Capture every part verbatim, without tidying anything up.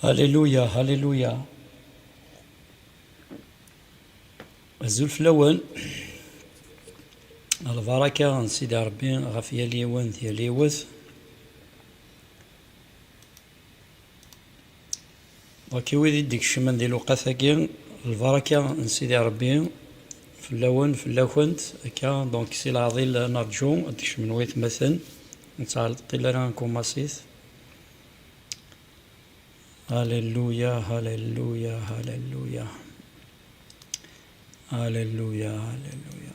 Alléluia, alléluia. Azul fell-awen. Lbaraka n Sidi Ṛebbi ɣef yal yiwen d yal yiwet. Donc, i wid i d-ikecmen di lewqat-agi, lbaraka n Sidi Ṛebbi fell-awen, fell-akent, akka, donc, si leɛḍil ad nerǧu ad d-kecmen waytmaten, ur nettɛeṭṭil ara, nkumaṣ-it. Alléluia, alléluia, alléluia. Alléluia, alléluia.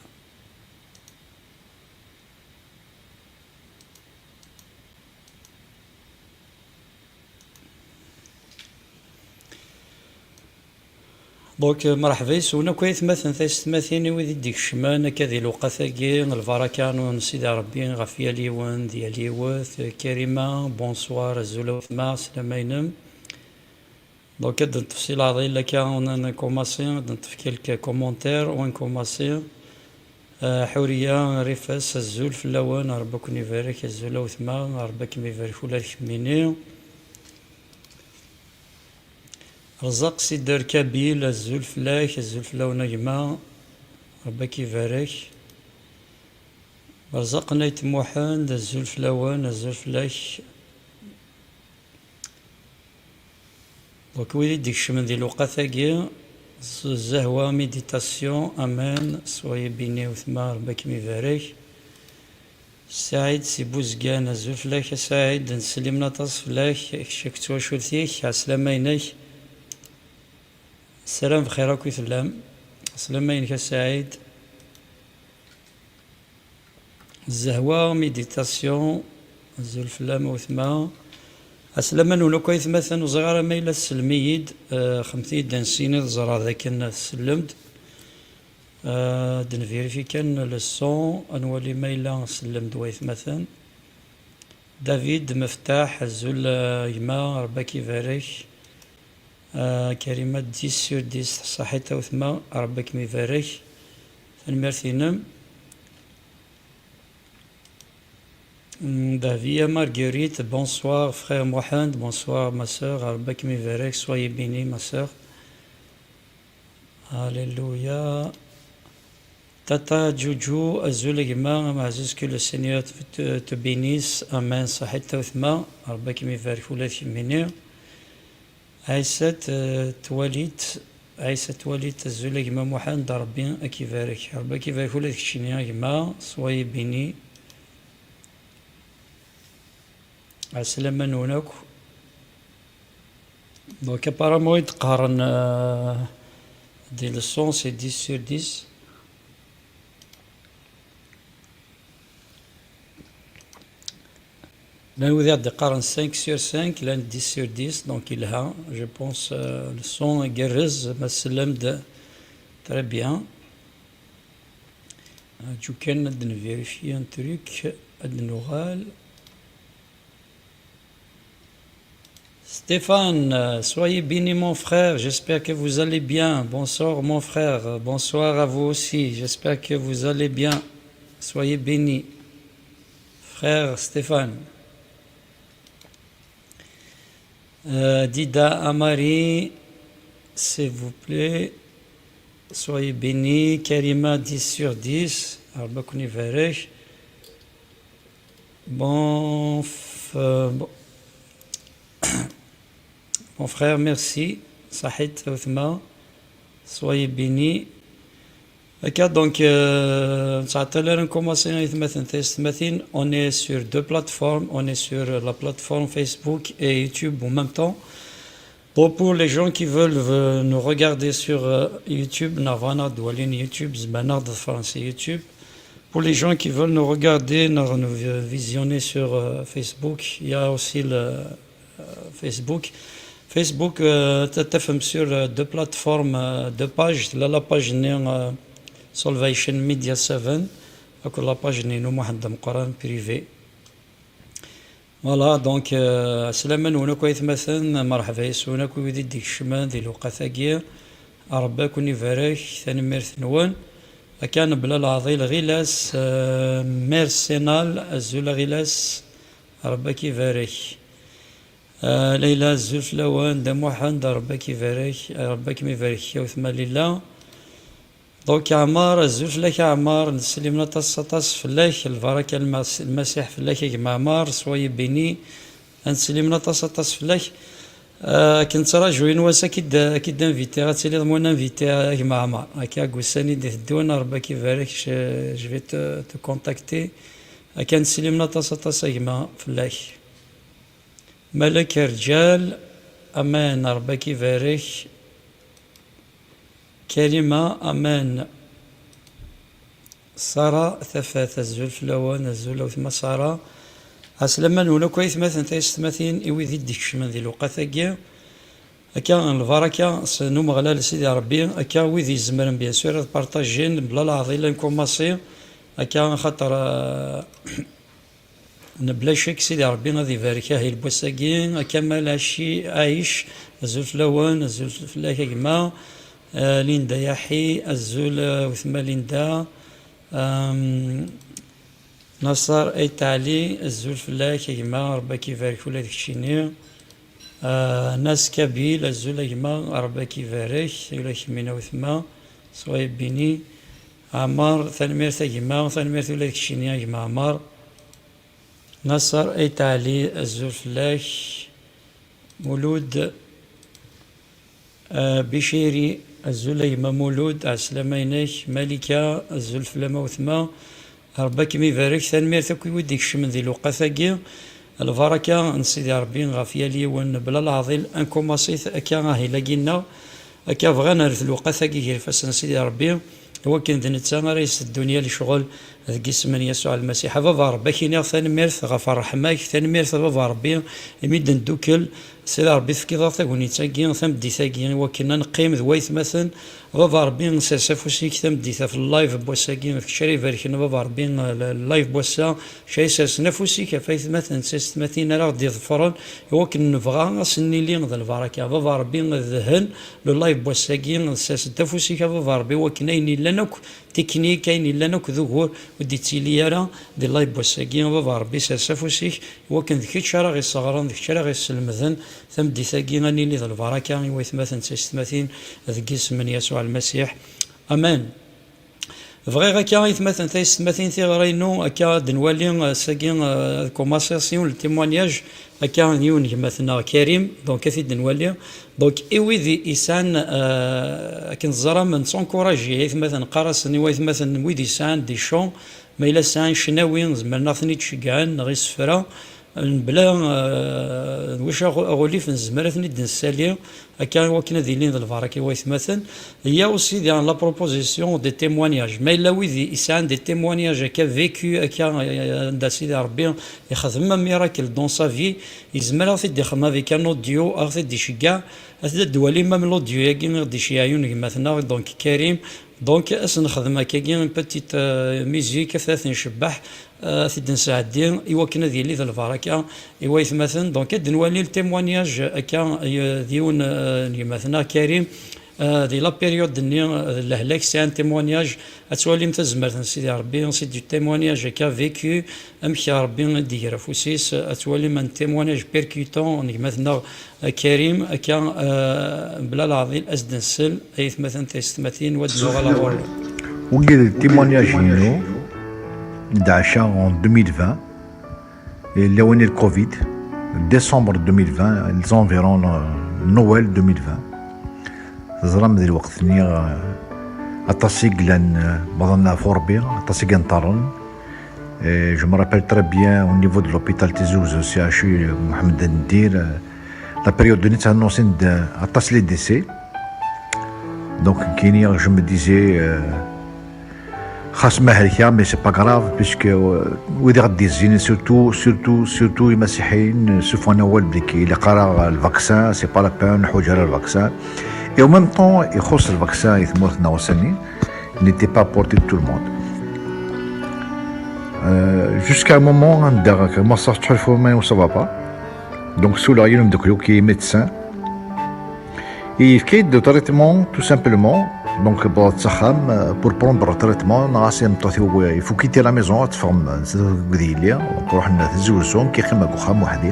Donc, mreḥba yes-wen akk aytmaten, taysetmatin, i wid i d-ikecmen akka di lewqat-agi, lbaraka n Sidi Ṛebbi ɣef yal yiwen d yal yiwet. Karima, bonsoir, azul a wetma, slama-inem. Donc, ad d-neṭṭef si leɛḍil akka, on a commencé, ad d-neṭṭef quelques commentaires, on a commencé. Euh, Ḥuriya, Rifas, azul fell-awen, Ṛebbi ad ken-ibarek, azul a wetma, Ṛebbi ad kem-ibarek ula d kemmini. Rzaq Sider Kabil, azul fell-ak, azul fell-awen a gma, Ṛebbi ad k-ibarek. Rzaq Nayt Muḥend, azul fell-awen, azul fell-ak. Donc, wid i d-ikecmen di lewqat-agi, z-, Zahwa Méditation, amen, soyez béni, wetma, Ṛebbi ad kem-ibarek. Saɛid si Buzgan, azul fell-ak a Saɛid, nsellem aṭas fell-ak, kečč akked twacult-ik, ɛeslama-inek. Ssaram bxir akk i tellam. Ɛeslama-inek a Saɛid. Zahwa Méditation, azul fell-am a wetma. Ɛeslama-nwen akk aytmaten, ur ẓriɣ ara ma yella tsellem-iyi-d, eh, xemt-iyi-d ansi i ẓriɣ dakken tsellem-d. Euh, ad nvérifier kan le son, ad nwali ma yella tsellem-d waytmaten. David Meftaḥ, azul, euh, gma, Ṛebbi ad k-ibarek. Euh, Karima, dix sur dix, ṣaḥit a wetma, Ṛebbi ad kem-ibarek. Tanemmirt-inem. Mm, Davia Marguerite, bonsoir frère Mohand, bonsoir ma sœur, Ṛebbi ad kem-ibarek, soyez béni ma sœur. Alléluia. Tata Joujou, azul a gma, ameɛzuz, que le Seigneur te, te, te bénisse. Amen. Ṣaḥit a wetma, Ṛebbi ad kem-ibarek ula d kemmini. Ɛisa, eh, Twalit, Ɛisa Twalit, azul a gma Muḥend, Ṛebbi ad k-ibarek. Ṛebbi ad k-ibarek ula d keččini a gma, soyez béni. Ɛeslama-nwen akk. Donc, apparemment, i d-qqaren, euh, des leçons, c'est dix sur dix. Llan wid i ɣ-d-iqqaren cinq sur cinq, llan dix sur dix, donc yelha. Je pense, euh, le son igerrez, ma tsellem-d très bien. Aǧu kan ad nvérifier un truc, ad nuɣal. Stéphane, euh, soyez béni mon frère, j'espère que vous allez bien. Bonsoir mon frère, bonsoir à vous aussi, j'espère que vous allez bien. Soyez béni, frère Stéphane. Euh, Dida Amari, s'il vous plaît, soyez béni. Karima, dix sur dix. Ṛebbi ad ken-ibarek. Bon, f-, bon. Mon frère, merci. Ṣaḥit a wetma. Soyez béni. Akka, donc, euh, ur nettɛeṭṭil ara, nkumaṣi aytmaten, taysetmatin. On est sur deux plateformes. On est sur la plateforme Facebook et YouTube en même temps. Bon, pour les gens qui veulent, euh, nous regarder sur, euh, YouTube, neɣ bɣan ad d-walin YouTube, zemren ad ḍefren si YouTube. Pour les gens qui veulent nous regarder, nous, nous vi-, visionner sur, euh, Facebook, il y a aussi le, euh, Facebook. Facebook, euh, t-, tafem sur, euh, deux plateformes, euh, deux pages. La, la page-nni, euh, Salvation Media seven, akked la page-nni n Muḥend Ameqqran privé. Voilà, donc, euh, ɛeslama-nwen akk aytmaten, mreḥba yes-wen akk wid i d-ikecmen di lewqat-agi. Ṛebbi ad ken-ibarek, tanemmirt-nwen. Akka, mebla leɛḍil, Ɣilas, euh, Mersenal, azul a Ɣilas, Ṛebbi ad k-ibarek. Ah, Layla, azul fell-awen, Dda Muḥend, Ṛebbi ad k-ibarek, Ṛebbi ad kem-ibarek, a wetma Lila. Donc, Ɛmar, azul fell-ak, a Ɛmar, neslimen aṭas, aṭas fell-ak, lbaraka n Lmas-, Lmasiḥ fell-ak, a gma Ɛmar, soyez béni, ad neslimen aṭas, aṭas fell-ak. Ah, akken ttraǧu yiwen wass ad k-id-, ad k-id-invitiɣ, ad tiliḍ mon invité, a gma Ɛmar. Akka, deg ussan i d-iteddun, Ṛebbi ad k-ibarek, je, je vais te, te contacter. Akka, ad neslimen aṭas, aṭas, a gma, fell-ak. Malek Rǧal, aman, Ṛebbi ad k-ibarek. Karima, aman. Sara Tafat, azul fell-awen, azul a wetma Sara. Ɛeslama-nwen akk aytmaten taysetmatin i wid i d-ikecmen di lewqat-agi. Akka, lbaraka s, n Umeɣlal Sidi Ṛebbi, akka wid izemren, bien sûr, ad partajin, mebla leɛḍil, ad nkumaṣi. Akka, xaṭer, ah, Nebla ccek, Sidi Ṛebbi ad ibarek ahil n wass-agi. A Kamal Aci-, Aic, azul fell-awen, azul fell-ak a gma. Eh, Linda Yaḥi, azul, eh, wetma Linda. Am, Naṣer Ayt Ɛli, azul fell-ak a gma, Ṛebbi ad k-ibarek ula d keččini. Ah, Nas Kabil, azul a gma, Ṛebbi ad k-ibarek, ula d kemmini a wetma, soyez béni. Ɛmar, tanemmirt a gma, tanemmirt ula d keččini a gma Ɛmar. Naṣer Ayt Ɛli, azul fell-ak. Mulud, ah, Biciri, azul a gma Mulud, ɛeslama-inek. Malika, azul fell-am a wetma. Ṛebbi ad kem-ibarek, tanemmirt akk i wid ikecmen di lewqat-agi. Lbaraka n Sidi Ṛebbi ɣef yal yiwen, mebla leɛḍil, ad nkumaṣi-t akka ahil-agi-nneɣ. Akka bɣan ar lewqat-agi gar ifassen n Sidi Ṛebbi, iwakken d netta ara yesseddun yal ccɣel deg isem n Yasuɛ Lmasiḥ. A Baba Ṛebbi, ad k-iniɣ tanemmirt ɣef ṛṛeḥma-k, tanemmirt a Baba Ṛebbi, imi d-neddukel, Sidi Ṛebbi, tefkiḍ-aɣ tagnit-agi, tameddit-agi, iwakken ad neqqim d waytmaten. A Baba Ṛebbi, sers afus-ik tameddit ɣef live n wass-agi, d kečč ara ibarken, a Baba Ṛebbi, live n wass-a, kečč ara isersen afus-ik ɣef aytmaten d taysetmatin ara ɣ-d-iḍefren, iwakken nebɣa ad sen-nili d lbaraka. A Baba Ṛebbi, dhen le live n wass-agi, sers-d afus-ik, a Baba Ṛebbi, iwakken ayen yellan akk teknik, ayen yellan akk d ugur, ur d-ittili ara di live n wass-agi. A Baba Ṛebbi, sers afus-ik, iwakken d kečč ara ɣ-isseɣren, d kečč ara ɣ-isselmden, tameddit-agi ad nili d lbaraka i waytmaten d taysetmatin deg isem n Yasuɛ Lmasiḥ. Amen. Bɣiɣ akka, aytmaten taysetmatin, tiɣri-inu, akka ad nwali, eh, ass-agi, eh, ad kumaṣiɣ s yiwen n témoignage, akka n yiwen n gma-tneɣ Karim, donc ad t-id-nwali. Donc, i wid i, isɛan, eh, akken teẓram, nettunkuṛaji aytmaten, qqar-asen i waytmaten wid isɛan des champs, ma yella sɛan ccnawi, zemren ad ten-id-ceggɛen, neɣ isefra, mebla, eh, d wacu aɣu-, aɣulif, nezmer ad ten-id-nessali, akka i wakken ad ilin d lbaraka i waytmaten. Il y a aussi dans la proposition des témoignages. Ma yella wid i, isɛan des témoignages akka vécu, akka, eh, anda Sidi Ṛebbi ixdem un miracle dans sa vie, yezmer ad ɣ-t-id-ixdem avec un audio, ad ɣ-t-id-iceggeɛ, ad t-id-nwali même l'audio-agi i ɣ-d-iceyyeɛ yiwen n gma-tneɣ, donc Karim. Donc, ad s-nexdem akkagi une petite, euh, musique, ad t-ncebbeḥ, euh, ad t-id-nesɛeddi, i wakken ad yili d lbaraka i waytmaten. Donc, ad nwali le témoignage akka, euh, d yiwen, euh, n gma-tneɣ Karim, euh, di la période-nni, euh, d lehlak, c'est un témoignage, ad twalim tazmert n Sidi Ṛebbi, c'est du témoignage akka vécu, amek Ṛebbi i d-iger afus-is, ad twalim un témoignage percutant n gma-tneɣ Karim, akka, eh, mebla leɛḍil, ad s-d-nsel, ay atmaten taysetmatin, wa d-nuɣal ɣur-wen. Wagi d témoignage-inu, d ɛaca en deux mille vingt, lawan n le covid, décembre deux mille vingt, les environs, euh, Noël deux mille vingt. Teẓram di lweqt-nni, eh, aṭas i yellan, eh, baḍen ɣef urbi, aṭas i yenṭerren. Eh, je me rappelle très bien au niveau de l'hôpital Tizi Ouzou, C H U Mohamed Ndir, eh, la période de Nitsa annonce de aṭas les décès. Donc, kini, je me disais, eh, Xas ma helkeɣ, mais c'est pas grave, puisque, euh, wid i ɣ-d-izzin, surtout, surtout, surtout imasiḥiyen, euh, sufɣen awal belli ilaq ara le vaccin, c'est pas la peine, ur neḥwaǧ ara le vaccin. Et en même temps, ixuṣṣ le vaccin i tmurt-nneɣ ussan-nni, n'était pas à portée de tout le monde. Euh, jusqu'à un moment, anda commenceɣ ttḥulfuɣ iman-iw ça va pas. Donc, suleɣ yiwen umeddakel-iw qui est médecin. Et il fait de traitement, tout simplement. Donc, bon, euh, pour prendre le traitement, il faut quitter la maison, donc, ruḥen tezwezun, kiqim deg uxxam weḥd-i.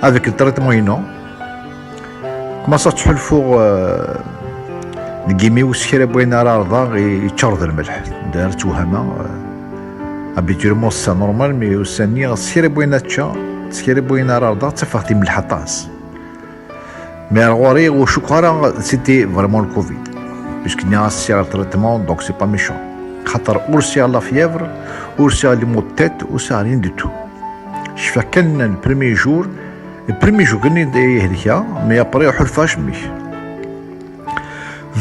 avec le traitement-inu, commenceɣ ttḥulfuɣ, euh, deg imi-w s kra n wayen ara ɛerḍeɣ i-, yeččur d lmelḥ. D'ailleurs, ttwehhameɣ, euh, habituellement, c'est normal, mais ussan-nni, s kra n wayen ara ččeɣ, s kra n wayen ara ɛerḍeɣ, ttafeɣ-t imelleḥ aṭas. Mais ar ɣur-i, ur cukkeɣ ara c'était vraiment le covid. Puisque nniɣ-as sɛiɣ le traitement, donc c'est pas méchant. Xaṭer ur sɛiɣ la fièvre, ur sɛiɣ les maux de tête, ur sɛiɣ rien du tout. Cfiɣ kan le premier jour, le premier jour kan i d-, i helkeɣ, mais après ḥulfaɣ acemmek.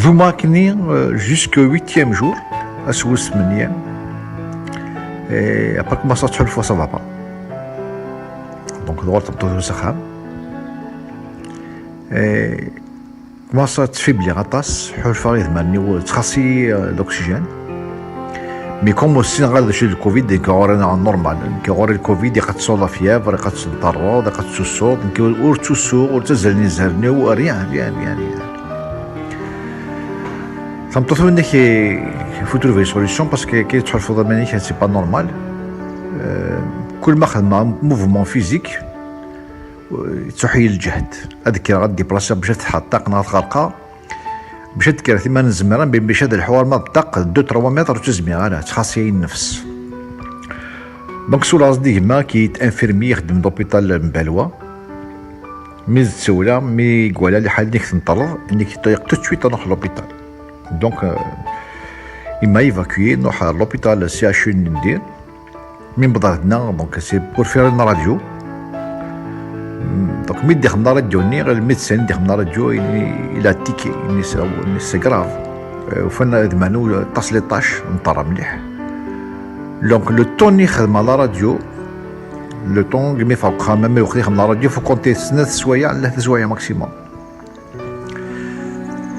Dumeɣ akkenni, euh, jusqu'au huitième jour, ass wis tmenya. Et après, commenceɣ ttḥulfuɣ ça va pas. Donc, dɣur tmeṭṭut-iw s axxam. Et commenceɣ ttfibliɣ aṭas, ḥulfaɣ idmaren-iw ttxaṣi, euh, l'oxygène. Mais comme ur ssineɣ ara d acu d le covid, nekk ɣur-i normal. Nekk ɣur-i le covid, iqad tesɛuḍ la fièvre, iqad tenṭerreḍ, iqad tettusuḍ. Nekk ur, ur ttusuɣ, ur ttazzalen izerren-iw, rien, rien, rien, rien. Tameṭṭut-iw, nekk, il faut trouver une solution parce que kra tettḥulfuḍ iman-ik, c'est pas normal. Euh, kul ma xedmeɣ mouvement physique, euh, yettruḥ-iyi lǧehd. Ad kkreɣ, ad déplaciɣ bac ad fetḥeɣ ṭṭaq neɣ ad ɣerqeɣ. Bac ad d-kkreɣ timan n tzemra, mbeɛd bac ad lḥuɣ arma d ṭṭaq deux trois mètres, ur tt-zmireɣ ara, ttxaṣi-yi nnefs. Donc, ssawleɣ-as-d i gma qui est infirmier, ixeddem d l'hôpital n Balwa. Mi d-tsawleɣ, mi iwala lḥal-nni tenṭerreḍ, nekk ṭṭiq tout de suite ad nruḥ l'hôpital. Donc, euh, il m'a évacué, nruḥ ɣer l'hôpital C H U n Diri. Mi newweḍ ɣer dinna, donc, c'est pour faire une radio. Donc, mi d-ixdem la radio-nni, le médecin d-ixdem la radio, il, il a tiqué, il dit, c'est, c'est grave. Euh, ufan idmaren-iw aṭas les taches, nṭerreɣ mliḥ. Donc, le temps i xedmeɣ la radio, le temps mi ffɣeɣ uxxam, mi waqt i xedmeɣ la radio, faut compter snat swayeɛ, tlata swayeɛ maximum.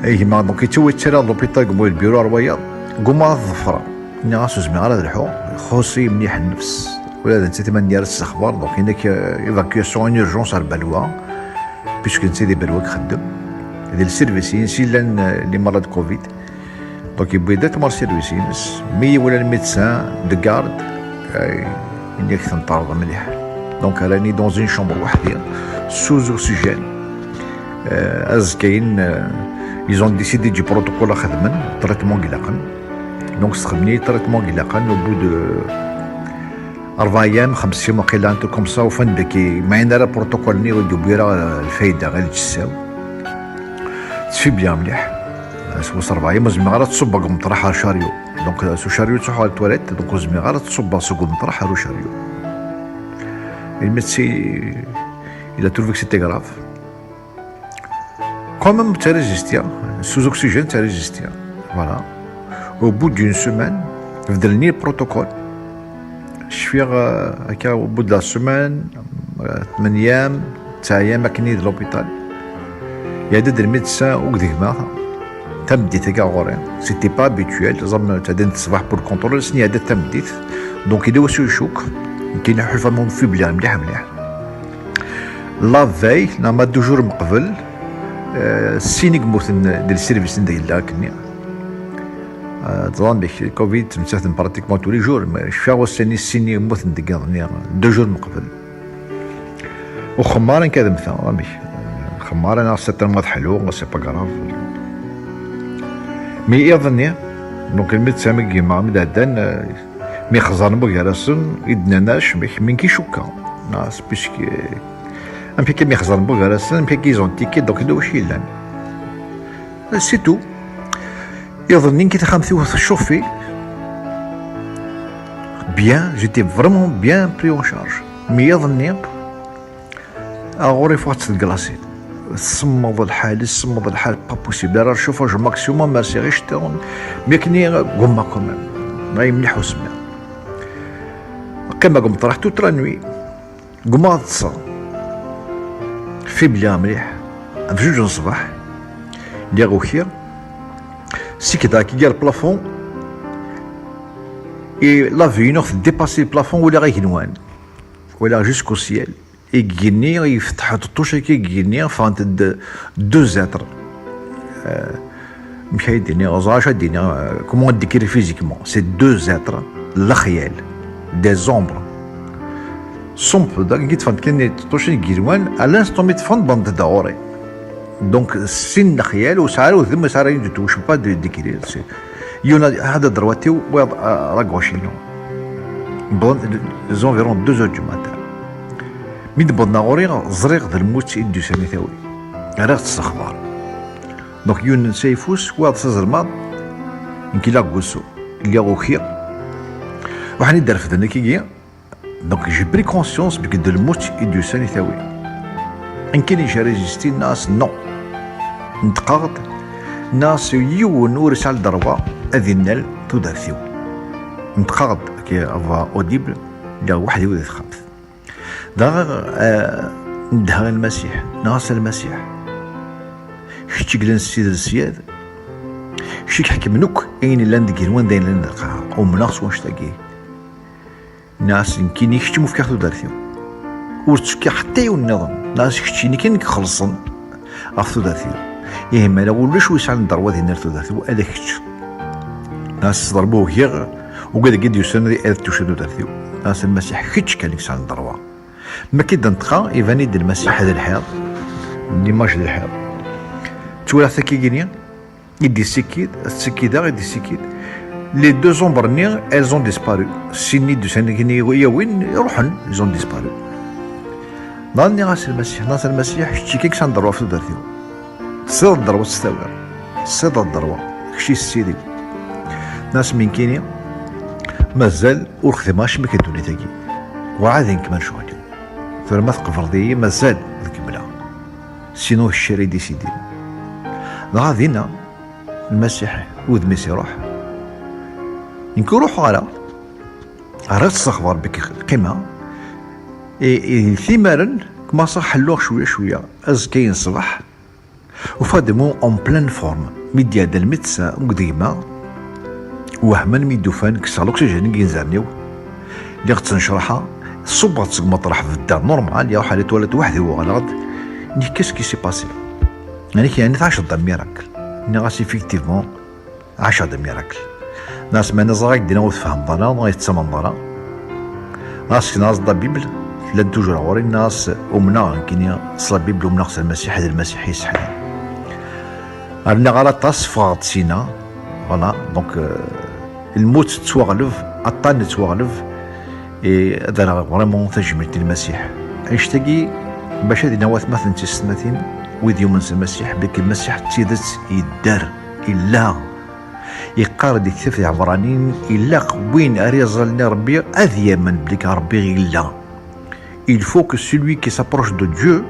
Ay gma, donc, yettawi-d tara d l'hôpital, gma, le bureau ar wayeḍ, gma ad ḍefreɣ. Nniɣ-as ur zmireɣ ara ad lḥuɣ, ixuṣ-iyi mliḥ nnefs. Ula d nettat iman-nni ara s-ssexbar, donc, inek, euh, évacuation en urgence ar Balwa, puisque netta di Balwa i ixeddem. Di le service-ines i llan, euh, les malades covid. Donc, yewwi-d atmar service-ines. Mi iwala le médecin de garde, euh, inek tenṭerreḍ mliḥ. Donc, rran-iyi dans une chambre weḥd-i, sous oxygène. Euh, azekka-yin, euh, ils ont décidé du protocole ad xedmen, traitement i ilaqen. Donc, sxedmen-iyi traitement i ilaqen, au bout de أربع أيام، خمس أيام وقيلا، un truc comme ça, ufan-d belli ma yella ara protocole-nni ur d-yewwi ara, euh, lfayda, ɣer lǧessa-w. Ttfibliɣ mliḥ. Seg wass rebɛa, ma zmireɣ ara ad ṣubbeɣ deg umeṭraḥ ar ucaryu. Donc, euh, s ucaryu ttruḥuɣ ɣer toilette, donc ur zmireɣ ara ad ṣubbeɣ seg umeṭraḥ ar ucaryu. Le médecin, il a trouvé que c'était grave. Quand même, ttrésistiɣ, sous oxygène, ttrésistiɣ. Voilà. Au bout d'une semaine, beddlen-iyi le protocole. Cfiɣ, euh, akka, au bout de la semaine, euh, ثمانية أيام، تسعة أيام akken-nni di l'hôpital. Iɛedda-d le médecin akked gma, tameddit-agi ɣur-i. C'était pas habituel, ẓer, ttɛeddan-d ṣṣbeḥ pour le contrôle, ass-nni iɛedda-d tameddit. Donc, yella wacu icukk, nekkini ḥulfaɣ ttfibliɣ mliḥ, mliḥ. La veille, neɣ ma deux jours meqbel, euh, sin i yemmuten di le service anda yella akkenni. Euh, teẓram, covid, ttmettaten pratiquement tous les jours, mais cfiɣ ussan-nni sin i yemmuten deg yiḍ-nni, deux jours meqbel. Ur xemmeɣ ara nekk ad mmteɣ, amek? Xemmeɣ ara neɣ c'est tellement ad ḥluɣ, c'est pas grave. Mais iḍ-nni, donc, le médecin mi yemma mi d-ɛeddan, euh, mi xeẓren bugar-asen, i d-nnan acmek, mi nekk i cukkeɣ. Ah, c'est puisque, amek akka mi xeẓren bugar-asen, amek akka ils ont tiqué, donc, d wacu yellan. C'est tout. Iḍ-nni nekk i taxxamt-iw tcuffi. Bien, j'étais vraiment bien pris en charge. Mais iḍ-nni, aɣur-i ffɣeɣ-d seg glacis. Semmeḍ lḥal, semmeḍ lḥal, pas possible. Ara chauffage maximum, rsiɣ iceṭṭiḍen. Mais akken-nni, gummaɣ quand même. Ay mliḥ usemmiḍ. Qqimeɣ deg umeṭraḥ toute la nuit. Gummaɣ ad ṭṭseɣ. Fibliɣ mliḥ. Ɣef juj n ṣṣbeḥ, lliɣ ukiɣ. Sikdeɣ kra gar plafond et la vue inu tdépasser le plafond, walaɣ igenwan. Walaɣ jusqu'au ciel. Igenni, yefteḥ uṭṭuc-agi igenni, ffɣent-d deux êtres. Euh, amek ay d-iniɣ, ẓer acu ad d-iniɣ, euh, comment décrire physiquement. C'est deux êtres, lexyal, des ombres. Ṣṣump, dagi ṭṭfent kan ṭṭucin n yigenwan, à l'instant mi ṭṭfent, wwḍent-d ɣur-i. Donc, sin n lexyal, ur sɛiɣ ara udem, ur sɛiɣ ara une du tout, je peux pas dé-, décrire, c'est, yiwen ad, ad d-droite-iw, wayeḍ, à, à gauche-inu. Wwḍen les environs deux heures du matin. Mi d-wwḍen ɣur-i, ẓriɣ d lmut i d-yusan i tawi. Rriɣ-tt s lexbar. Donc, yiwen s ayeffus, wayeḍ s azelmaḍ, nekk lliɣ deg wusu, lliɣ ukiɣ. Ruḥen-iyi-d refden akkagi, Donc j'ai pris conscience belli d lmut i d-yusan i tawi. Nekkini j'ai résisté, nniɣ-as non. Neṭqeɣ-d, nniɣ-as yiwen ur yesɛi le droit ad innal tudert-iw. Neṭqeɣ-d, ok, à voix audible, lliɣ weḥd-iw di texxamt. Dɣa, eh, nedheɣ i Lmasiḥ, nniɣ-as: "A Lmasiḥ, kečč i yellan s Ssid n Ssyad, kečč i iḥekmen akk ayen yellan deg yigenwan d ayen yellan di lqaɛa, umneɣ s wanect-agi." Nniɣ-as: "Nekkini kečč i m-fkiɣ tudert-iw. Ur ttekkiɣ ḥetta yiwen nniḍen." Nniɣ-as: "Keččini kan i ixellṣen ɣef tudert-iw. Ihi ma yella ulac wi yesɛan ddrew ad innal tudert-iw, ala kečč." Nniɣ-as: "S ḍerbu ugiɣ, ugad-agi d-yusan ad tucen tudert-iw." Nniɣ-as: "A Lmasiḥ, kečč kan i yesɛan ddrew." Ma akka i d-neṭqeɣ, iban-iyi-d Lmasiḥ d lḥiḍ, l'image d lḥiḍ. Ttwaliɣ takigini, i d-yessikid, tettikkid-aɣ, i d-yessikid. Les deux ombres-nni, elles ont disparu. Sin-nni d-usan-, yawin, ruḥen, ils ont disparu. Dɣa nniɣ-as i Lmasiḥ, nniɣ-as: "A Lmasiḥ, kečč kan i yesɛan ddrew ɣef tudert-iw. Tesɛiḍ ddrew ad tt-tawiḍ. Tesɛiḍ ddrew, kečč i ssid-iw." Nniɣ-as: "Nekkini, mazal ur xdimeɣ acemma deg ddunit-agi. Werɛad i nkemmel ccɣel-iw. Tura ma tqebleḍ-iyi, mazal ad kemmleɣ. Sinon, kečč ara yi-d-isidin." Dɣa dinna, Lmasiḥ, udem-is iruḥ. Nekk ur ruḥeɣ ara. Rriɣ-tt s lexbar belli qqimeɣ. I, i timaren, kmaṣeɣ ḥelluɣ cwiya cwiya. Azekka-yin ṣṣbeḥ, ufiɣ-d imi en pleine forme. Mi d-iɛedda lmedsa akked gma, wehmen mi d-ufan kkseɣ l'oxygène deg yinzaren-iw. Lliɣ ttnecraḥeɣ, ṣubbeɣ-d seg umeṭreḥ, beddeɣ normal, iruḥ ɣer la toilette weḥd-i, uɣaleɣ-d. Nniɣ: "Qu'est-ce qui s'est passé?" Nniɣ: "Yeɛni tɛaceḍ-d un miracle?" Nniɣ-as: "Effectivement, ɛaceɣ-d un miracle." Nniɣ-as: "Meɛna ẓriɣ-ak-d ur tfehmeḍ ara, ur tettamneḍ ara." Nniɣ-as: "Sekneɣ-as-d la Bible, llan toujours ɣur-i." Nniɣ-as: "Umneɣ nekkini s la Bible, umneɣ s Lmasiḥ, d Lmasiḥ i yesseḥyan." Rniɣ ar aṭas, ffɣeɣ-d sina. Voilà, donc, euh, lmut tettwaɣleb, aṭṭan yettwaɣleb, et ad rreɣ vraiment tajmilt i Lmasiḥ. Annect-agi, bac ad iniɣ watmaten d tisetmatin, wid yumnen s Lmasiḥ, belli Lmasiḥ d tidet yedder, yella. Yeqqar di tektabt Iɛebṛaniyen, ilaq win ara iẓallen i Ṛebbi ad yamen belli Ṛebbi yella. Il faut que celui qui s'approche de Dieu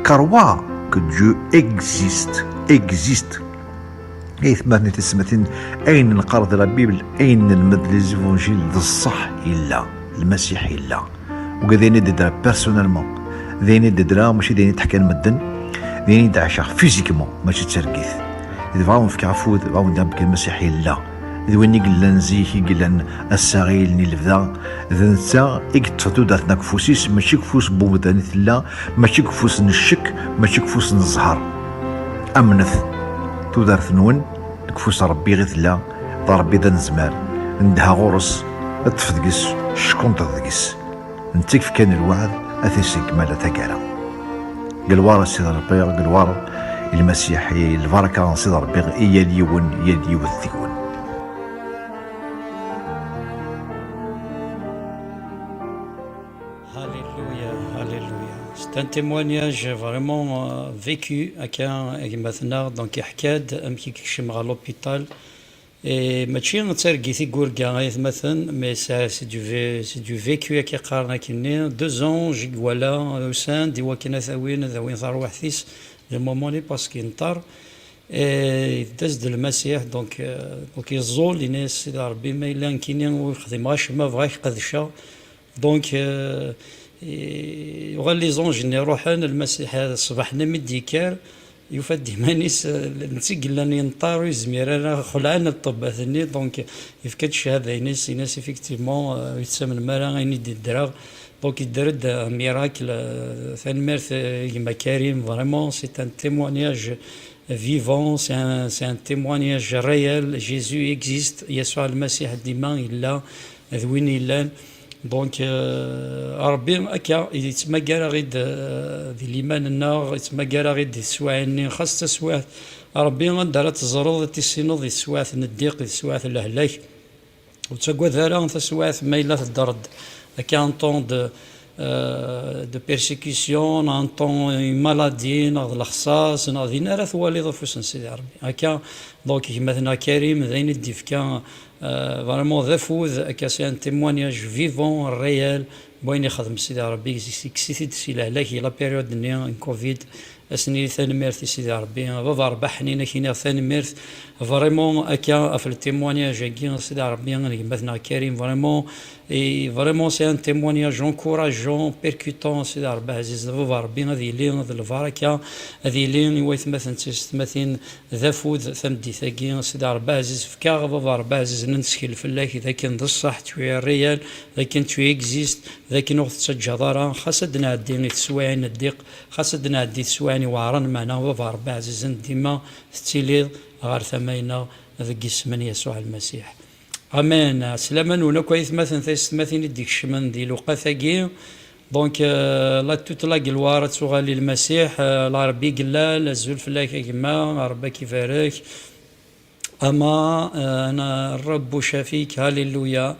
croit que Dieu existe, existe. Ay atmaten d tisetmatin, ayen neqqar di la Bible, ayen nelmed les évangiles, d ṣṣeḥ, yella, Lmasiḥ yella. Ugad ayen i d-yeḍra personnellement, d ayen i d-yeḍra, mačči d ayen i d-ḥkan medden, d ayen i d-ɛaceɣ physiquement, mačči d targit. Dɣa wen-fkeɣ afud, dɣa wen-d-, Lmasiḥ yella. D win i yellan zik, i yellan ass-a, i yellan i lebda, d netta i yeṭṭfen tudert-nni deg ufus-is, mačči deg ufus n wemdan i tella, mačči deg ufus n ccek, mačči deg ufus n zzher. Amnet, tudert-nwen deg ufus n Ṛebbi i tella, d Ṛebbi d anezmar. Ndeh ɣur-s, ṭṭef deg-s, ckunṭeḍ deg-s. Netta i yefkan lweɛd, ad t-iseggem ala taggara. Deg lwaṛ a Sidi Ṛebbi, deg lwaṛ i Lmasiḥ, i lbaraka n Sidi Ṛebbi i yal yiwen, i yal yiwet deg-wen. Alléluia, alléluia. C'est un témoignage vraiment, euh, vécu, akka, gma-tneɣ, donc, iḥka-d amek i yekcem ɣer l'hôpital. Et mačči d targit i yurga, ay atmaten, mais c'est, c'est du vé-, c'est du vécu, akka qqaren akkenni. Deux anges i iwala, usan-d i wakken ad t-awin, ad awin tarwiḥt-is, le moment-nni, parce que yenṭer. Et yedda-s-d Lmasiḥ, donc, euh, donc yeẓẓul, yenna-yas: "Sidi Ṛebbi, ma yella nekkini ur xdimeɣ acemma, bɣiɣ ad k-qedceɣ." Donc, euh, i-, yuɣal les anges-nni ruḥen, Lmasiḥ ṣṣbeḥ-nni mi d-yekker, yufa-d iman-is, euh, netta i yellan yenṭer, ur yezmir ara, xelɛen ṭṭebbat-nni, donc yefka-d ccahada-ines, yenna-as effectivement, euh, ur tettamnem ara ayen i d-yeḍra. Donc yedder-d un miracle, euh, tanemmirt, euh, gma Karim, vraiment, c'est un témoignage vivant, c'est un, c'est un témoignage réel. Jésus existe, Yasuɛ Lmasiḥ dima yella, d win yellan. Donc, euh, Ṛebbi akka yettmagar-aɣ-id, euh, di liman-nneɣ, yettmagar-aɣ-id di teswiɛin-nni, xas taswiɛt. Ṛebbi anda ara teẓreḍ, ad tissineḍ di teswiɛt n ddiq, di teswiɛt n lehlak. Ur ttagad ara taswiɛt ma yella teddreḍ akka un temps de, euh, de persécution, un temps n maladie, neɣ d lexṣaṣ, neɣ din ara twaliḍ afus n Sidi Ṛebbi. Akka, donc, gma-tneɣ Karim, d ayen i d-yefka, euh, vraiment d afud, akka c'est un témoignage vivant, réel, n wayen ixdem Sidi Ṛebbi, yekkes-it-id si lehlak di la période-nni n covid. Ad s-nini tanemmirt i Sidi Ṛebbi. A baba Ṛebbi ḥnin, ad k-iniɣ tanemmirt. Vraiment, akka, ɣef le témoignage-agi, Sidi Ṛebbi, n gma-tneɣ Karim, vraiment, et vraiment, c'est un témoignage encourageant, percutant, Sidi Ṛebbi ɛziz. A baba Ṛebbi, ad yili d lbaraka, ad yili i waytmaten d tiyessetmatin d afud tameddit-agi. Sidi Ṛebbi ɛziz, fk-aɣ, a baba Ṛebbi ɛziz, ad nettkel fell-ak, d akken d ṣṣeḥ, tu es réel, d akken tu existes, d akken ur ɣ-tettaǧǧaḍ ara, xas ad d-nɛeddi i teswiɛin n ddiq, xas ad d-nɛeddi i teswiɛin iweɛṛen, meɛna, a baba Ṛebbi ɛzizen, dima tettiliḍ ɣer tama-ines deg yisem n Yasuɛ Lmasiḥ. Amen. Ɛeslama-nwen akk aytmaten taysetmatin i d-ikecmen di lewqat-agi. Donc, euh, la, toute la gloire ad tuɣal i Lmasiḥ, euh, la Ṛebbi yella, azul fell-ak a gma, Ṛebbi ad k-ibarek. Ama, euh, ana Ṛebbu cafik, halleluya.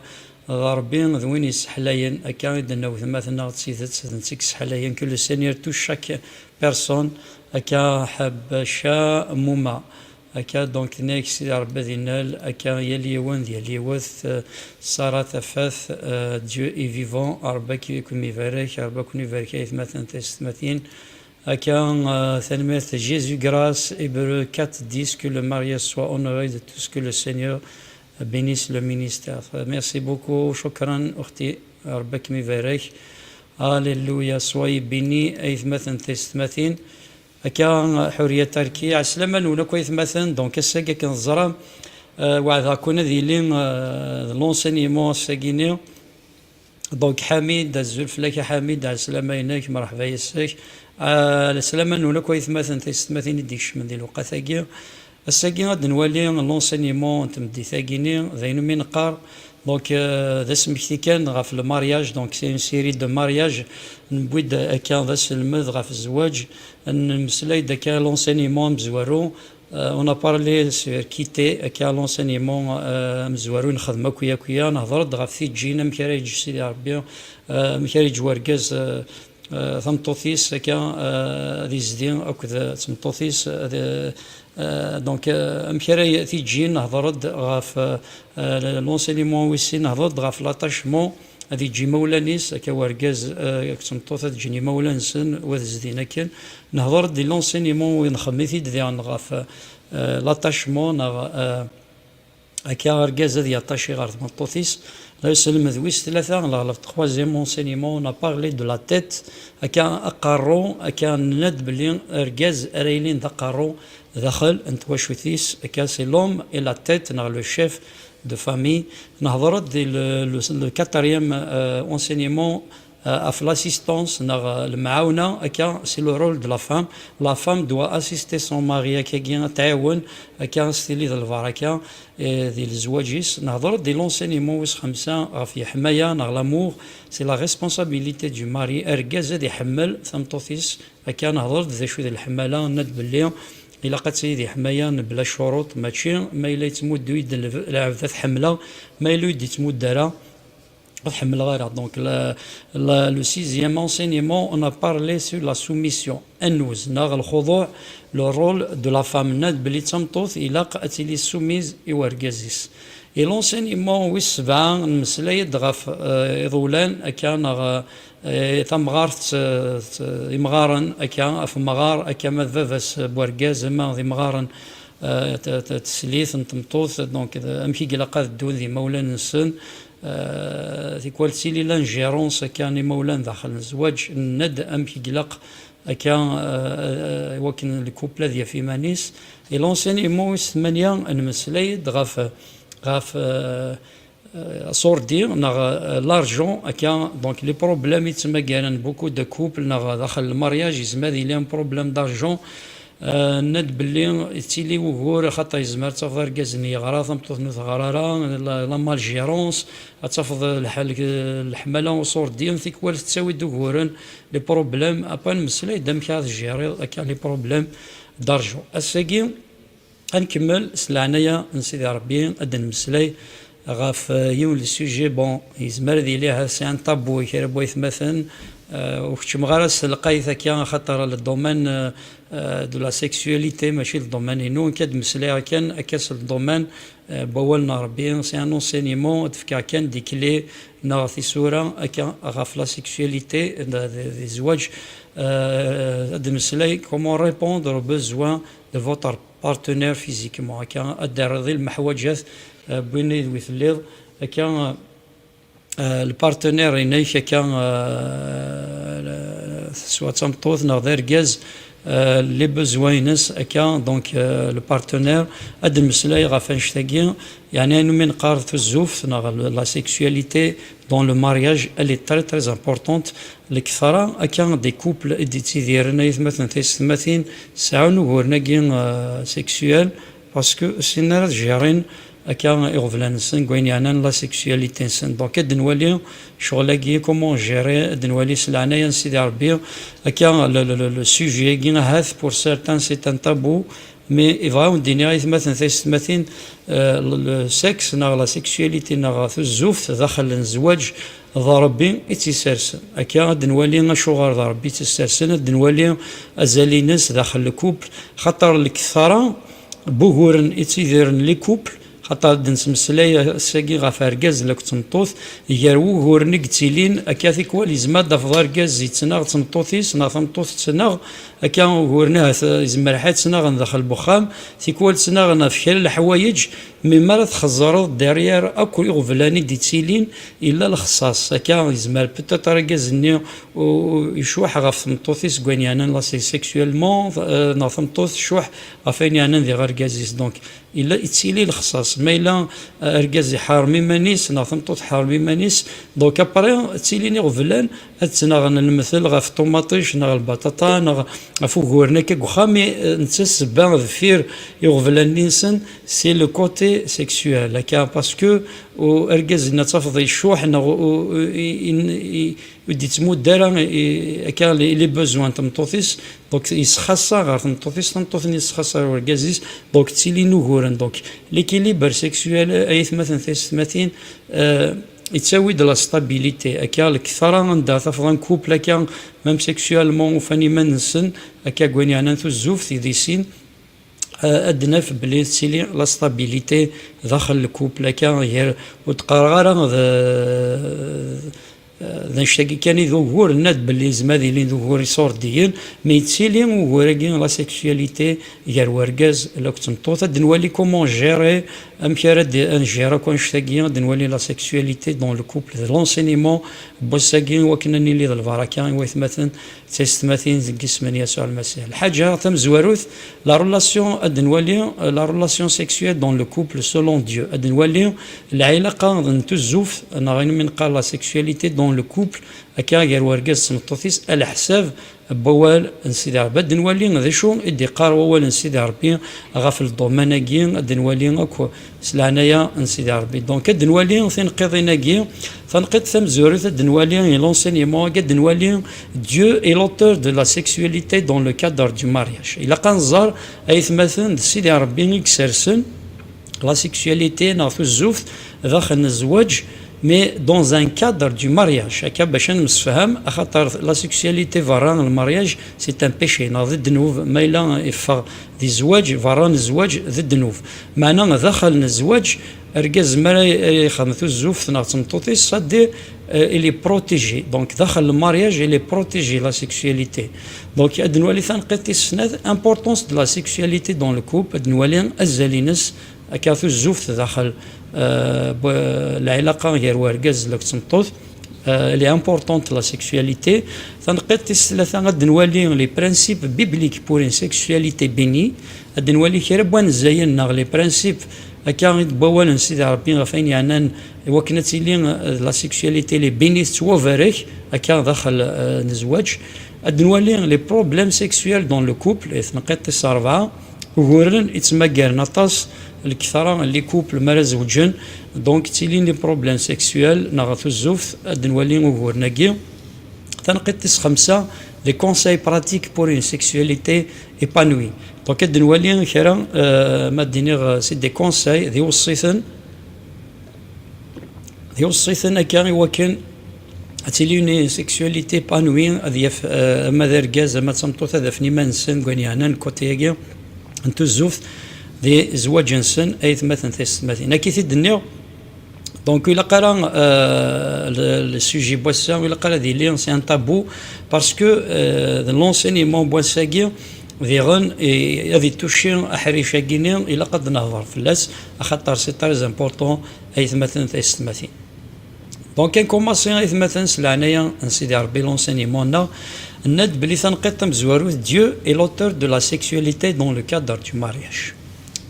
D Ṛebbi d win yesseḥlayen, akka i d-tenna wetma-tneɣ d tidet, d netta i yesseḥlayen, que le Seigneur touche chaque personne, akka Ḥabca Muma. Akka, donc, tenna-yak Sidi Ṛebbi ad innal, akka yal yiwen d yal yiwet, euh, Sara Tafat, euh, Dieu est vivant, Ṛebbi ad kem-ibarek, Ṛebbi ad ken-ibarek aytmaten taysetmatin. Akka, euh, tanemmirt, Jésus grâce, Hébreux quatre dix, que le mariage soit honoré de tout ce que le Seigneur bénisse le ministère. Merci beaucoup, شكرا أختي, Ṛebbi ad kem-ibarek. Alléluia, soyez bénis, aytmaten taysetmatin. Akka, Ḥuriya Tarki, ɛeslama-nwen akk aytmaten. Donc, ass-agi akken teẓram, euh, weɛdeɣ-ken ad yili, euh, d l'enseignement ass-agi-nni. Donc, Ḥamid, azul fell-ak a Ḥamid, ɛeslama-inek, mṛeḥba yes-k. Euh, ɛeslama-nwen akk aytmaten taysetmatin i d-ikecmen di lewqat-agi. Ass-agi ad nwali l'enseignement n tmeddit-agi-nni, d ayen umi neqqar. Donc, euh, d asmekti kan ɣef le mariage, donc c'est une série de mariages. Newwi-d akka d aselmed ɣef zzwaǧ, nemmeslay-d akka l'enseignement amezwaru. Euh, on a parlé sur quitter, akka l'enseignement, euh, amezwaru i nexdem akk, akk, nehder-d ɣef tiǧǧin, amek ara yeǧǧ Sidi Ṛebbi, euh, amek ara yeǧǧ wergaz, euh, euh, tameṭṭut-is, akka, euh, ad yezdi akked tmeṭṭut-is, ad, euh, donc, euh, amek ara y-, tiǧǧin, nehder-d ɣef, euh, euh, l'enseignement wis sin, nehder-d ɣef l'attachement, ad yeǧǧ imawlan-is, akka wergaz, euh, akked tmeṭṭut ad ǧǧen imawlan-nsen, u ad zdin akken. Nehder-d di l'enseignement, u nxemmem-it-id diɣen ɣef, euh, l'attachement, neɣ, euh, akka argaz ad yaṭaci ɣer tmeṭṭut-is. La, aselmed wis tlata, la, le troisième enseignement, on a parlé de la tête. Akka aqerru, akka nenna-d belli argaz ara yilin d aqerru daxel n twacult-is, akka c'est l'homme et la tête, neɣ le chef de famille. Nehder-d di le, le, le quatrième, euh, enseignement, euh, ɣef l'assistance, neɣ, euh, lemɛawna, akka c'est le rôle de la femme. La femme doit assister son mari, akkagi ad tɛiwen, akka ad s-tili d lbaraka, eh, di lezwaǧ-is. Nehder-d di l'enseignement wis xemsa ɣef yeḥmaya, neɣ l'amour, c'est la responsabilité du mari. Argaz ad iḥemmel tameṭṭut-is, akka nehder-d d acu d leḥmala, nenna-d belli ilaq ad tili di ḥmaya mebla ccuruṭ, mačči ma yella yettmuddu-yi-d leb-, lɛebd ad t-ḥemmleɣ, ma yella ur yi-d-yettmuddu ara, ur t-ḥemmleɣ ara. Donc, la, la, le sixième enseignement, on a parlé sur la soumission. Annuz, neɣ lxuḍuɛ, le rôle de la femme. Nenna-d belli d tameṭṭut, ilaq ad tili soumise i urgaz-is. Et l'enseignement wis sebɛa, nmeslay-d ɣef, euh, iḍulan, akka, neɣ, euh, tamɣart, euh, t-, imɣaren, akka, ɣef umɣar, akka ma d baba-s n urgaz, ama d imɣaren, euh, t-, t-, teslit n tmeṭṭut, donc, d-, amek i ilaq ad ddun d imawlan-nsen, euh, tikwal tili l'ingérence, akka, n imawlan daxel n zzwaǧ, nenna-d amek i ilaq akka, euh, euh, i wakken le couple ad yaf iman-is. Et l'enseignement wis tmanya, nmeslay-d ɣef, ɣef, euh, euh, aṣurdi, neɣ, euh, l'argent, akka, donc les problèmes i ttmagaren beaucoup de couples, neɣ daxel le mariage, yezmer ad yili un problème d'argent, Nna-d belli yettili wugur, axaṭer yezmer ad tafeḍ argaz-nni yeɣra, tameṭṭut-nni ur teɣri ara, la, la malgérance, ad tafeḍ lḥal, leḥmala usurdiyen, tikwal tettawi-d uguren, les problèmes, après nemmeslay-d amek ara tjiriḍ akka les problèmes d'argent. Ass-agi, ad nkemmel s leɛnaya n Sidi Ṛebbi, ad d-nemmeslay ɣef, euh, yiwen le sujet, bon, yezmer ad yili ahat c'est un tabou i kra n waytmaten, euh, ur keččmeɣ ara s telqayt akka, axaṭer le domaine, euh, euh, de la sexualité, mačči le domaine inu, nekk ad d-meslayeɣ kan akka s le domaine, euh, n wawal n Ṛebbi, c'est un enseignement, ad d-fkeɣ kan des clés neɣ tisura akka ɣef la sexualité, d, d, d zzwaǧ, euh, ad d-meslay comment répondre aux besoins de votre partenaire physiquement, akka ad d-terreḍ i lmeḥwaǧat, euh, n win d wi telliḍ, akka, euh, le partenaire-inek, akka, euh, teswa d tameṭṭut neɣ d argaz, euh, les besoins-ines, akka, donc, euh, le partenaire, ad d-nemmeslay ɣef annect-agi, yeɛni ayen umi neqqar tuzzuft neɣ la sexualité dans le mariage, elle est très, très importante. Lekthara akka des couples i d-yettidiren, ay atmaten taysetmatin, sɛan uguren-agi, euh, sexuel, parce que ur ssinen ara ad gérin akka iɣeblan-nsen deg wayen yeɛnan la sexualité-nsen. Donc ad d-nwali ccɣel-agi, comment gérer, ad d-nwali s leɛnaya n Sidi Ṛebbi, akka le, le, le, le sujet-agi, ahat pour certains c'est un tabou, mais yebɣa ad wen-d-iniɣ ay atmaten taysetmatin, euh, le, le sexe neɣ la sexualité neɣ tuzzuft daxel n zzwaǧ d Ṛebbi i tt-issersen. Akka ad d-nwali acuɣer d Ṛebbi i tt-issersen, ad d-nwali azal-ines daxel le couple, xaṭer lekthara n wuguren i ttidiren les couples, xaṭer ad d-nettmeslay ass-agi ɣef argaz akked tmeṭṭut, gar wuguren i yettilin, akka tikwal yezmer ad d-tafeḍ argaz yettnaɣ d tmeṭṭut-is, neɣ tameṭṭut tettnaɣ, akka uguren ahat yezmer ḥa ttnaɣen daxel n wexxam, tikwal ttnaɣen ɣef kra n leḥwayeǧ, mais mi ara txeẓẓreḍ derrière akk iɣeblan i d-yettilin, yella lexṣaṣ. Akka yezmer peut-être argaz-nni u-, u-, yecweḥ ɣef tmeṭṭut-is deg wayen yeɛnan la se-, sexuellement, euh, neɣ tameṭṭut tecweḥ ɣef wayen yeɛnan diɣ argaz-is. Donc, yella yettili lexṣaṣ. Ma yella, euh, argaz iḥeṛṛem iman-is neɣ tameṭṭut tḥeṛṛem iman-is, donc après ttilin iɣeblan ad ttnaɣen lemtel ɣef ṭumaṭic neɣ lbaṭaṭa neɣ ɣef uguren akka deg uxxam, mais, euh, netta ssebba deffir iɣeblan-nni-nsen, c'est le côté sexuel, akka, parce que u-, argaz-nni ad tafeḍ yeccuḥ neɣ u-, u-, i-, i-, i-, ur d-yettmudd ara i-, akka les, les besoins n tmeṭṭut-is, donc yesxaṣṣa ɣer tmeṭṭut-is, tameṭṭut-nni yesxaṣṣa ɣer urgaz-is, donc ttilin uguren. Donc l'équilibre sexuel, ay atmaten taysetmatin, euh, yettawi-d la stabilité. Akka lekthara anda tafeḍ un couple akka, même sexuellement, ufan iman-nsen akka deg wayen yeɛnan tuzzuft di sin, euh, ad d-naf belli tettili la stabilité daxel le couple, akka gar, ur d-qqareɣ ara d, euh, d annect-agi kan i d ugur, nna-d belli yezmer ad ilin d ugur iṣurdiyen, mais yettili ugur-agi, la sexualité, gar urgaz akked tmeṭṭut. Ad d-nwali comment gérer, amek ara d-, ad ngérer akk annect-agi, ad d-nwali la sexualité dans le couple, d l'enseignement n wass-agi, wakken ad nili d lbaraka i waytmaten d taysetmatin deg yisem n Yasuɛ Lmasiḥ. Lḥaǧa tamezwarut, la relation, ad d-nwali, euh, la relation sexuelle dans le couple selon Dieu. Ad d-nwali lɛilaqa n tuzzuft, neɣ ayen umi neqqar la sexualité dans le couple, akka gar urgaz d tmeṭṭut-is, a leḥsab n wawal n Sidi Ṛebbi. Ad d-nwali d acu i d-iqqar wawal n Sidi Ṛebbi ɣef le domaine-agi, ad d-nwali akk s leɛnaya n Sidi Ṛebbi. Donc, ad d-nwali tineqqiḍin-agi, taneqqiḍt tamezwarut, ad d-nwali l'enseignement-agi, ad d-nwali Dieu est l'auteur de la sexualité dans le cadre du mariage. Ilaq ad nẓer, ay atmaten, d Sidi Ṛebbi i yessersen la sexualité neɣ tuzzuft daxel n zzwaǧ, mais dans un cadre du mariage. Akka bac ad nemsefham, axaṭer la sexualité berra n le mariage, c'est un péché, neɣ d ddnub, ma yella yeffeɣ di zzwaǧ, berra n zzwaǧ, d ddnub. Meɛna daxel n zzwaǧ, argaz mi ara yexdem tuzzuft neɣ d tmeṭṭut-is, c'est-à-dire, euh, il est protégé. Donc, daxel le mariage, il est protégé, la sexualité. Donc, ad nwali taneqqiḍt tis snat, importance de la sexualité dans le couple, ad nwali azal-ines, akka tuzzuft daxel, euh, n lɛilaqa gar urgaz d tmeṭṭut. Euh, elle est importante, la sexualité. Taneqqiḍt tis tlata, ad nwali les principes bibliques pour une sexualité bénie. Ad nwali kra n wanzayen neɣ les principes Akka i d wawal n Sidi Ṛebbi ɣef ayen yeɛnan i wakken ad tili, eh, la sexualité les bénie, tettwabarek akka daxel, eh, n zzwaǧ. Ad nwali les problèmes sexuels dans le couple, i tneqqiṭ tis ṛebɛa, uguren i ttmagaren aṭas lketṛa n les couples mi ara zewǧen, donc ttilin les problèmes sexuels neɣ tuzzuft, ad nwali uguren-agi. Taneqqiṭ tis xemsa, des conseils pratiques pour une sexualité épanouie. Donc ad nwali kra, euh, ma d-iniɣ, euh, c'est des conseils, d iweṣṣiten, d iweṣṣiten akka i wakken ad tili une sexualité épanouie, ad yaf, euh, ama d argaz ama d tameṭṭut ad afen iman-nsen deg wayen yeɛnan côté-agi n tuzzuft di zzwaǧ-nsen, aytmaten tisetmatin. Akka i t-id-nniɣ. Donc ilaq ara, euh, le, le sujet n wass-a, ilaq ara ad yili c'est un tabou, parce que, euh, de l'enseignement n wass-agi diɣen, i, ad ittucci aḥric-agi-nni, ilaq ad nehḍer fell-as, axaṭer c'est très important, aytmaten tisetmatin. Donc ad nkumaṣi, aytmaten, s leɛnaya n Sidi Ṛebbi, l'enseignement-nneɣ. Nna-d belli taneqqiṭ tamezwarut, Dieu est l'auteur de la sexualité dans le cadre du mariage.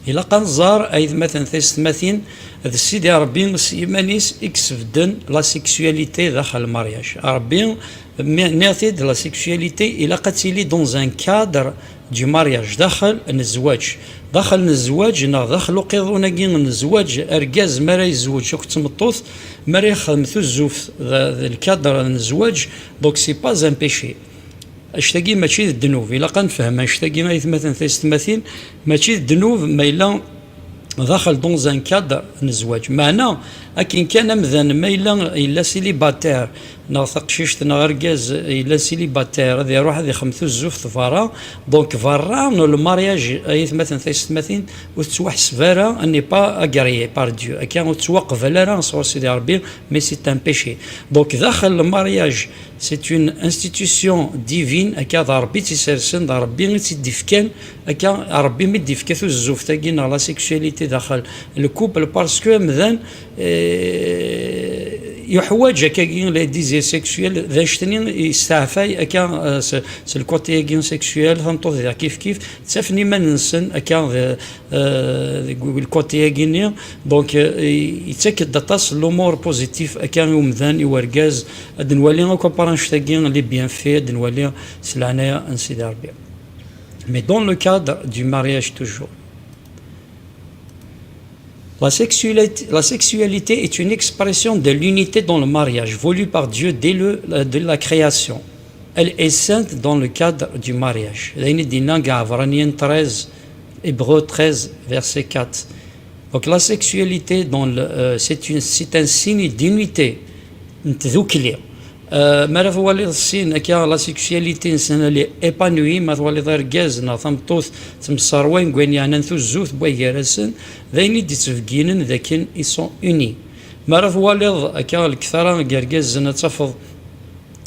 Ilaq ad nẓer, aytmaten tisetmatin, d Sidi Ṛebbi s yiman-is i yesbedden la sexualité daxel mariage. Ṛebbi, mi, nniɣ-t-id, la sexualité ilaq ad tili dans un cadre du mariage, daxel n zzwaǧ. Daxel n zzwaǧ neɣ daxel uqiḍun-agi n zzwaǧ, argaz mi ara yezweǧ akked tmeṭṭut, mi ara yexdem tuzzuft d, d lkadr n zzwaǧ, donc c'est pas un péché. Act-agi mačči d ddnub, ilaq ad nefhem act-agi, aytmaten tisetmatin, mačči d ddnub ma yella daxel dans un cadre n zzwaǧ. Meɛna, akken kan amdan ma yella, yella célibataire, neɣ taqcict neɣ argaz yella célibataire, ad iruḥ ad ixdem tuzzuft berra, donc berra n le mariage, aytmaten tisetmatin, ur tettwaḥseb ara, elle n'est pas agréée par Dieu. Akka ur tettwaqbal ara sɣur Sidi Ṛebbi, mais c'est un péché. Donc daxel le mariage, c'est une institution divine, akka d Ṛebbi i tt-isersen, d Ṛebbi i tt-id-ifkan, akka Ṛebbi mi d-ifka tuzzuft-agi neɣ la sexualité daxel le couple, parce que amdan, eh, yuḥwaǧ akkagi les désirs sexuels, d anect-nni yesteɛfay akka, eh, s, s le côté-agi sexuel, tameṭṭut diɣ kif kif, ttafen iman-nsen akka d, eh, deg le côté-agi-nni. Donc, eh, yettak-d aṭas n l'humour positif akka i umdan, i urgaz. Ad nwali akk apparences-agi, les bienfaits, ad nwali s leɛnaya n Sidi Ṛebbi. Mais dans le cadre du mariage toujours. La sexualité, la sexualité est une expression de l'unité dans le mariage, voulue par Dieu dès le, dès la création. Elle est sainte dans le cadre du mariage. D ayen i d-yenna deg Ɛebṛaniyen treize, Hébreux treize, verset quatre. Donc la sexualité, dans le, euh, c'est une, c'est un signe d'unité, n tdukli. Euh, mi ara twaliḍ sin akka la sexualité-nsen elle est épanouie, ma twaliḍ argaz neɣ tameṭṭut ttemserwayen deg wayen yeɛnan tuzzuft n way gar-asen, d ayen i d-yettbegginen d akken ils sont unis. Mi ara twaliḍ akka lketṛa n yergazen ad tafeḍ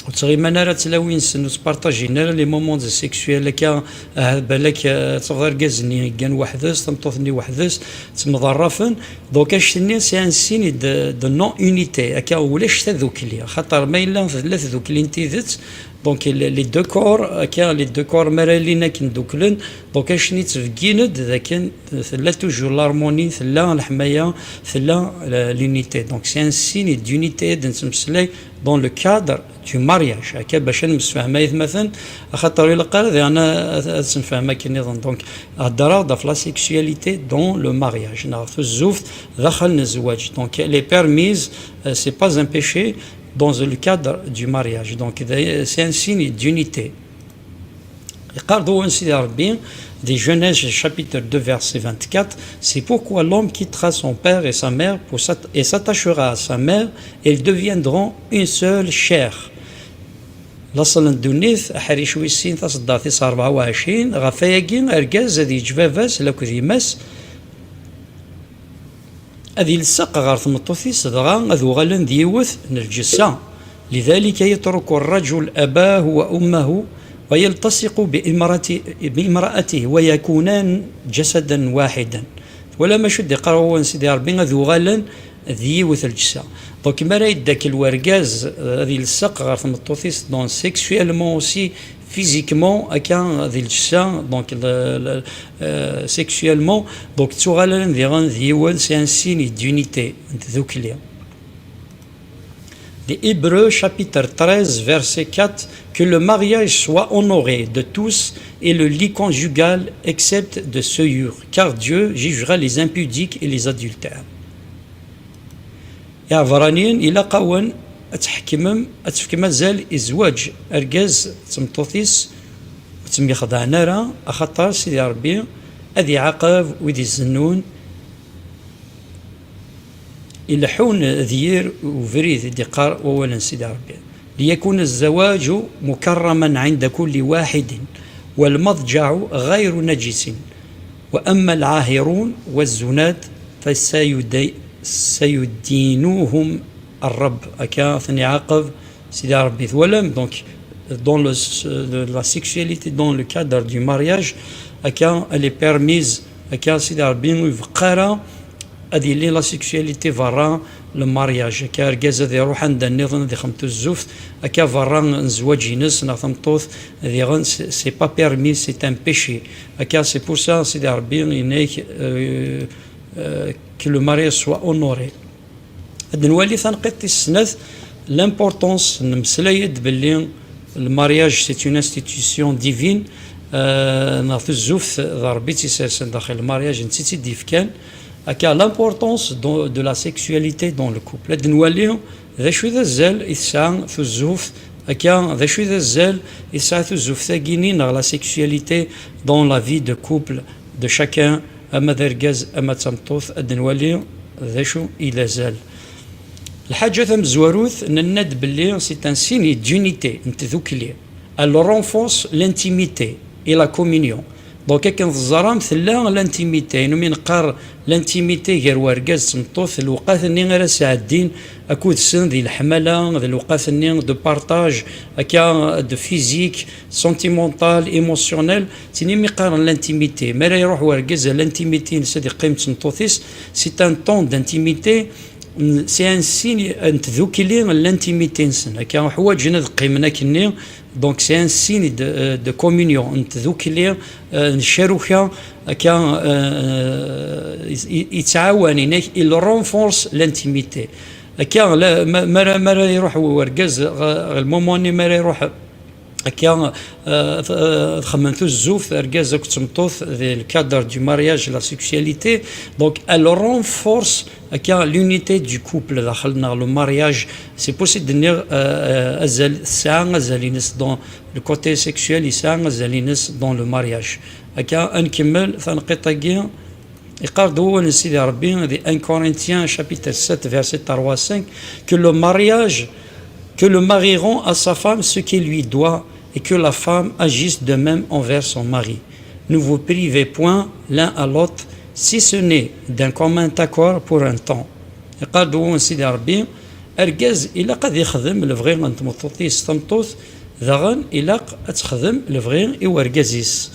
ur ttɣiman ara tlawin-nsen, ur ttpartajin ara les moments sexuels akka, ahat balak, eh, ad tafeḍ argaz-nni yeggan weḥd-s, tameṭṭut-nni weḥd-s, ttemḍerrafen. Donc anect-nni c'est un signe de, de non-unité, akka ulac tadukli, axaṭer ma yella tella tdukli n tidet, donc les, les deux corps, akka les deux corps mi ara ilin akken duklen, donc anect-nni yettbeggin-d d akken tella toujours l'harmonie, tella leḥmaya, tella, euh, l'unité. Donc c'est un signe d'unité, ad nettmeslay dans le cadre du mariage. Akka bac ad nemsefham aytmaten, axaṭer ilaq ara diɣen ad, ad, ad semfehem akken nniḍen. Donc, heddreɣ-d ɣef la sexualité dans le mariage, neɣ tuzzuft daxel n zzwaǧ. Donc, elle est permise, euh, c'est pas un péché dans le cadre du mariage. Donc, c'est un signe d'unité. Iqqar-d wawal n Sidi Ṛebbi di Genèse chapitre deux verset vingt-quatre, c'est pourquoi l'homme quittera son père et sa mère pour s'att-, et s'attachera à sa mère, et ils deviendront une seule chair. Laṣel n ddunit, aḥric wis sin, taṣeddart tis ṛebɛa u ɛecrin, ɣef wayagi argaz ad yeǧǧ baba-s lakked yemma-s, ad ilseq ɣer tmeṭṭut-is, dɣa ad uɣalen d yiwet n lǧessa. لذلك يترك الرجل أباه وأمه ويلتصق بامرأته، بامرأته ويكونان جسدا واحدا. Twalam acu d-iqqar wawal n Sidi Ṛebbi, ad uɣalen d yiwet lǧessa. Donc mi ara yeddakel wergaz, euh, ad ilseq ɣer tmeṭṭut-is, donc sexuellement aussi, physiquement, akka, di lǧessa, donc, le, le, euh, sexuellement, donc, ttuɣalen diɣen d yiwen, c'est un signe d'unité, n tdukli. Des Hébreux, chapitre treize, verset quatre, que le mariage soit honoré de tous et le lit conjugal excepté de souillure, car Dieu jugera les impudiques et les adultères. Iɛebṛaniyen, ilaq-awen ad tḥekmem, ad tefkem azal i zzwaǧ, argaz d tmeṭṭut-is ur ttemyexdaɛen ara, axaṭer Sidi Ṛebbi ad iɛaqeb wid izennun ileḥḥun d yir ubrid i d-iqqar wawal n Sidi Ṛebbi. ليكن الزواج مكرما عند كل واحد والمضجع غير نجس وأما العاهرون والزناة فسيدينهم الرب. Akka ad ten-iɛaqeb Sidi Ṛebbi. Twalam, donc, dans le, le, la sexualité dans le cadre du mariage, akka, elle est permise, akka, Sidi Ṛebbi ur ibeqqa ara ad yili la sexualité berra le mariage. Akka, argaz ad iruḥ anda nniḍen ad ixdem tuzzuft, akka, berra n zzwaǧ-ines neɣ tameṭṭut, diɣen, c'est, c'est pas permis, c'est un péché. Akka, c'est pour ça, Sidi Ṛebbi yenna-k, euh, euh, que le mariage soit honoré. Ad nwali tanqiḍt tis snat, l'importance, nemmeslay-d belli le mariage c'est une institution divine, euh, neɣ tuzzuft d Ṛebbi i tt-isersen daxel, le mariage netta i tt-id-yefkan. Akka, l'importance de, de la sexualité dans le couple. Ad nwali d acu i d azal i tesɛa tuzzuft, akka, d acu i d azal i tesɛa tuzzuft-agi-nni neɣ la sexualité dans la vie de couple de chacun, ama d argaz ama d tameṭṭut, ad nwali d acu i d azal. Lḥaǧa tamezwarut, nenna-d belli c'est un signe d'unité, n tdukli. Elle renforce l'intimité et la communion. Donc, akken teẓram, tella l'intimité. Ayen umi neqqar l'intimité gar urgaz d tmeṭṭut, lewqat-nni ara sɛeddin akked-sen di leḥmala, d lewqat-nni de partage, akka, de physique, sentimental, émotionnel, d tin umi qqaren l'intimité. Mi ara iruḥ urgaz ar l'intimité-ines ad iqqim d tmeṭṭut-is, c'est un temps d'intimité, c'est un signe n tdukli n l'intimité-nsen. Akka, ḥwaǧen ad qqimen akkenni, donc c'est un signe de, de communion, n tdukli, euh, n ccaruka, akka, euh, i, i, yettɛawan, inek, il renforce l'intimité. Akka, la, ma, mi ara, mi ara iruḥ urgaz ɣer, ɣer le moment-nni, mi ara iruḥ akka, euh, t-, euh, txemmem tuzzuft, argaz akked tmeṭṭut, di le cadre du mariage, la sexualité, donc elle renforce, akka, l'unité du couple daxel, neɣ le mariage. C'est pour ça i d-nniɣ, euh, euh, azal, tesɛa azal-ines dans le côté sexuel, yesɛa azal-ines dans le mariage. Akka, ad nkemmel tanqiḍt-agi. Iqqar-d wawal n Sidi Ṛebbi di un Corinthiens chapitre sept, verset trois à cinq, que le mariage, que le mari rend à sa femme ce qu'il lui doit et que la femme agisse de même envers son mari. Ne vous privez point l'un à l'autre, si ce n'est d'un commun accord pour un temps. Iqqar-d wawal n Sidi Ṛebbi, argaz ilaq ad ixdem lebɣi n tmeṭṭut-is, tameṭṭut daɣen ilaq ad texdem lebɣi i urgaz-is.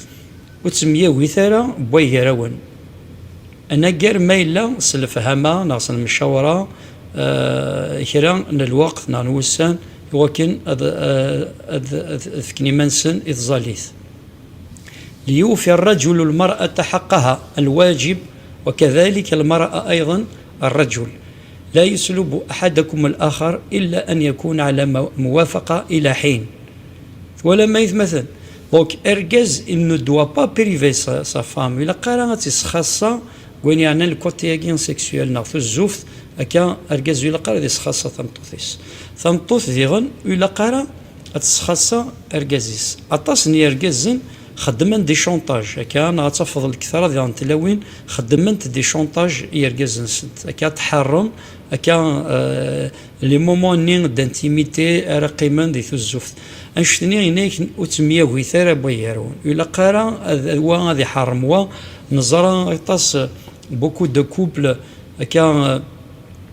Ur ttemyagit ara n way gar-awen. Anagar ma yella s lefhama neɣ s lemcawra, eh, kra n lweqt neɣ n wussan, i wakken ad, eh, ad, ad fken iman-nsen i tẓallit. ليوفي الرجل المرأة حقها الواجب، وكذلك المرأة أيضا الرجل. لا يسلب أحدكم الآخر إلا أن يكون على مو-، موافقة إلى حين. Twalam aytmaten? Donc, argaz, il ne doit pas priver sa, sa femme. Ilaq ara ad tt-isxaṣṣa deg wayen yeɛnan le côté-agi sexuel neɣ tuzzuft, akka, argaz ur ilaq ara ad isxaṣṣa tameṭṭut-is. Tameṭṭut diɣen ur ilaq ara ad tesxaṣṣa argaz-is. Aṭas n yergazen xeddmen des chantages, akka, neɣ ad tafeḍ lektra diɣen n tlawin xeddment des chantages i yergazen-nsent, akka, ad tḥeṛṛem, akka, euh, les moments-nni d'intimité ara qqimen di tuzzuft. Annect-nni inek ur ttemyagit ara n way gar-awen. Ur ilaq ara ad, ad wa ad iḥeṛṛem wa. Neẓra aṭas, beaucoup de couples, akka, euh,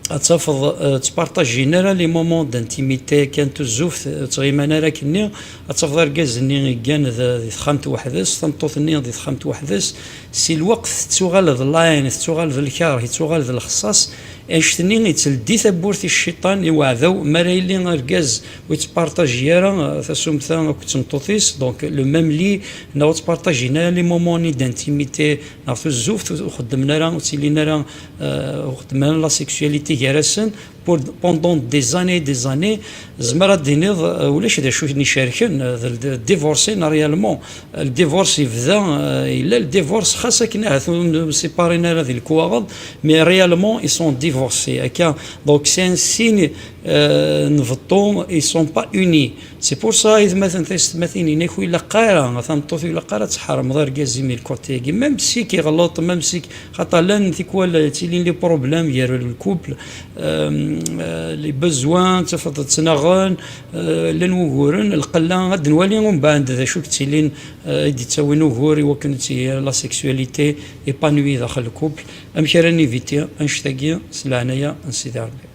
ad tafeḍ, euh, ttpartajin ara les moments d'intimité, kan tuzzuft, euh, ur ttɣiman ara akkenni. Ad tafeḍ argaz-nni yeggan d, di texxamt weḥd-s, tameṭṭut-nni di texxamt weḥd-s. Si lweqt tettuɣal d line, tettuɣal d lkeṛh, tettuɣal d lexṣaṣ, Annect-nni yettleddi tawwurt i cciṭan, i uɛdaw, mi ara yili argaz ur yettpartaji ara, eh, tasumta akked tmeṭṭut-is, donc le même lit, neɣ ur ttpartajin ara les moments-nni d'intimité, neɣ tuzzuft, ur xeddmen ara, ur ttilin ara, eh, ur xeddmen ara la sexualité gar-asen, pour, pendant des années et des années, tzemreḍ ad d-tiniḍ, eh, ulac d acu i ten-icerken, eh, d, d divorcé, neɣ réellement. Le divorce yebda, eh, yella le divorce, xas akken ahat ur, ur séparin ara di lekwaɣeḍ, mais réellement, ils sont divorcés. Akka, donc, c'est un signe, euh, n beṭṭu, ils sont pas unis. C'est pour ça, aytmaten, taysetmatin, inak ur ilaq ara, a tameṭṭut, ur ilaq ara ad tḥermeḍ argaz-im di lkurt-agi. Même si k-iɣelleḍ, même si k-, xaṭer llan tikwal ttilin les problèmes gar le couple, euh, euh, les besoins, tafeḍ ttnaɣen, euh, llan wuguren, lqella, ad nwali umbeɛd d acu i yettilin, euh, i d-ittawin ugur i wakken ad tili la sexualité épanouie daxel le couple. Amek ara niviti annect-agi s leɛnaya n Sidi Ṛebbi?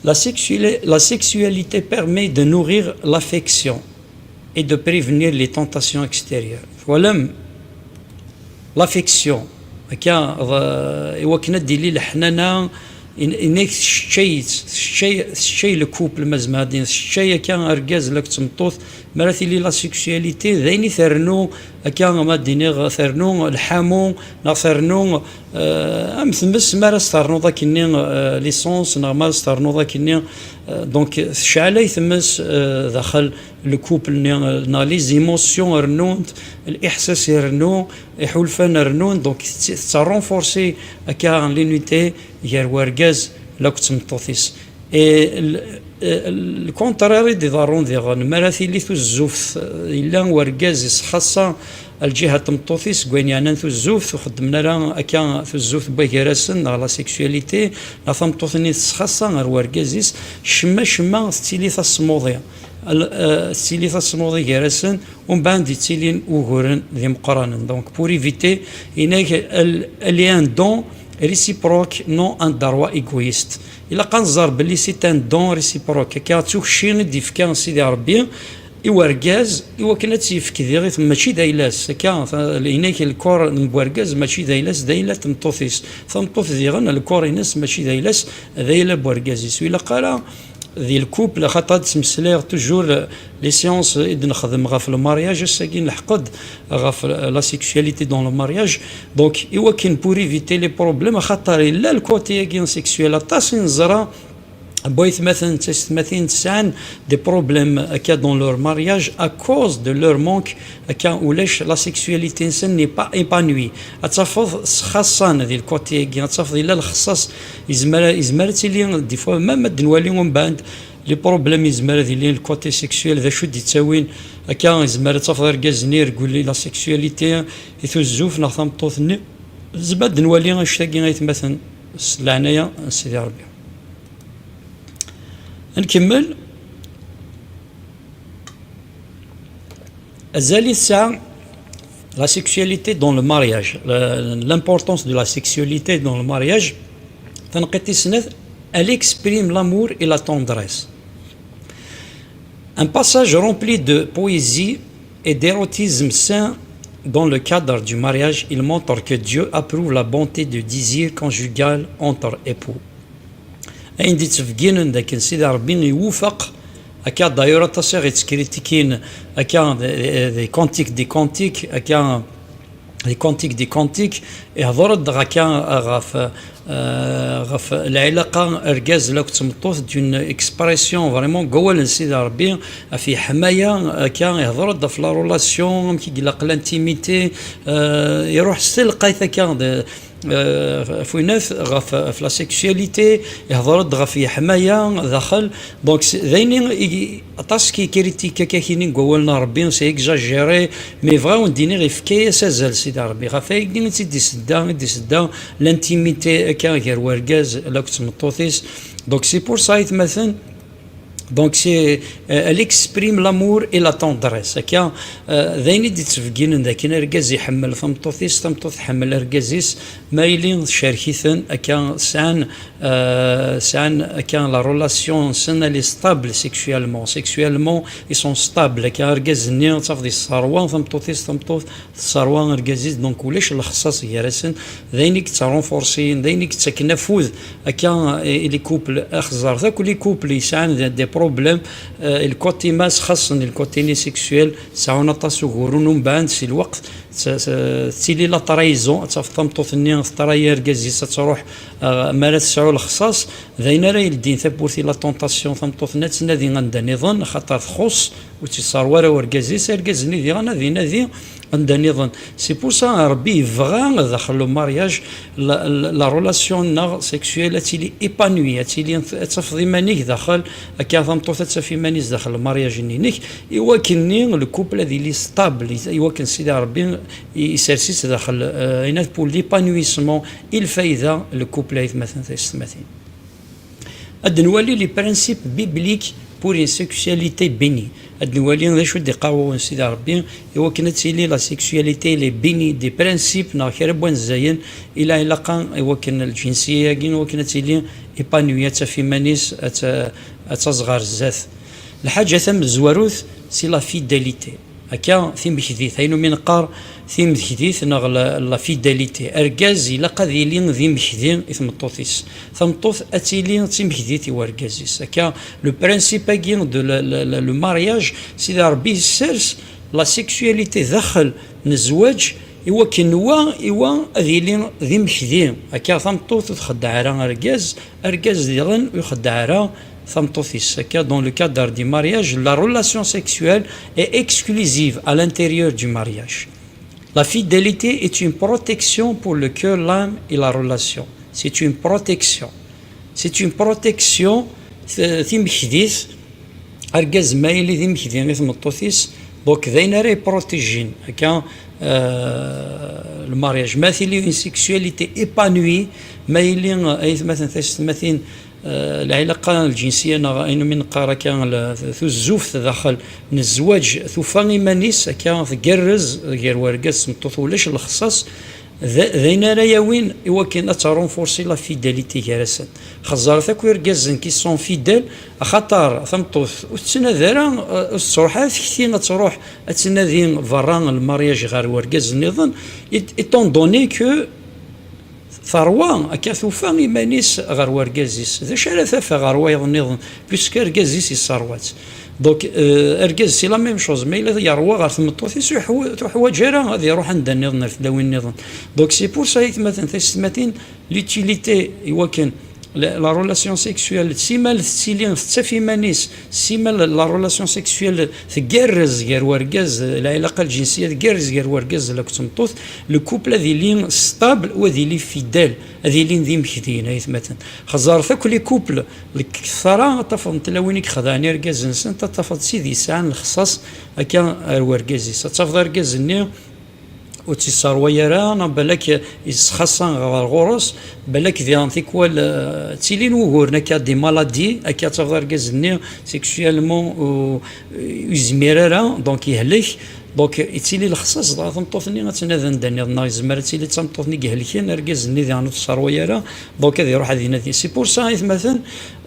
La sexuali-, la sexualité permet de nourrir l'affection et de prévenir les tentations extérieures. Twalam, l'affection, akka, d-, i wakken ad d-tili leḥnana, in-, inek tesseččay, tesseččay, tesseččay le couple, ma zemreɣ ad d-iniɣ, tesseččay akka argaz la tmeṭṭut, mi ara tili la sexualité, d ayen i ternu, akka ma d-iniɣ, ternu lḥamu, neɣ ternu, euh, am tmes, mi ara s-ternuḍ akkenni, euh, l'essence, neɣ mi ara s-ternuḍ akkenni, euh, donc, tecɛel ay tmes, euh, daxel le couple-nni, euh, neɣ les émotions rennunt, l'iḥsas irennu, iḥulfan rennun, donc, tetti-, tettarenforcer akka l'unité gar wergaz la tmeṭṭut-is. Et le, euh, le contraire i d-iḍerrun diɣen, mi ara tili tuzzuft, euh, yella wergaz isxaṣṣa lǧiha n tmeṭṭut-is, deg wayen yeɛnan tuzzuft, ur xeddmen ara akka tuzzuft n wagar-asen, neɣ la sexualité, neɣ tameṭṭut-nni tesxaṣṣa ɣer wergaz-is, cemma, cemma tettili tasmuḍi. Al-, euh, tettili tasmuḍi gar-asen, umbeɛd yettilin wuguren d imeqqranen. Donc, pour éviter, inak, elle, elle est un don réciproque, non un droit égoïste. Ilaq ad nẓer belli c'est un don réciproque. Akka d tukci i d-ifka Sidi Ṛebbi i wergaz, i wakken ad tt-yefk diɣ i t-, mačči d ayla-s. Akka, ta-, inak le corps n wergaz mačči d ayla-s, d ayla n tmeṭṭut-is. Tameṭṭut diɣen, le corps-ines mačči d ayla-s, d ayla n wergaz-is. Ur ilaq ara di le couple, xaṭer ad d-ttmeslayeɣ toujours, euh, les séances i d-nexdem ɣef le mariage, ass-agi nleḥq-d ɣef, euh, la sexualité dans le mariage. Donc, i wakken pour éviter les problèmes, xaṭer yella le côté-agi sexuel, aṭas i neẓra n waytmaten d taysetmatin tesɛan des problèmes akka dans leur mariage à cause de leur manque, akka ulac, la sexualité-nsen n'est pas épanouie. Ad tafeḍ sxaṣṣan di le côté-agi, ad tafeḍ yella lexṣaṣ, yezmer, yezmer ad tili, des fois, même ad d-nwali umbeɛd, les problèmes, yezmer ad ilin le côté sexuel, d acu d-ittawin. Akka, yezmer ad tafeḍ argaz-nni irguli la sexualité i tuzzuft neɣ tameṭṭut-nni. Yezmer ad d-nwali annect-agi, aytmaten, s leɛnaya n Sidi Ṛebbi. Ad nkemmel. Azal i tesɛa la sexualité dans le mariage, la, l'importance de la sexualité dans le mariage. Taneqqiṭ tis snat, elle exprime l'amour et la tendresse. Un passage rempli de poésie et d'érotisme sain dans le cadre du mariage, il montre que Dieu approuve la bonté de désir conjugal entre époux. Ayen d-ittbegginen d akken Sidi Ṛebbi iwufeq, akka d'ailleurs aṭas i ɣ-ittkritikin, akka des, des cantiques des cantiques, akka des cantiques des cantiques, ihḍer-d akka ɣef, euh, ɣef lɛilaqa argaz akked tmeṭṭut, d'une expression vraiment deg wawal n Sidi Ṛebbi, ɣef yeḥmaya, akka ihḍer-d ɣef la relation, amek i ilaq l'intimité, euh, iruḥ s telqayt akka de, euh, ɣef winat, ɣef, ɣef la sexualité, ihḍer-d ɣef yeḥmaya daxel. Donc, c'est, d ayen i, i, aṭas ki kritik akka kini deg wawal n Ṛebbi, c'est exagéré, mais bɣiɣ ad wen-d-iniɣ, ifka-yas azal Sidi Ṛebbi. Ɣef ayen i tt-id-isedda, i d-isedda l'intimité akka gar wergaz akked tmeṭṭut-is. Donc, c'est pour ça, aytmaten, Donc c'est, euh, elle exprime l'amour et la tendresse. Akka, euh, d ayen i d-yettbegginen d akken argaz iḥemmel tameṭṭut-is, tameṭṭut tḥemmel argaz-is, ma yili tcerk-iten, akka sɛan, euh, sɛan, akka la relation-nsen, elle est stable sexuellement. Sexuellement, ils sont stables. Akka argaz-nni, ad tafeḍ yesserwa tameṭṭut-is, tameṭṭut tesserwa argaz-is, donc ulac lexṣaṣ gar-asen. D ayen i yettarunfursin, d ayen i yettaken afud akka i les couples. Xeẓẓret akk les couples yesɛan des, des problèmes, euh, lkoṭi mas xaṣṣen lkoṭi-nni sexuel, seɛɛun aṭas uguren, umbeɛd si lweqt t-, t-, tettili la trahison, ad tafeḍ tameṭṭut-nni tetrahi argaz-is, ad truḥ, euh, mi ara tesɛu lexṣaṣ. D ayen ara yeldin tawwurt i la tentation, tameṭṭut-nni ad tnadi anda nniḍen, axaṭer txuṣṣ, ur tt-yesserwa ara urgaz-is, argaz-nni diɣen ad inadi anda nniḍen. C'est pour ça Rebbi yebɣa daxel le mariage, la, la, la relation-nneɣ sexuelle ad tili épanouie, ad tili, ad tafeḍ iman-ik daxel, akka tameṭṭut ad taf iman-is daxel le mariage-nni-inek, i wakken-nni le couple ad yili stable, i wakken Sidi Rebbi i-, isers-itt daxel, euh, ayen pour l'épanouissement i lfayda le couple, aytmaten taysetmatin. Ad nwali les principes bibliques pour une sexualité bénie. Ad nwali d acu i d-iqqar wawal n Sidi Rebbi, i wakken ad tili la sexualité les bénie, des principes neɣ kra n wanzayen i la ilaqa i wakken lǧinsiya-agi, i wakken ad tili épanouie, ad taf iman-is, ad ta-, ad taẓ ɣer zdat. Lḥaǧa tamezwarut, c'est la fidélité. Akka, timekdit, ayen umi neqqar timekdit neɣ la, la fidélité. Argaz ilaq ad yili d imekdi i tmeṭṭut-is. Tameṭṭut ad tili d timekdit i wergaz-is. Akka, le principe-agi de la, la, la, le mariage, Sidi Rebbi yessers la sexualité daxel n zzwaǧ, i wakken wa, i wa ad yili d imekdi. Akka, tameṭṭut ur txeddeɛ ara argaz, argaz diɣen ur ixeddeɛ ara tameṭṭut-is. Akka, dans le cadre du mariage, la relation sexuelle est exclusive à l'intérieur du mariage. La fidélité est une protection pour le cœur, l'âme et la relation. C'est une protection. C'est une protection, euh, timekdit, argaz ma yili d imekdi i tmeṭṭut-is, donc d ayen ara yepprotégin, akka, euh, le mariage. Ma tili une sexualité épanouie, ma yili, euh, aytmaten taysetmatin, euh, lɛilaqa lǧinsiya neɣ ayen umi neqqar akka, la, tuzzuft daxel n zzwaǧ, tufa iman-is akka tgerrez gar wergaz d tmeṭṭut, ulac lexṣaṣ, d, d ayen ara yawin i wakken ad terunfursi la fidélité gar-asen. Xeẓẓret akk irgazen qui sont fidèles, axaṭer tameṭṭut ur tettnadi ara, euh, ur tettruḥ ara tekti ad truḥ ad tnadi berra n lmaryaj ɣer wergaz nniḍen, et-, étant donné que terwa, akka tufa iman-is ɣer wergaz-is. D acu ara taf ɣer wayeḍ nniḍen, puisque argaz-is yesserwa-tt? Donc, euh, argaz, c'est la même chose. Ma yella yerwa ɣer tmeṭṭut-is, ur yeḥwa-, ur yeḥwaǧ ara ad iruḥ anda nniḍen, ar tlawin nniḍen. Donc, c'est pour ça, aytmaten taysetmatin, l'utilité, i wakken la, la relation sexuelle, simal tettili tettaf iman-is, simal la relation sexuelle tgerrez gar wergaz, lɛilaqa lǧinsiya tgerrez gar wergaz akked tmeṭṭut, le couple ad yili stable u ad yili fidèle, ad ilin d imekdiyen, aytmaten. Xeẓẓret akk les couples, deg kthara ad tafeḍ n tlawin i ixedɛen irgazen-nsent, ad tafeḍ d tid yesɛan lexṣaṣ akka ar wergaz-is. Ad tafeḍ argaz-nni ur tt-yesserway ara, neɣ balak yesxaṣa ɣer ɣur-s, balak diɣen tikwal, euh, ttilin wuguren akka, des maladies, akka ad tafeḍ argaz-nni sexuellement ur, ur yezmir ara, donc yehlek, donc yettili lexṣaṣ dɣa tameṭṭut-nni ad tnadi anda nniḍen, neɣ yezmer ad tili d tameṭṭut-nni ihelken, argaz-nni diɣen ur t-tesserway ara, donc ad iruḥ ad inadi. C'est pour ça, aytmaten,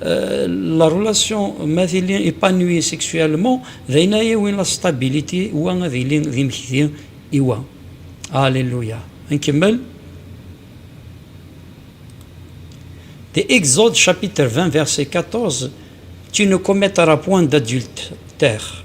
euh, la relation ma tili épanouie sexuellement, d ayen ara yawin la stabilité, wa ad yili d imekdi i wa. Alléluia. Nkemmel. Di Exode chapitre vingt, verset quatorze, tu ne commettras point d'adultère.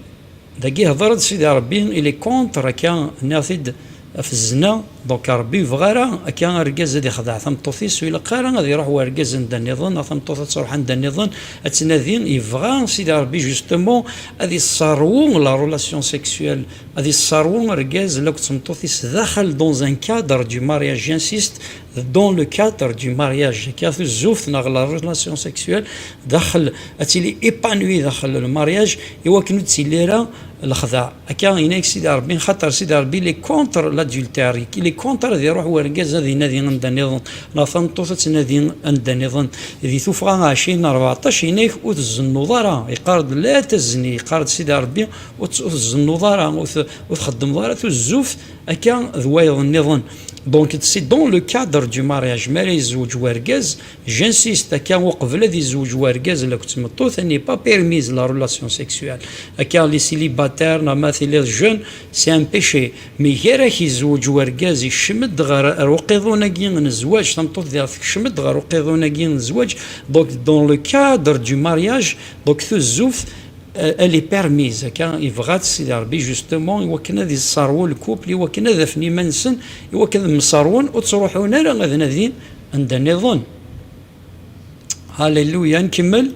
Dagi ihder-d Sidi Rebbi, il est contre akka, nniɣ-t-id, ɣef zzna. Donc Rebbi yebɣa ara akka argaz ad ixdeɛ tameṭṭut-is, ur ilaq ara ad iruḥ wergaz anda nniḍen, neɣ tameṭṭut ad truḥ anda nniḍen, ad tnadi. Yebɣa Sidi Rebbi justement ad isserwu la relation sexuelle, ad isserwu argaz akked tmeṭṭut-is daxel dans un cadre du mariage, j'insiste, dans le cadre du mariage, akka tuzzuft neɣ la relation sexuelle daxel, ad tili épanouie daxel le mariage, i wakken ur d-tili ara lexdeɛ. Akka yenna-k Sidi Ṛebbi, xaṭer Sidi Ṛebbi il est contre l'adultère, il est contre ad iruḥ wergaz ad inadi anda nniḍen, neɣ tameṭṭut ad tnadi anda nniḍen. Di Tuffɣa ɛecrin rbeɛṭac yenna-k ur tzennuḍ ara, yeqqar-d la tazni, yeqqar-d Sidi Ṛebbi ur tt-, ur tzennuḍ ara, ur t-, ur txeddmeḍ ara tuzzuft akka d wayeḍ nniḍen. Donc c'est dans le cadre du mariage, mi ara yezweǧ wergaz, j'insiste, akka uqbel ad yezweǧ wergaz akked tmeṭṭut, elle n'est pas permise la relation sexuelle. Akka les célibataires, neɣ ma tiliḍ jeune, c'est un péché. Mais gar-ak yezweǧ wergaz, yekcem-d ɣer, ɣer uqiḍun-agi n zzwaǧ, tameṭṭut diɣ tekcem-d ɣer uqiḍun-agi n zzwaǧ, donc dans le cadre du mariage, donc tuzzuft, euh, elle est permise, akka yebɣa-tt Sidi Ṛebbi, justement, i wakken ad yesserwu le couple, i wakken ad afen iman-nsen, i wakken ad mserwen, ur ttruḥun ara ad nadin anda nniḍen. Halleluya, nkemmel.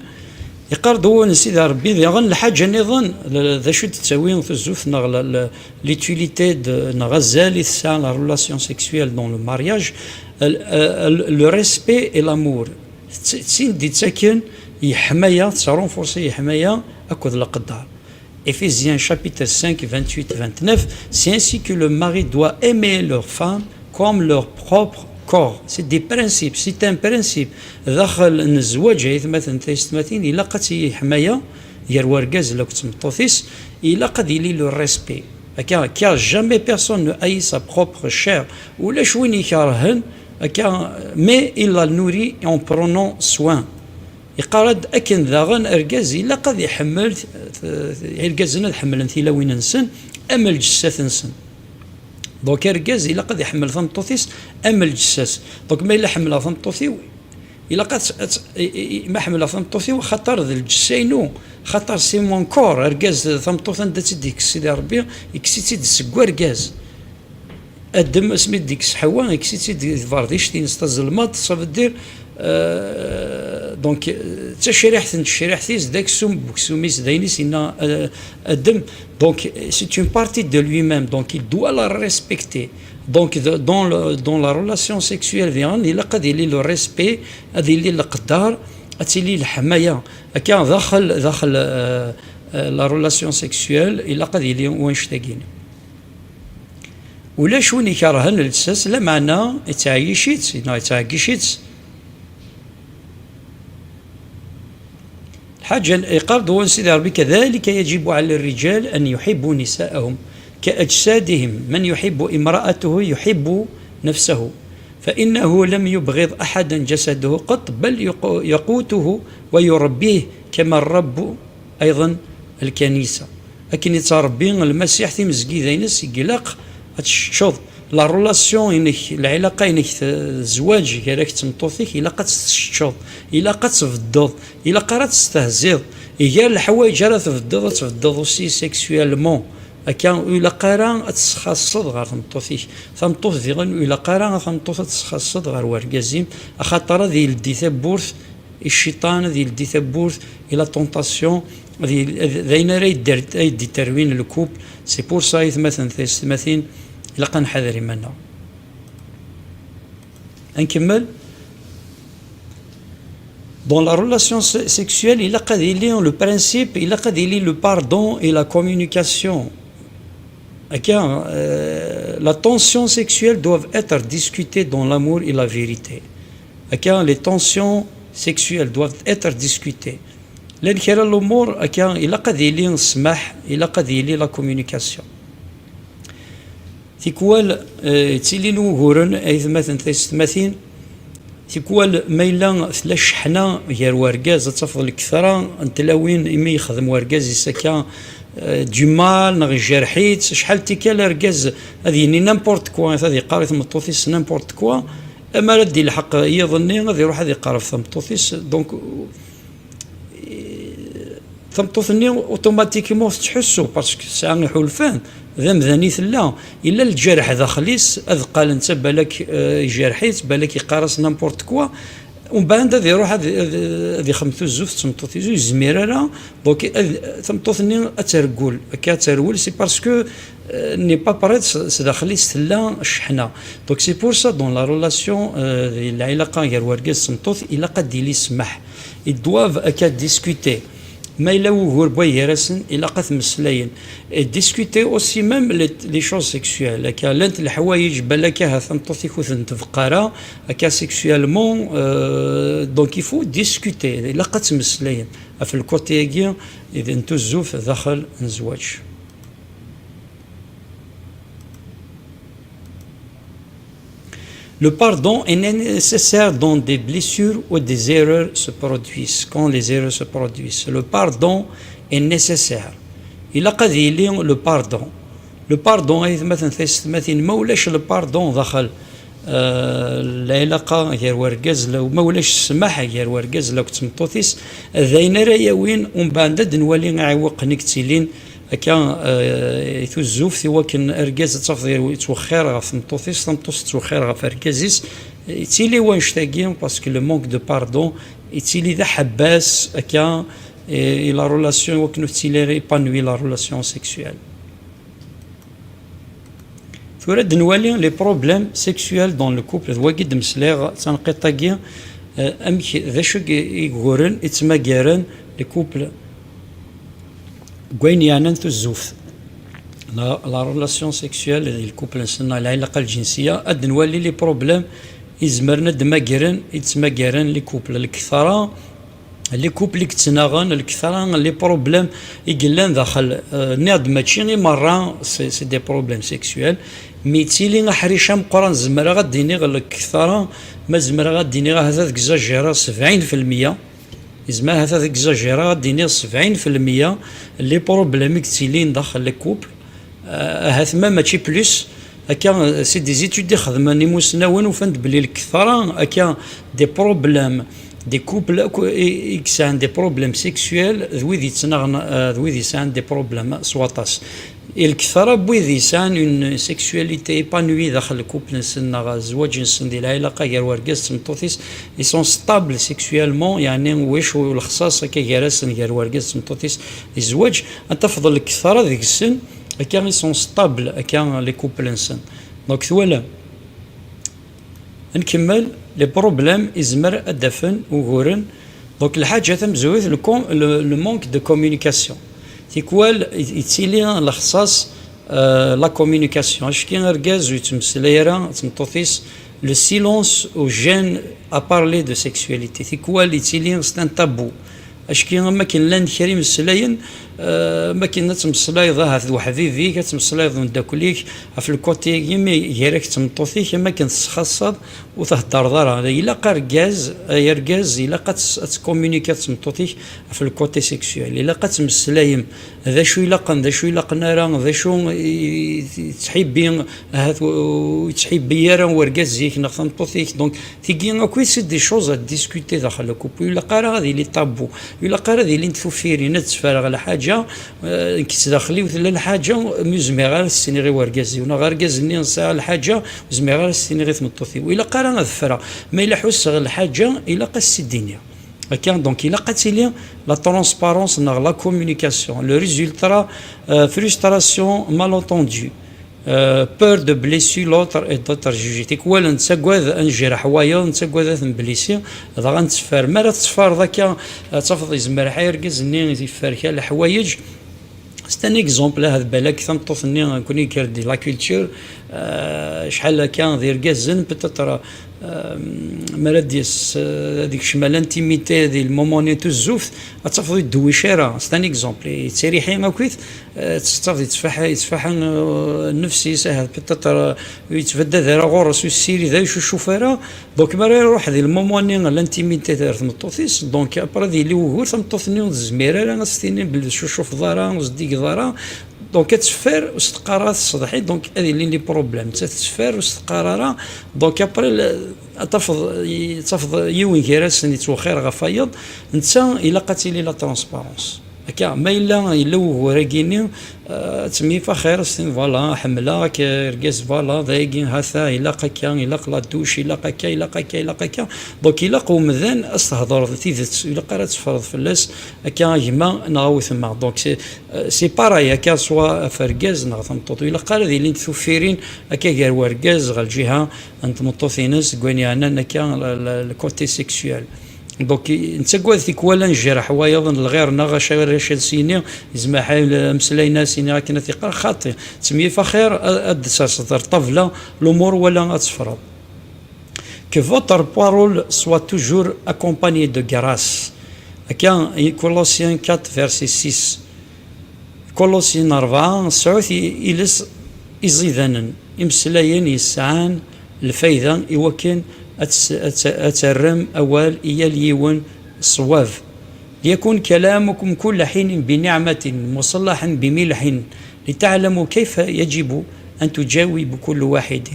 Yeqqar-d wawal n Sidi Ṛebbi diɣen lḥaǧa nniḍen, l-, d acu d-tettawi tuzzuft neɣ la, la, l'utilité de, neɣ azal i tesɛa la relation sexuelle dans le mariage, le, le, le respect et l'amour. D tin d-ittaken yeḥmaya, tettrenforcer yeḥmaya akked leqder. Éphésiens chapitre cinq, vingt-huit, vingt-neuf, c'est ainsi que le mari doit aimer leur femme comme leur propre corps. C'est des principes, c'est un principe. Daxel n zzwaǧ, ay atmaten taysetmatin, ilaq ad tili ḥmaya gar wergaz akked tmeṭṭut-is, ilaq ad yili le respect. Akka, car jamais personne ne haït sa propre chair. Ulac win ikerhen, akka, mais il la nourrit en prenant soin. Yeqqar-d akken daɣen argaz ilaq ad iḥemmel, t-, t-, irgazen ad ḥemmlen tilawin-nsen am lǧessat-nsen. Donc argaz ilaq ad iḥemmel tameṭṭut-is am lǧessa-s. Donc ma yella ḥemmleɣ tameṭṭut-iw, ilaq ad, ad, i, i, ma ḥemmleɣ tameṭṭut-iw, xaṭer d lǧessa-inu, xaṭer c'est mon corps. Argaz, tameṭṭut anda tt-id-yekkes Sidi Ṛebbi, yekkes-itt-id seg urgaz. Adem, asmi d-ikkes Ḥewwa, ikkes-itt-id di tberdijt-ines tazelmaḍt, ça veut dire, euh, donc, euh, d tacriḥt n tecriḥt-is, d aksum n weksum-is, d ayen i s-yenna, euh, Adem. Donc, c'est une partie de lui-même, donc il doit la respecter. Donc, de, dans le, dans la relation sexuelle, diɣen, ilaq ad yili le respect, ad yili leqder, ad tili leḥmaya. Akka, daxel, daxel, euh, euh, la relation sexuelle, ilaq ad yili wanect-agi. Ulac win ikerhen lsas, lameɛna yettɛeyyic-itt, neɣ yettɛeggic-itt. Lḥaǧa, yeqqar-d wawal n Sidi Ṛebbi: كذلك يجب على الرجال أن يحبوا نساءهم كأجسادهم، من يحب امرأته يحب نفسه، فإنه لم يبغض أحدا جسده قط، بل يق-، يقوته ويربيه كما الرب أيضا الكنيسة. Akken yettṛebbi Lmasiḥ timezgida-ines, ilaq ad tceččeḍ. La relation-inek, lɛilaqa-inek, t-, zzwaǧ gar-ak d tmeṭṭut-ik, ilaq ad tt-tceččeḍ, ilaq ad tbeddeḍ, ilaq ara ad testehziḍ. Gar leḥwayeǧ ara tbeddeḍ, ad tbeddeḍ aussi sexuellement. Akka, ur ilaq ara ad tesxaṣṣeḍ ɣer tmeṭṭut-ik. Tameṭṭut diɣen, ur ilaq ara tameṭṭut ad tesxaṣṣeḍ ɣer wergaz-im, axaṭer ad yeldi tawwurt i cciṭan, ad yeldi tawwurt i la tentation, ad yel-, ad, d ayen ara yedder-, ay d-iterwin le couple. C'est pour ça, aytmaten, taysetmatin, ilaq ad nḥader iman-nneɣ. Ad nkemmel. Dans la relation se-, sexuelle, ilaq ad yili le principe, ilaq ad yili le pardon et la communication. Akka, euh, la tension sexuelle doivent être discutées dans l'amour et la vérité. Akka, les tensions sexuelles doivent être discutées. Llan kra n lumuṛ, akka, ilaq ad yili ssmaḥ, ilaq ad yili la communication. Tikwal, euh, ttilin wuguren, aytmaten, taysetmatin, tikwal ma yella tella cceḥna gar wergaz, ad tafeḍ lketṛa n tlawin imi yexdem wergaz-is akka, euh, du mal, neɣ ijerḥ-itt. Acḥal tikkal argaz ad yini n'importe quoi, ad yeqqar i tmeṭṭut-is n'importe quoi, amar ad d-ilḥeq yiḍ-nni ad iruḥ ad iqerreb tameṭṭut-is. Donc, tameṭṭut-nni automatiquement tettḥussu, parce que tesɛa iḥulfan, d amdan i tella, yella lǧerḥ daxel-is, ad qqalent balak, euh, ijerḥ-itt, balak iqqar-as n'importe quoi. Umbeɛd ad iruḥ ad, ad, ad ixdem tuzzuft d tmeṭṭut-is, ur yezmir ara. Donc, ad, tameṭṭut-nni ad tergul. Akka ad terwel, c'est parce que, euh, n'est pas prête s, sdaxel-is tella cceḥna. Donc, c'est pour ça, dans la relation, euh, di lɛilaqa gar wergaz d tmeṭṭut, ilaq ad d-yili ssmaḥ. Ils doivent akka discuter. Ma yella wugur n way gar-asen, ilaq ad t-mmeslayen. Et discuter aussi même les, les choses sexuelles. Akka, llant leḥwayeǧ, balak ahat tameṭṭut-ik ur ten-tbeqqa ara, akka sexuellement, euh, donc il faut discuter. Ilaq ad ttmeslayen ɣef lkuṭi-agi n tuzzuft daxel n zzwaǧ. Le pardon est nécessaire dans des blessures ou des erreurs se produisent, quand les erreurs se produisent. Le pardon est nécessaire. Ilaq ad yili le pardon. Le pardon, ay atmaten taysetmatin, ma ulac le pardon daxel, euh, lɛilaqa gar wergaz, la, ma ulac ssmaḥ gar wergaz la akked tmeṭṭut-is, d ayen ara yawin umbeɛd ad nwali aɛewwiqen i yettilin akka, euh, i tuzzuft, i wakken argaz ad tafeḍ yettwexxir ɣef tmeṭṭut-is, tameṭṭut tettwexxir ɣef argaz-is. Yettili wannect-agi, parce que le manque de pardon yettili d aḥebbas akka, et, et la relation, i wakken ur tettili ara épanouie la relation sexuelle. Tura ad nwali les problèmes sexuels dans le couple, d wagi d-mmeslayeɣ, d taneqqiṭ-agi, euh, amek, d acu i, i yuguren, i ttmagaren les couples deg wayen yeɛnan tuzzuft, la, la relation sexuelle di lkupl-nsen, neɣ lɛilaqa lǧinsiya, ad nwali les problèmes izemren ad d-magren, i d-ttmagaren les couples. Lketṛa, les couples i yettnaɣen, lketṛa les problèmes i yellan daxel, euh, nniɣ-d mačči i merra, c'est, c'est des problèmes sexuels, mais yettili aḥric ameqqran, zemreɣ ad d-iniɣ lketṛa, ma zemreɣ ad d-iniɣ ahat ad gzajireɣ sebɛin fi lmeyya, Yezmer ahat ad gzajireɣ, ad d-iniɣ sebɛin fi lmeyya les problèmes i yettilin daxel le couple. Euh, ahat ma mačči plus, akka, euh, c'est des études i xedmen imusnawen, ufan-d belli lketṛa akka des problèmes, des couples akk i, i yesɛan des problèmes sexuels, d wid yettnaɣen, euh, d wid yesɛan des problèmes s waṭas. I lketṛa n wid yesɛan une sexualité épanouie daxel le couple-nsen neɣ zzwaǧ-nsen di lɛilaqa gar wergaz d tmeṭṭut-is, ils sont stables sexuellement, yeɛni ulac lexṣaṣ akka gar-asen, gar wergaz d tmeṭṭut-is di zzwaǧ, ad tafeḍ lketṛa deg-sen akka, ils sont stables akka les couples-nsen. Donc twalam. Nkemmel, les problèmes izmer ad d-afen wuguren. Donc lḥaǧa tamezwarut, le com-, le, le manque de communication. Tikwal i, yettili lexṣaṣ, euh, la communication. Acki argaz ur yettmeslay ara d tmeṭṭut-is, le silence au gêne à parler de sexualité. Tikwal yettili c'est un tabou. Acki am akken llan kra imeslayen, euh, am akken ad tmeslayeḍ ahat d uḥbib-ik, ad tmeslayeḍ d umeddakel-ik, ɣef lkuṭi-agi, mi gar-ak d tmeṭṭut-ik, am akken tesxaṣṣaḍ, ur theddreḍ ara. Ilaq argaz, ay argaz, ilaq ad tes-, ad tecommunikiḍ d tmeṭṭut-ik ɣef lkuṭi sexuel. Ilaq ad tmeslayem d acu ilaqen, d acu ilaqen ara, d acu i, i, i tettḥibbi, ahat ur, ur yettḥibbi ara wergaz-ik neɣ tameṭṭut-ik. Donc, tigi akk c'est des choses à discuter daxel le couple. Ur ilaq ara ad yili tabou. Ur ilaq ara ad ilint tufirin, ad tteffer ɣer lḥaǧa, euh, nekk s daxel-iw tella lḥaǧa, mi ur zmireɣ ara ad s-iniɣ i wergaz-iw, neɣ argaz-nni yesɛa lḥaǧa, ur zmireɣ ara ad s-iniɣ i tmeṭṭut-iw. Ur ilaq ara ad ffreɣ. Ma yella ḥusseɣ lḥaǧa, ilaq ad s-tt-id-iniɣ. Akka, donc, ilaq ad tili la transparence neɣ la communication. Le résultat, euh, frustration, malentendu. Euh, peur de blesser l'autre et d'être jugé. Tikwal nettagad ad nejreḥ wayeḍ, nettagad ad t-nblisi, dɣa netteffer. Mi ara tetteffareḍ akka, ad tafeḍ yezmer ḥa argaz-nni yeffer kra leḥwayeǧ. C'est un exemple, ahat balak tameṭṭut-nni, nekkni kker di la culture, euh, acḥal akka d irgazen, peut-être, euh, mi ara d-yas, euh, ad ikcem à l'intimité di le moment-nni n tuzzuft, ad tafeḍ ur yedduwic ara. C'est un exemple. Yettiriḥi akkit, euh, tettafeḍ yettfaḥ-, yettfaḥen, euh, nnefs-is, ahat peut-être, euh, ur yettbaddad ara ɣur-s, ur yessirid ara, ur yeccucuf ara. Donc, mi ara iruḥ di le moment-nni n l'intimité ar tmeṭṭut-is, donc, après ad yili wugur, tameṭṭut-nni ur tezmir ara ad s-tini belli ur teccucufeḍ ara, ur zeddigeḍ ara. Donc, ad teffer, ur s-teqqar ara tṣeḍḥi, donc, ad ilin les problèmes. Nettat tetteffer, ur s-teqqar ara. Donc, après, le, ad tafeḍ, i-, tafeḍ yiwen gar-asen yettwexxir ɣef wayeḍ. Netta, ilaq ad tili la transparence. Akka, ma yella yella wugur-agi-nni, eh, ad temyifaxir, s tin, voilà, ḥemmleɣ-k, argaz, voilà, d ayagi, hata, ilaq akka, ilaq la douche, ilaq akka, ilaq akka, ilaq akka. Donc, ilaq umdan ad s-thedreḍ tidet, ilaq ara teffreḍ fell-as, akka, a gma neɣ a wetma. Donc, c'est, euh, c'est pareil, akka, soit ɣef argaz neɣ tameṭṭut. Ilaq ara ad ilint tuffirin, akka, gar wergaz ɣer lǧiha n tmeṭṭut-ines, deg wayen yeɛnan, akka, le, le, le côté sexuel. Donc, i-, nettagad tikwal ad nejreḥ wayeḍ n lɣir-nneɣ, acu ara s-yini, yezmer ḥay ameslay-nni ad s-yini akken ad t-iqqar, xaṭi, ttemyif axir a-, ad d-terseḍ ar ṭṭabla lumuṛ wala ad teffreḍ. Que votre parole soit toujours accompagnée de grâce. Akka, i Colossiens quatre, verset six. Colossiens rebɛa, sɛut i-, iles iẓidanen, imeslayen yesɛan lfayda i wakken ad tes-, ad t-, ad terrem awal i yal yiwen ṣṣwab. ليكن كلامكم كل حين بنعمة مصلحا بملح لتعلموا كيف يجب أن تجاوب كل واحد.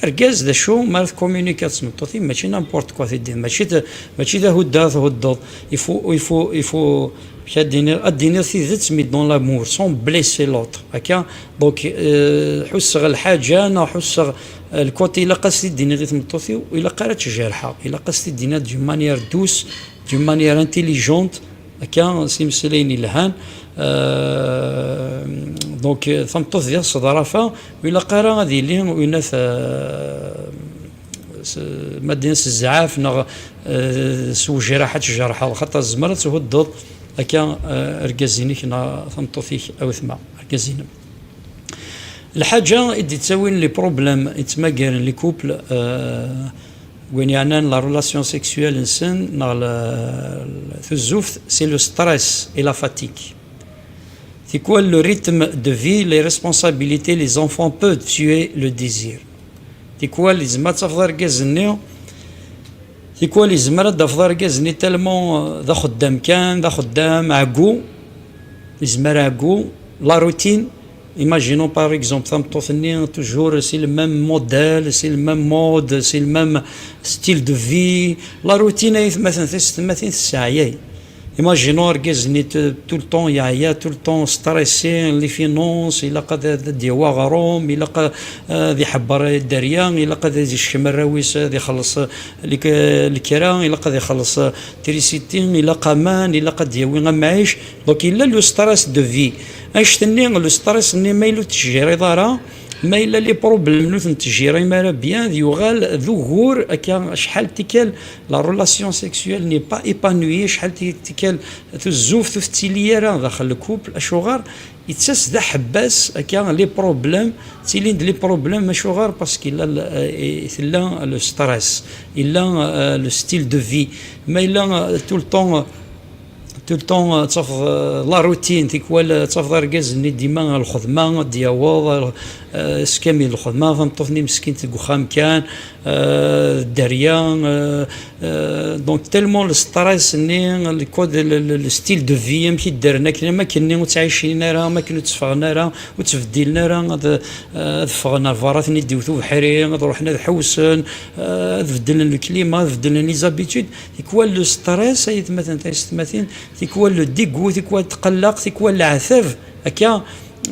Argaz, d acu, mi ara tcommuniqueḍ d tmeṭṭut-im, mačči n'importe quoi, tiddi, mačči d, mačči d ahuddu ara thuddeḍ. Il faut, il faut, il faut, amek ad d-iniɣ, ad d-iniɣ tidet, mais dans l'amour, sans blesser l'autre. Akka, donc, euh, ḥusseɣ lḥaǧa, neɣ ḥusseɣ, euh, le côté, ilaq ad s-t-id-iniɣ i tmeṭṭut-iw, ilaq ara tt-jerḥeɣ, ilaq ad s-t-id-iniɣ d'une manière douce, d'une manière intelligente, akka, s imeslayen yelhan. Euh, donc, euh, tameṭṭut diɣ s ḍrafa, ur ilaq ara ad yili winat, euh, s-, ma d-, s zzɛaf neɣ, euh, s wejraḥ ad tjerḥeḍ, xaṭer tzemreḍ ad thuddeḍ akka, euh, argaz-inek neɣ tameṭṭut-ik, a wetma, argaz-inem. Lḥaǧa i d-ittawin les problèmes, yettmagaren les couples, euh, win yeɛnan la relation sexuelle-nsen neɣ la, la tuzzuft, c'est le stress et la fatigue. Tikwal, le rythme de vie, les responsabilités, les enfants peuvent tuer le désir. Tikwal, yezmer ad tafeḍ argaz-nni, tikwal, yezmer ad d-tafeḍ argaz-nni tellement, euh, d axeddam kan, d axeddam, ɛeggu, yezmer ɛeggu, la routine. Imaginons par exemple tameṭṭut-nni, toujours c'est le même modèle, c'est le même mode, c'est le même style de vie. La routine, ay atmaten, tisetmatin tesseɛyay. Imaginons argaz-nni t-, tout le temps yeɛya, tout le temps stressé, les finances, ilaq ad, ad d-yawi aɣrum, ilaq a-, ad iḥebber dderya, ilaq ad yeckem arraw-is, ad ixelleṣ lek-, lekra, ilaq ad ixelleṣ trisiti, ilaq aman, ilaq ad d-yawi amɛic. Donc, yella le stress de vie. Annect-nni, le stress-nni, ma yella ur t-tjiriḍ ara, ma yella les problèmes ur ten-tjirim ara bien, ad yuɣal d ugur, akka, acḥal tikkal, la relation sexuelle n'est pas épanouie, acḥal ti-, tikkal tuzzuft ur tettili ara daxel le couple, acuɣer? Yettas d aḥebbas, akka, les problèmes, ttilin-d les problèmes, acuɣer? Parce que yella le, euh, tella le stress, yella, euh, le style de vie, ma yella, euh, tout le temps, euh, tout le temps, euh, ad tafeḍ, euh, la routine, tikwal, euh, ad tafeḍ argaz-nni dima ɣer lxedma, ad d-yaweḍ, euh, ass kamel lxedma, tameṭṭut-nni meskint deg uxxam kan, euh, dderya, euh, euh, donc tellement le stress-nni, le code, le, le, le style de vie, amek i ddren akken, am akken-nni ur ttɛicin ara, am akken ur tteffɣen ara, ur ttbeddilen ara, ad, euh, ad ffɣen ar berra, ad ten-id-iwet ubeḥri, ad ruḥen ad ḥewsen, euh, ad beddlen le climat, ad beddlen les habitudes. Tikwal le stress, ay atmaten, taysetmatin, tikwal le dégoût, tikwal tqelleq, tikwal leɛtab, akka,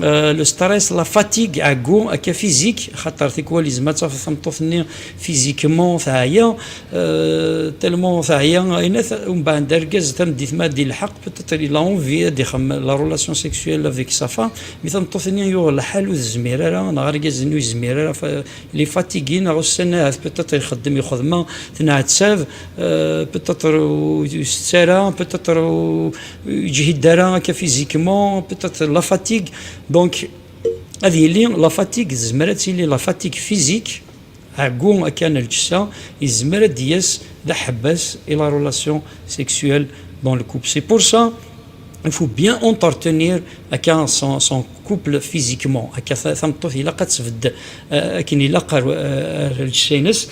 euh, le stress, la fatigue, ɛeggu, akka physique, xaṭer tikwal yezmer ad tafeḍ tameṭṭut-nni physiquement teɛya, euh, tellement teɛya, ayen at-, umbeɛd argaz tameddit ma ad d-ilḥeq, peut-être il a envie ad ixdem la relation sexuelle avec sa femme, mais tameṭṭut-nni yuɣ lḥal ur tezmir ara, neɣ argaz-nni ur yezmir ara, fa-, il est fatigué, neɣ ussan ahat peut-être ixeddem lxedma tenɛettab, euh, peut-être ur yessettu ara, peut-être ur yeǧhid ara akka physiquement, peut-être la fatigue. Donc, ad yili la fatigue, tezmer ad tili la fatigue physique, ɛeggu akka n lǧessa, yezmer ad d-yas d aḥebbas i la relation sexuelle dans le couple. C'est pour ça, il faut bien entretenir akka son, son couple physiquement. Akka ta-, tameṭṭut ilaq ad tbedd, euh, akken ilaq ar, ar, ar lǧessa-ines,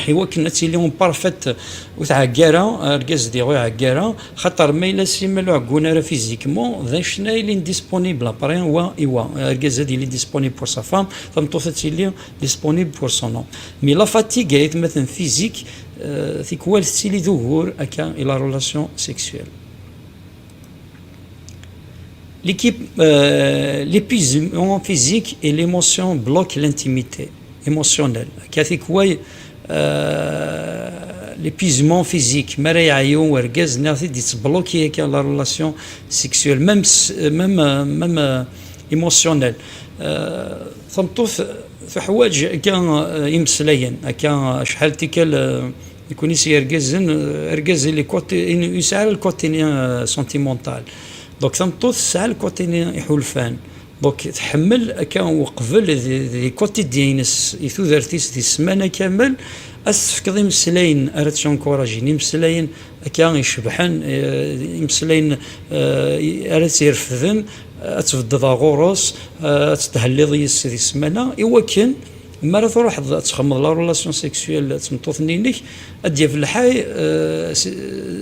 i wakken ad tili en parfaite, ur tɛeggu ara, argaz diɣ ur iɛeggu ara, xaṭer ma yella simmal ur ɛeggun ara physiquement, d acnay il est disponible après, wa i wa. Argaz ad yili disponible pour sa femme, tameṭṭut ad tili disponible pour son homme. Mais la fatigue, ay atmaten, physique, euh, tikwal tettili d ugur akka i la relation sexuelle. L'équipe, euh, l'épuisement physique et l'émotion bloquent l'intimité émotionnelle. Akka tikwal, euh, l'épuisement physique, mi ara yeɛyu urgaz, nniɣ-t-id, yettbloki akka la relation sexuelle, même s- même euh, même euh, émotionnelle. Euh, tameṭṭut teḥwaǧ akka euh, imeslayen, akka acḥal tikkal euh, nekkni s yergazen, euh, argaz, il est côté, il yesɛa le côté euh, sentimental. Donc tameṭṭut tesɛa le côté-nni iḥulfan. Donc tḥemmel akka uqbel di, di quotidien-ines, i tudert-is di ssmana kamel, ad s-tefkeḍ imeslayen ara tt-encouragen, imeslayen akka icebḥen, eh, imeslayen eh, ara tt-irefden, eh, ad tbeddeḍ ɣur-s, eh, ad tethelliḍ yis di ssmana, i wakken mi ara truḥeḍ ad txedmeḍ la relation sexuelle d tmeṭṭut-nni-inek, ad d-yaf lḥay, euh, s-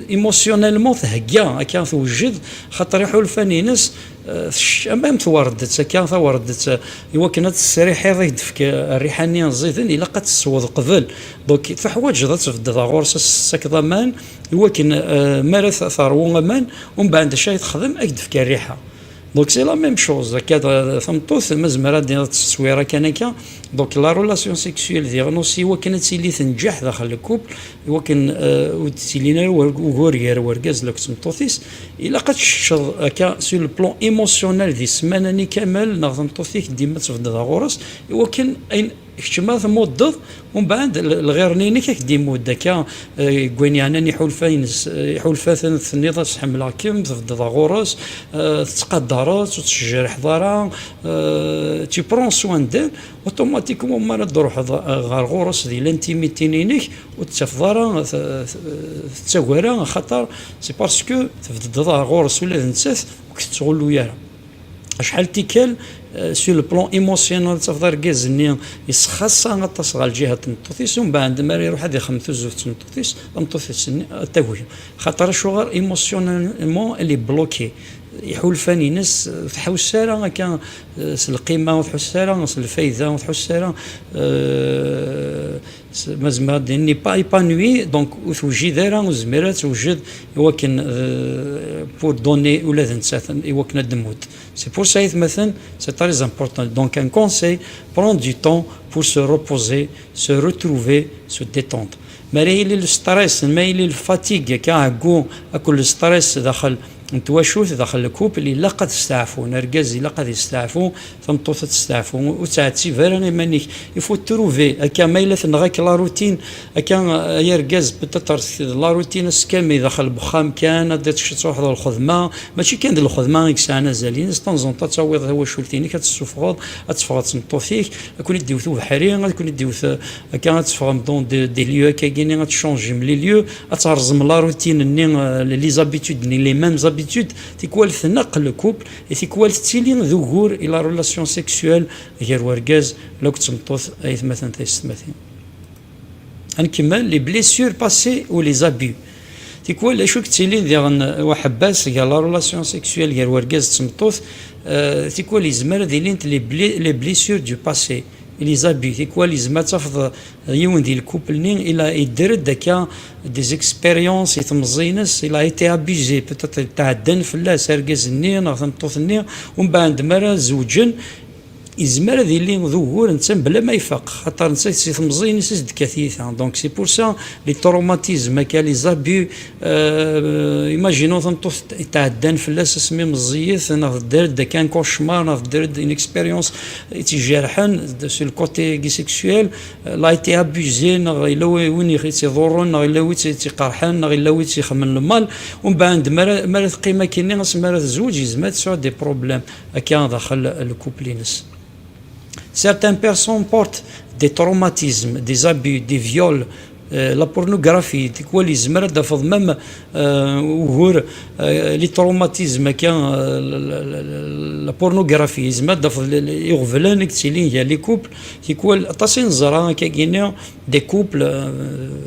émotionnellement thegga, akka tewjed, xaṭer iḥulfan-ines, euh, tec- am am twerdet, akka tawerdett, euh, i wakken ad tesriḥiḍ, ad k-d-tefk rriḥa-nni ẓiden, ilaq ad tesweḍ qbel. Donc teḥwaǧeḍ ad tbeddeḍ ɣur-s, ad s-tessakeḍ aman, i wakken euh, mi ara t- terwu aman, umbeɛd d acu ay texdem, ad k-d-tefk rriḥa. Donc c'est la même chose. Akka d- tameṭṭut ma zemmer ad d-tiniḍ tetteswir akan akka. Donc la relation sexuelle diɣen aussi, i wakken ad tili tenǧeḥ daxel le couple, i wakken euh, ur d-ttilin ara wer- ugur gar wergaz d tmeṭṭut-is, ilaq ad teččeḍ akka sur le plan émotionnel di ssmana-nni kamel, neɣ tameṭṭut-ik dima tbeddeḍ ɣur-s, i wakken ayen kečč ma tmuddeḍ, umbeɛd l- lɣir-nni-inek ad k-d-imudd akka, eh, deg wayen yeɛnan iḥulfa-ines, eh, iḥulfa-ten, tenniḍ-as ḥemmleɣ-kem, tbeddeḍ ɣur-s, eh, tettqadareḍ-tt, ur tettjriḥeḍ ara, eh, tu prends soin d'elle, automatiquement mi ara d-truḥeḍ eh, ɣer ɣur-s di l'intimité-nni-inek, ur tettafeḍ ara, t- t- tettag ara, axaṭer c'est parce que tbeddeḍ ɣer ɣur-s ula d nettat ur k-tettɣullu ara. Acḥal tikkal, euh, sur le plan émotionnel, tafeḍ argaz-nni yesxaṣṣa aṭas ɣer lǧiha n tmeṭṭut-is, umbeɛd mi ara iruḥ ad ixdem tuzzuft n tmeṭṭut-is, tameṭṭut-is ad tagi. Xaṭer acuɣer? Émotionnellement elle est bloquée. Iḥulfan-ines euh, ur tḥuss ara akka euh, s lqima, ur tḥuss ara s lfayda, ur tḥuss ara euh, s- ma zemreɣ ad d-iniɣ, n'est pas épanouie, donc ur tewjid ara, ur tezmir ara ad tewjed i wakken euh, pour donner ula d nettat, i wakken ad d-temmut. C'est pour ça, aytmaten, c'est très important. Donc un conseil, prendre du temps pour se reposer, se retrouver, se détendre. Ma ara yili le stress, ma yili le fatigue, akka ɛeggu akked le stress daxel n twacult, daxel le couple, ilaq ad steɛfun. Argaz ilaq ad yesteɛfu, tameṭṭut ad testeɛfu. Ur ttɛettib ara iman-ik. Il faut trouver, akka ma yella tenɣa-k la routine, akka ay argaz, peut-être la routine ass kamel daxel n wexxam kan, ad d-teččeḍ truḥeḍ ɣer lxedma, mačči kan d lxedma i yesɛan azal-ines, tanẓent ad tawiḍ tawacult-inek, ad tessufɣeḍ, ad teffɣeḍ d tmeṭṭut-ik, ad ken-id-iwet ubeḥri, ad ken-id-iwet, eh, akka ad teffɣem dans des, des lieux akkagini, ad tchanjem les lieux, ad terẓem la routine-nni, eh, les habitudes-nni, les mêmes habitudes, tikwal tneqq le couple, et tikwal tettili d ugur i la relation sexuelle gar urgaz akked tmeṭṭut, aytmaten taysetmatin. Ad nkemmel, les blessures passées ou les abus. Tikwal acu i yettilin diɣen, eh, waḥebbas gar la relation sexuelle gar urgaz d tmeṭṭut, eh, tikwal yezmer ad ilint les ble- les blessures du passé, les abus. Tikwal yezmer ad tafeḍ eh, yiwen di le couple-nni ila yedder-d akka des expériences i temẓi-ines, il a été abusé, peut-être tɛeddan fell-as argaz-nni neɣ tameṭṭut-nni, umbeɛd mi ara zewǧen, yezmer ad yili d ugur netta bla ma ifaq, xaṭer netta si temẓi-ines i s-d-tekka tyita. Donc c'est pour ça les traumatismes, akka les abus, euh, imaginons tameṭṭut tɛeddan fell-as asmi meẓẓiyet, neɣ tedder-d akka un cauchemar, neɣ tedder-d une expérience i tt-ijerḥen sur le côté sexuel, euh, il a été abusé, neɣ yella wi- win i tt-iḍurren, neɣ yella wi tt- tt-iqerḥen, neɣ yella wi tt-ixemmen lmal, umbeɛd mi ara mi ara teqqim akkenni asmi ara tezweǧ, yezmer ad tesɛu des problèmes akka daxel le couple-ines. Certaines personnes portent des traumatismes, des abus, des viols, euh, la pornographie, tikwal yezmer ad d-tafeḍ même euh, ugur, euh, les traumatismes, akka, euh, la, la, la, la pornographie, yezmer ad d-tafeḍ le- le- iɣeblan i yettilin gar les couples, tikwal aṭas i neẓra akkagini, des couples, euh,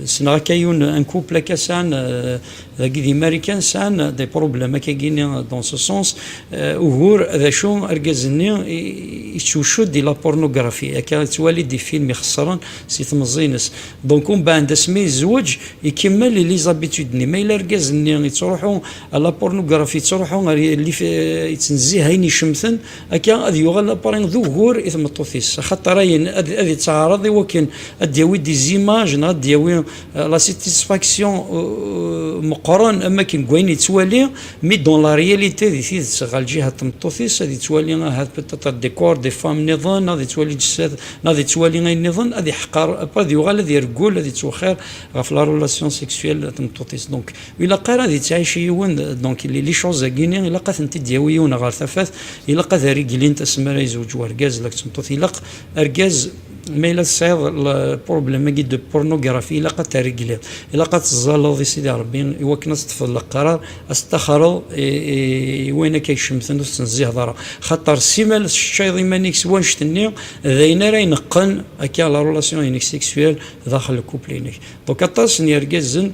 ssneɣ akka yiwen, un couple akka sɛan, euh, dagi di Marikan sɛan des problèmes akkagini dans ce sens, euh, ugur d acu argaz-nni i- yettwcud di la pornographie, akka yettwali des films ixeṣren si temẓi-ines. Donc umbeɛd Asmi yezweǧ, ikemmel les habitudes-nni. Ma yella argaz-nni yettruḥu à la pornographie, yettruḥu ɣer li-, yettnezzih ayen icemten, akka ad yuɣal après d ugur i tmeṭṭut-is. Axaṭer ayen ad, ad yettɛaraḍ i wakken ad d-yawi des images, neɣ ad d-yawi, euh, la satisfaction, euh, meqqren am wakken deg wayen yettwali, mais dans la réalité, di tidet, ɣer lǧiha n tmeṭṭut-is, ad yettwali ahat peut-être des corps, des femmes nniḍen, ad yettwali ǧessat, neɣ ad yettwali ayen nniḍen, ad iḥqer, après ad yuɣal ad ireggel, ad yettwexxir ɣef la relation sexuelle n tmeṭṭut-is. Donc, ur ilaq ara ad yettɛici yiwen, donc, les, les choses-agi-nni, ilaq ad tent-id-yawi yiwen ɣer tafat, ilaq ad régler-int asmi ara yezweǧ wergaz, la d tmeṭṭut, ilaq argaz, ma yella tesɛiḍ le problème-agi de pornographie, ilaq ad t-régler. Ilaq ad teẓẓalleḍ i Sidi Ṛebbi i wakken ad teṭṭfeḍ leqrar, ad teṭṭaxreḍ i, i, i wayen akka icemten, ur tettnezziheḍ ara. Xaṭer simmal tesseččayeḍ iman-ik s wanect-nni, d ayen ara ineqqen akka la relation-inek sexuelle daxel lkupl-inek. Donc, aṭas n yergazen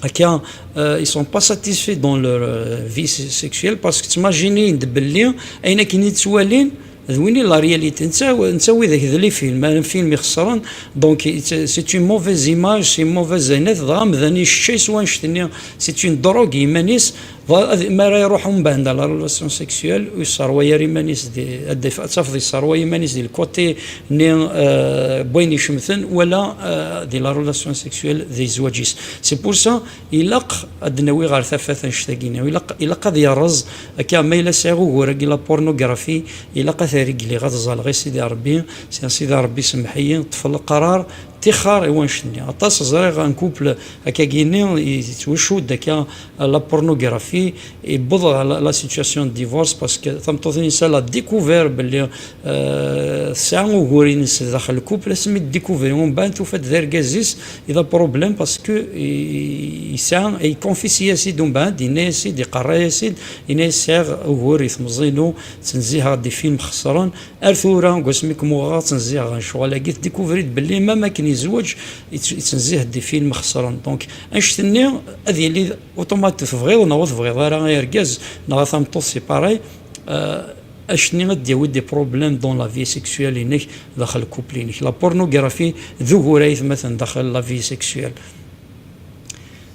akka, euh, ils sont pas satisfaits dans leur, euh, vie se-, sexuelle, parce que ttmajinin-d belli ayen akken i ttwalin d win i la réalité. Netta, netta widak d les films, un film ixesren, donc it's, c'est une mauvaise image, c'est une mauvaise zenat, dɣa amdan yesseččay s wanect-nni, c'est une drogue i yiman-is. Dɣa ad, mi ara iruḥ umbeɛd la relation sexuelle, ur yesserway ara iman-is di, ad, ad tafeḍ yesserway iman-is di le côté-nni, euh, n wayen icemten, wala, euh, di la relation sexuelle di zzwaǧ-is. C'est pour ça, ilaq ad d-nawi ɣer tafat annect-agi-nni. Ilaq, ilaq ad yerreẓ, akka ma yella sɛiɣ ugur-agi, la pornographie, ilaq ad t-régleɣ, ad ẓẓalleɣ i Sidi Ṛebbi, si Sidi Ṛebbi semmeḥ-iyi, ṭṭef leqrar, ṭṭixer i wanect-nni. Aṭas ẓriɣ un couple akkagi-nni yettwacud akka la pornographie, yewweḍ ɣer la, la situation de divorce, parce que tameṭṭut-nni, elle a découvert belli, euh, tesɛa ugur-ines daxel couple, asmi d-découvrir, umbeɛd tufa-d d argaz-is i d problème, parce que i, yesɛa, iconfessi-as-id umbeɛd, yenna-as-id, iqerra-as-id, yenna-as sɛiɣ ugur i temẓi-inu, ttnezziheɣ des films xeṣren, ar tura, deg wasmi kem-uɣeɣ ttnezziheɣ ɣer ccɣel-agi, tdécouvrir-d belli même akken yezweǧ, yett-, yettnezzih des films xeṣren. Donc, annect-nni ad yili automatique, tebɣiḍ neɣ ur tebɣiḍ ara, ay argaz neɣ a tameṭṭut, c'est pareil. Euh, annect-nni ad d-yawi des problèmes dans la vie sexuelle-inek, daxel couple-inek. La pornographie d ugur ay atmaten daxel la vie sexuelle.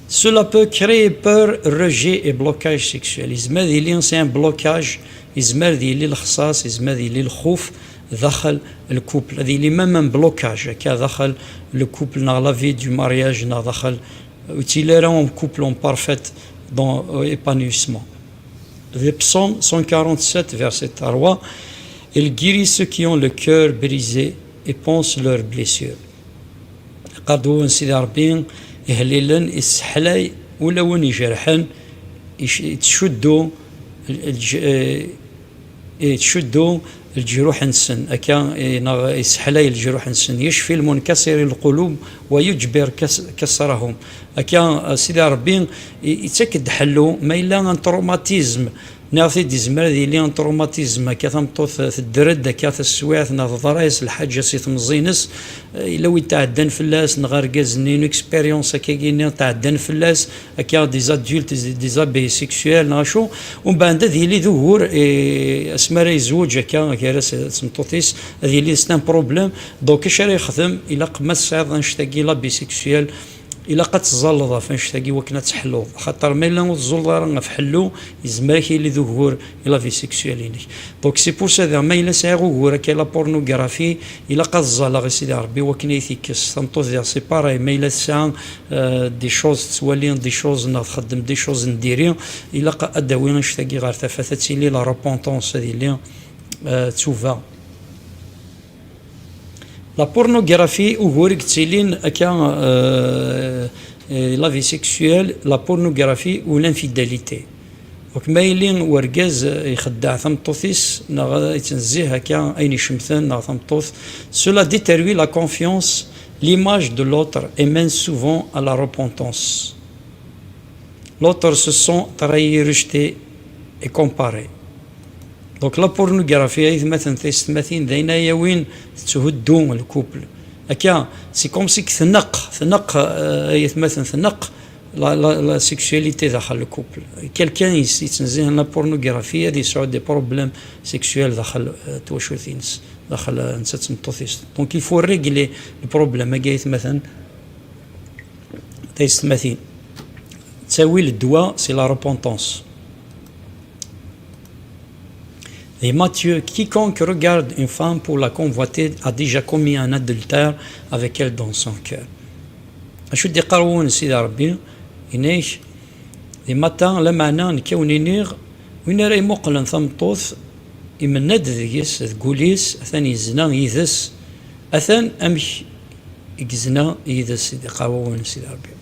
Cela peut créer peur, rejet et blocage sexuel. Yezmer ad yili, c'est un blocage, yezmer ad yili lexṣaṣ, yezmer ad yili lxuf daxel le couple. Ad yili même un blocage, akka daxel le couple, neɣ la vie du mariage, neɣ daxel, ur yettili ara un couple en parfait dans, euh, épanouissement. Le psaume cent quarante-sept, verset trois, il guérit ceux qui ont le cœur brisé et panse leurs blessures. Qadu n Sidi Ṛebbi, ihlilen, isseḥlay ulawen ijerḥen, ic-, ittcuddu lǧ-, eh, ittcuddu lǧruḥ-nsen, akka, eh, neɣ isseḥlay lǧruḥ-nsen. Yecfi lmunkasiri lqulub wa yuǧbir kas-, kasrahum. Akka, eh, Sidi Ṛebbi i-, ittak-d ḥellu, ma yella un traumatisme, nniɣ-t-id, yezmer ad yili un traumatisme, akka tameṭṭut tedder-d akka taswiɛt neɣ teḍra-yas lḥaǧa si temẓi-ines, eh, yella win tɛeddan fell-as, neɣ argaz-nni, une expérience akkagi-nni tɛeddan fell-as, akka des adultes, des, des abus sexuels, neɣ acu, umbeɛd ad yili d ugur, eh, asmi ara yezweǧ akka gar-as d tmeṭṭut-is, ad yili c'est un problème. Donc, acu ara yexdem? Ilaq ma tesɛiḍ annect-agi, l'abus sexuel, ilaq ad teẓẓalleḍ ɣef annect-agi wakken ad teḥluḍ. Xaṭer ma yella ur teẓẓulleḍ ara ɣef ḥellu, yezmer ad k-yili d ugur i la vie sexuelle-inek. Donc, c'est pour ça, diɣ, ma yella sɛiɣ ugur akka i la pornographie, ilaq ad ẓẓalleɣ i Sidi Ṛebbi wakken ad yi-t-ikkes. Tameṭṭut, diɣ, c'est pareil, ma yella tesɛa, euh, des choses tettwali, des choses neɣ txeddem des choses n diri, ilaq ad d-tawi annect-agi ɣer tafat, ad tili la repentance, ad yili, euh, ttuba. La pornographie, ugur i yettilin akka, euh, euh, la vie sexuelle, la pornographie ou l'infidélité. Donc, ma yili wergaz, euh, ixeddeɛ tameṭṭut-is, neɣ, euh, yettnezzih akka ayen icemten, neɣ tameṭṭut, cela détruit la confiance, l'image de l'autre et mène souvent à la repentance. L'autre se sent trahi, rejeté et comparé. Donc, la pornographie, ay atmaten, tiyessetmatin, d ayen ay yawin tetthuddu le couple. Akka, c'est comme si tneqq, tneqq, euh, ay atmaten, tneqq la, la, la sexualité daxel le couple. Quelqu'un i s-, yettnezzihen la pornographie, ad yesɛu des problèmes sexuels daxel, euh, twacult-ines, daxel, euh, netta d tmeṭṭut-is. Donc, il faut régler le problème-agi, ay atmaten. Taysetmatin. Ttawil ddwa, c'est la repentance. Et Matthieu, quiconque regarde une femme pour la convoiter a déjà commis un adultère avec elle dans son cœur. Acu d-iqqar wawal n Sidi Ṛebbi? Yenna-k, di Matta, lameɛna nekk a wen-iniɣ, win ara imuqlen tameṭṭut, imenna-d deg-s, deg wul-is, atan yezna yid-s, atan amek i yezna yid-s, i d-iqqar wawal n Sidi Ṛebbi.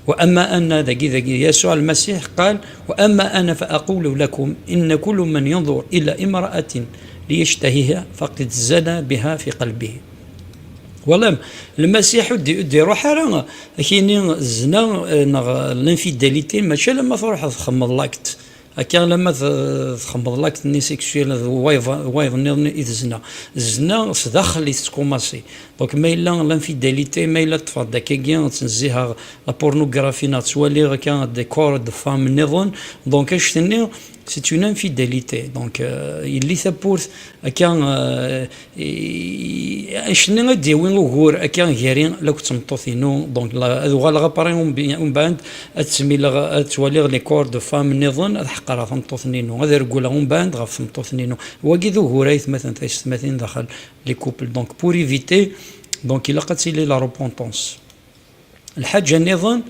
وأما أنا, dagi, dagi, Yasuɛ Lmasiḥ قال: وأما أنا فأقول لكم إن كل من ينظر إلى امرأة ليشتهيها فقد زنى بها في قلبه. Walam, Lmasiḥ ur d-, ur d-iruḥ ara, ak-ini, zzna, eh, neɣ l'infidélité, mačči alamma truḥeḍ txemmeḍ l'acte. Akka alamma t-, txemmeḍ l'acte-nni sexuel d wayeḍ, d wayeḍ nniḍen i d zzna. Zzna s daxel i tettkumasi. Donc ma yella l'infidélité, ma yella ṭṭfeɣ-d akkagi, ttnezziheɣ la pornographie neɣ ttwaliɣ akka des corps de femmes nniḍen, donc annect-nni c'est une infidélité. Donc, euh, yelli tawwurt akka, euh, i-, annect-nni ad d-yawi ugur akka gar-i akked tmeṭṭut-inu. Donc la, ad uɣaleɣ après umbi-, umbeɛd ad ttmileɣ, ad ttwaliɣ les corps de femmes nniḍen, ad ḥeqreɣ tameṭṭut-inu, ad reggleɣ umbeɛd ɣef tmeṭṭut-inu. Wagi d ugur, aytmaten taysetmatin, daxel les couples. Donc pour éviter, donc ilaq ad tili la repentance. Lḥaǧa nniḍen,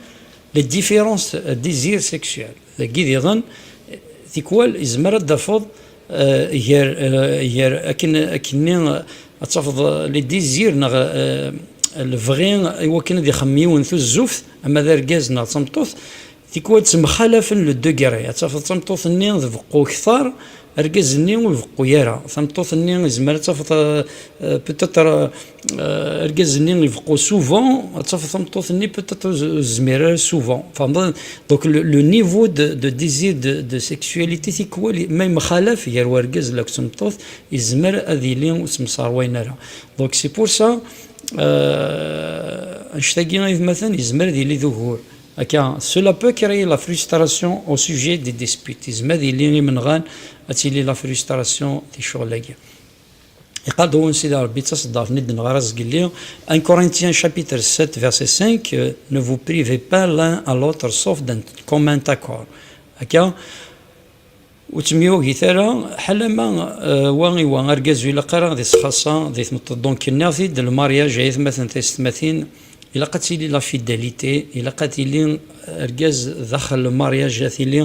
les différences de désir sexuel. Dagi diɣen, tikwal izmer ad d-tafeḍ, eh, gar, eh, gar akken, akkenni, eh, ad tafeḍ, eh, les désirs neɣ, eh, lebɣi i wakken ad ixemmem yiwen tuzzuft, ama d argaz neɣ d tameṭṭut, tikwal ttemxalafen le degré. Ad tafeḍ tameṭṭut-nni tbeqqu kter, argaz-nni ur ibeqqu ara. Tameṭṭut-nni izmer ad tafeḍ, euh, euh, peut-être, euh, euh, argaz-nni ibeqqu souvent, ad tafeḍ tameṭṭut-nni peut-être ur z-, ur tezmir ara souvent. Tfehmeḍ? Donc le, le niveau de, de désir de, de sexualité tikwal ma yemxalaf gar urgaz akked tmeṭṭut, izmer ad yili ur ttemserwayen ara. Donc c'est pour ça, euh, annect-agi, aytmaten, izmer ad yili d ugur. Akka, cela peut créer la frustration au sujet des disputes. Izmer ad yili imenɣan ad tili la frustration di ccɣel-agi. Iqal-d wawal n Sidi Ṛebbi, d taṣeddart-nni d-neɣra zgelli, un Corinthiens chapitre sept verset cinq, euh, ne vous privez pas l'un à l'autre sauf d'un commun accord. Akka, ur ttemyugit ara, ḥalama, euh, wa i wa, argaz ur ilaq ara ad isxaṣṣa di tmeṭṭut. Donc, nniɣ-t-id, le mariage, aytmaten taysetmatin, ilaq ad tili la fidélité, ilaq ad tili argaz daxel le mariage, ad tili,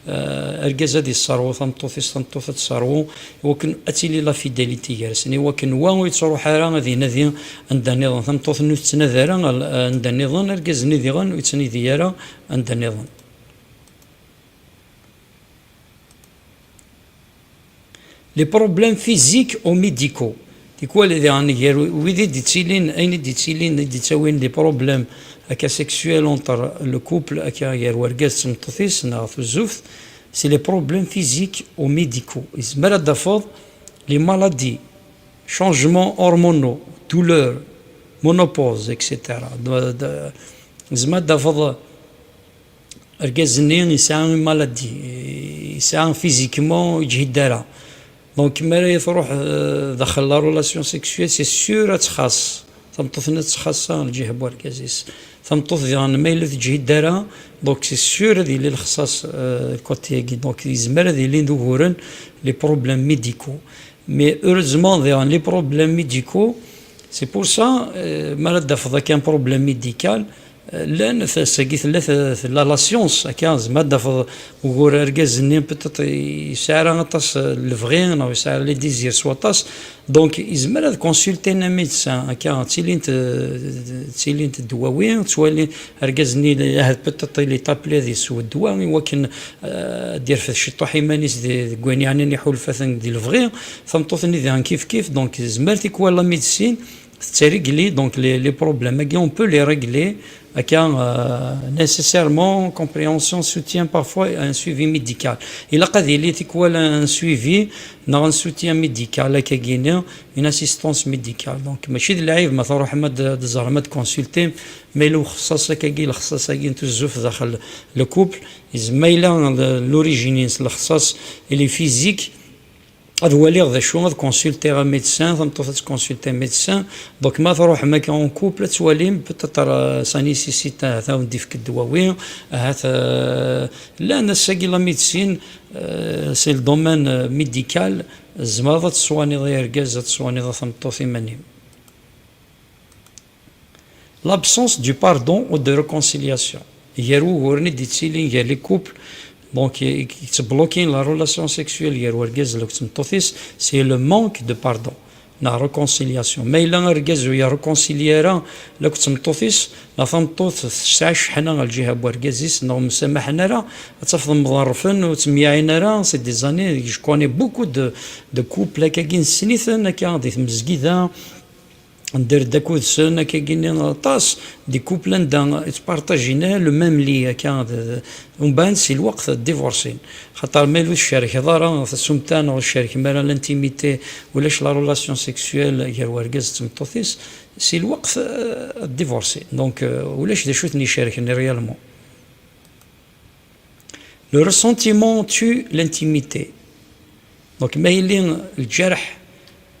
euh, argaz ad isserwu tameṭṭut-is, tameṭṭut ad tesserwu, i wakken ad tili la fidélité gar-asen, i wakken wa ur yettruḥ ara ad inadi anda nniḍen, tameṭṭut-nni ur tettnadi ara anda nniḍen, argaz-nni diɣen ur yettnadi ara anda nniḍen. Les problèmes physiques ou médicaux. Tikwal diɣen gar wid i d-ittilin, ayen i d-ittilin, i d-ittawin des problèmes akka sexuels entre le couple, akka gar wergaz d tmeṭṭut-is neɣ tuzzuft, c'est les problèmes physiques ou médicaux. Izmer ad d-tafeḍ les maladies, changements hormonaux, douleurs, ménopause, et cetera. De, de, izmer ad d-tafeḍ argaz-nni yesɛa une maladie, yesɛa physiquement ur yeǧhid ara. Donc, mi ara truḥ, euh, daxel la relation sexuelle, c'est sûr ad txaṣ. Tameṭṭut-nni ad txaṣṣa lǧiha n wergaz-is. Tameṭṭut diɣen ma yella ur teǧhid ara, donc c'est sûr ad yili lexṣaṣ, euh, côté-agi. Donc, yezmer ad ilin d uguren les problèmes médicaux. Mais heureusement, diɣen, les problèmes médicaux, c'est pour ça, euh, mi ara d-tafeḍ akka un problème médical, euh, llan t-, tagi tella t-, tella la science, akka, zma ad d-tafeḍ ugur argaz-nni peut-être yesɛa ara aṭas, euh, n lebɣi, neɣ yesɛa les désirs s waṭas. Donc, yezmer ad consulter un médecin, akka, ttilint, euh, ttilint ddwawi, ttwali argaz-nni, ahat peut-être il est appelé ad yessew ddwa, i wakken, euh, ad d-irfed ciṭṭuḥ iman-is di, deg wayen yeɛnan iḥulfaten di lebɣi, tameṭṭut-nni diɣen kif kif, donc, yezmer tikwal la médecine, tettregli, donc, les, les problèmes-agi, on peut les régler, akka, euh, nécessairement, compréhension, soutien, parfois, un suivi médical. Ilaq ad yili tikwal un suivi, neɣ un soutien médical, akkagini, une assistance médicale. Donc, mačči d lɛib ma truḥem ad d-, ad d-ẓrem, ad d-consultem, ma yella uxeṣṣaṣ akkagi, lexṣaṣ-agi n tuzzuft daxel le couple, yezmer ma yella l-, l'origine-ines, lexṣaṣ, il est physique, Ad waliɣ d acu, ad consulter un médecin, tameṭṭut ad tconsulter un médecin. Donc ma tṛuḥem akka en couple, ad twalim peut-être, euh, ça nécessite ahat ad wen-d-ifk ddwawi, ahat, euh, llan ass-agi la médecine, euh, c'est le domaine, euh, médical. Tzemreḍ ad teswaniḍ i argaz, ad teswaniḍ a tameṭṭut iman-im. L'absence du pardon ou de réconciliation. Gar wuguren i d-yettilin gar les couples, donc i, i yettblokin la relation sexuelle gar urgaz akked tmeṭṭut-is, c'est le manque de pardon neɣ réconciliation. Ma yella argaz ur yerréconcili ara akked tmeṭṭut-is, neɣ tameṭṭut tesɛa cceḥna ɣer lǧiha n urgaz-is, neɣ ur msamaḥen ara, ad tafeḍ mḍerrfen, ur ttemyaɛin ara, c'est des années, je connais beaucoup de, de couples akkagi, nessen-iten akka di tmezgida, nder-d akked-sen, akkagi-nni aṭas, des couples anda ttpartajin le même lit, akka, d, d, umbeɛd si lweqt divorcin. Xaṭer ma ur tcerkeḍ ara tasumta neɣ ur tcerkem ara l'intimité, ulac la relation sexuelle gar urgaz d tmeṭṭut-is, si lweqt, euh, divorcin. Donc, euh, ulac d acu ten-icerken réellement. Le ressentiment tue l'intimité. Donc, ma yelli lǧerḥ,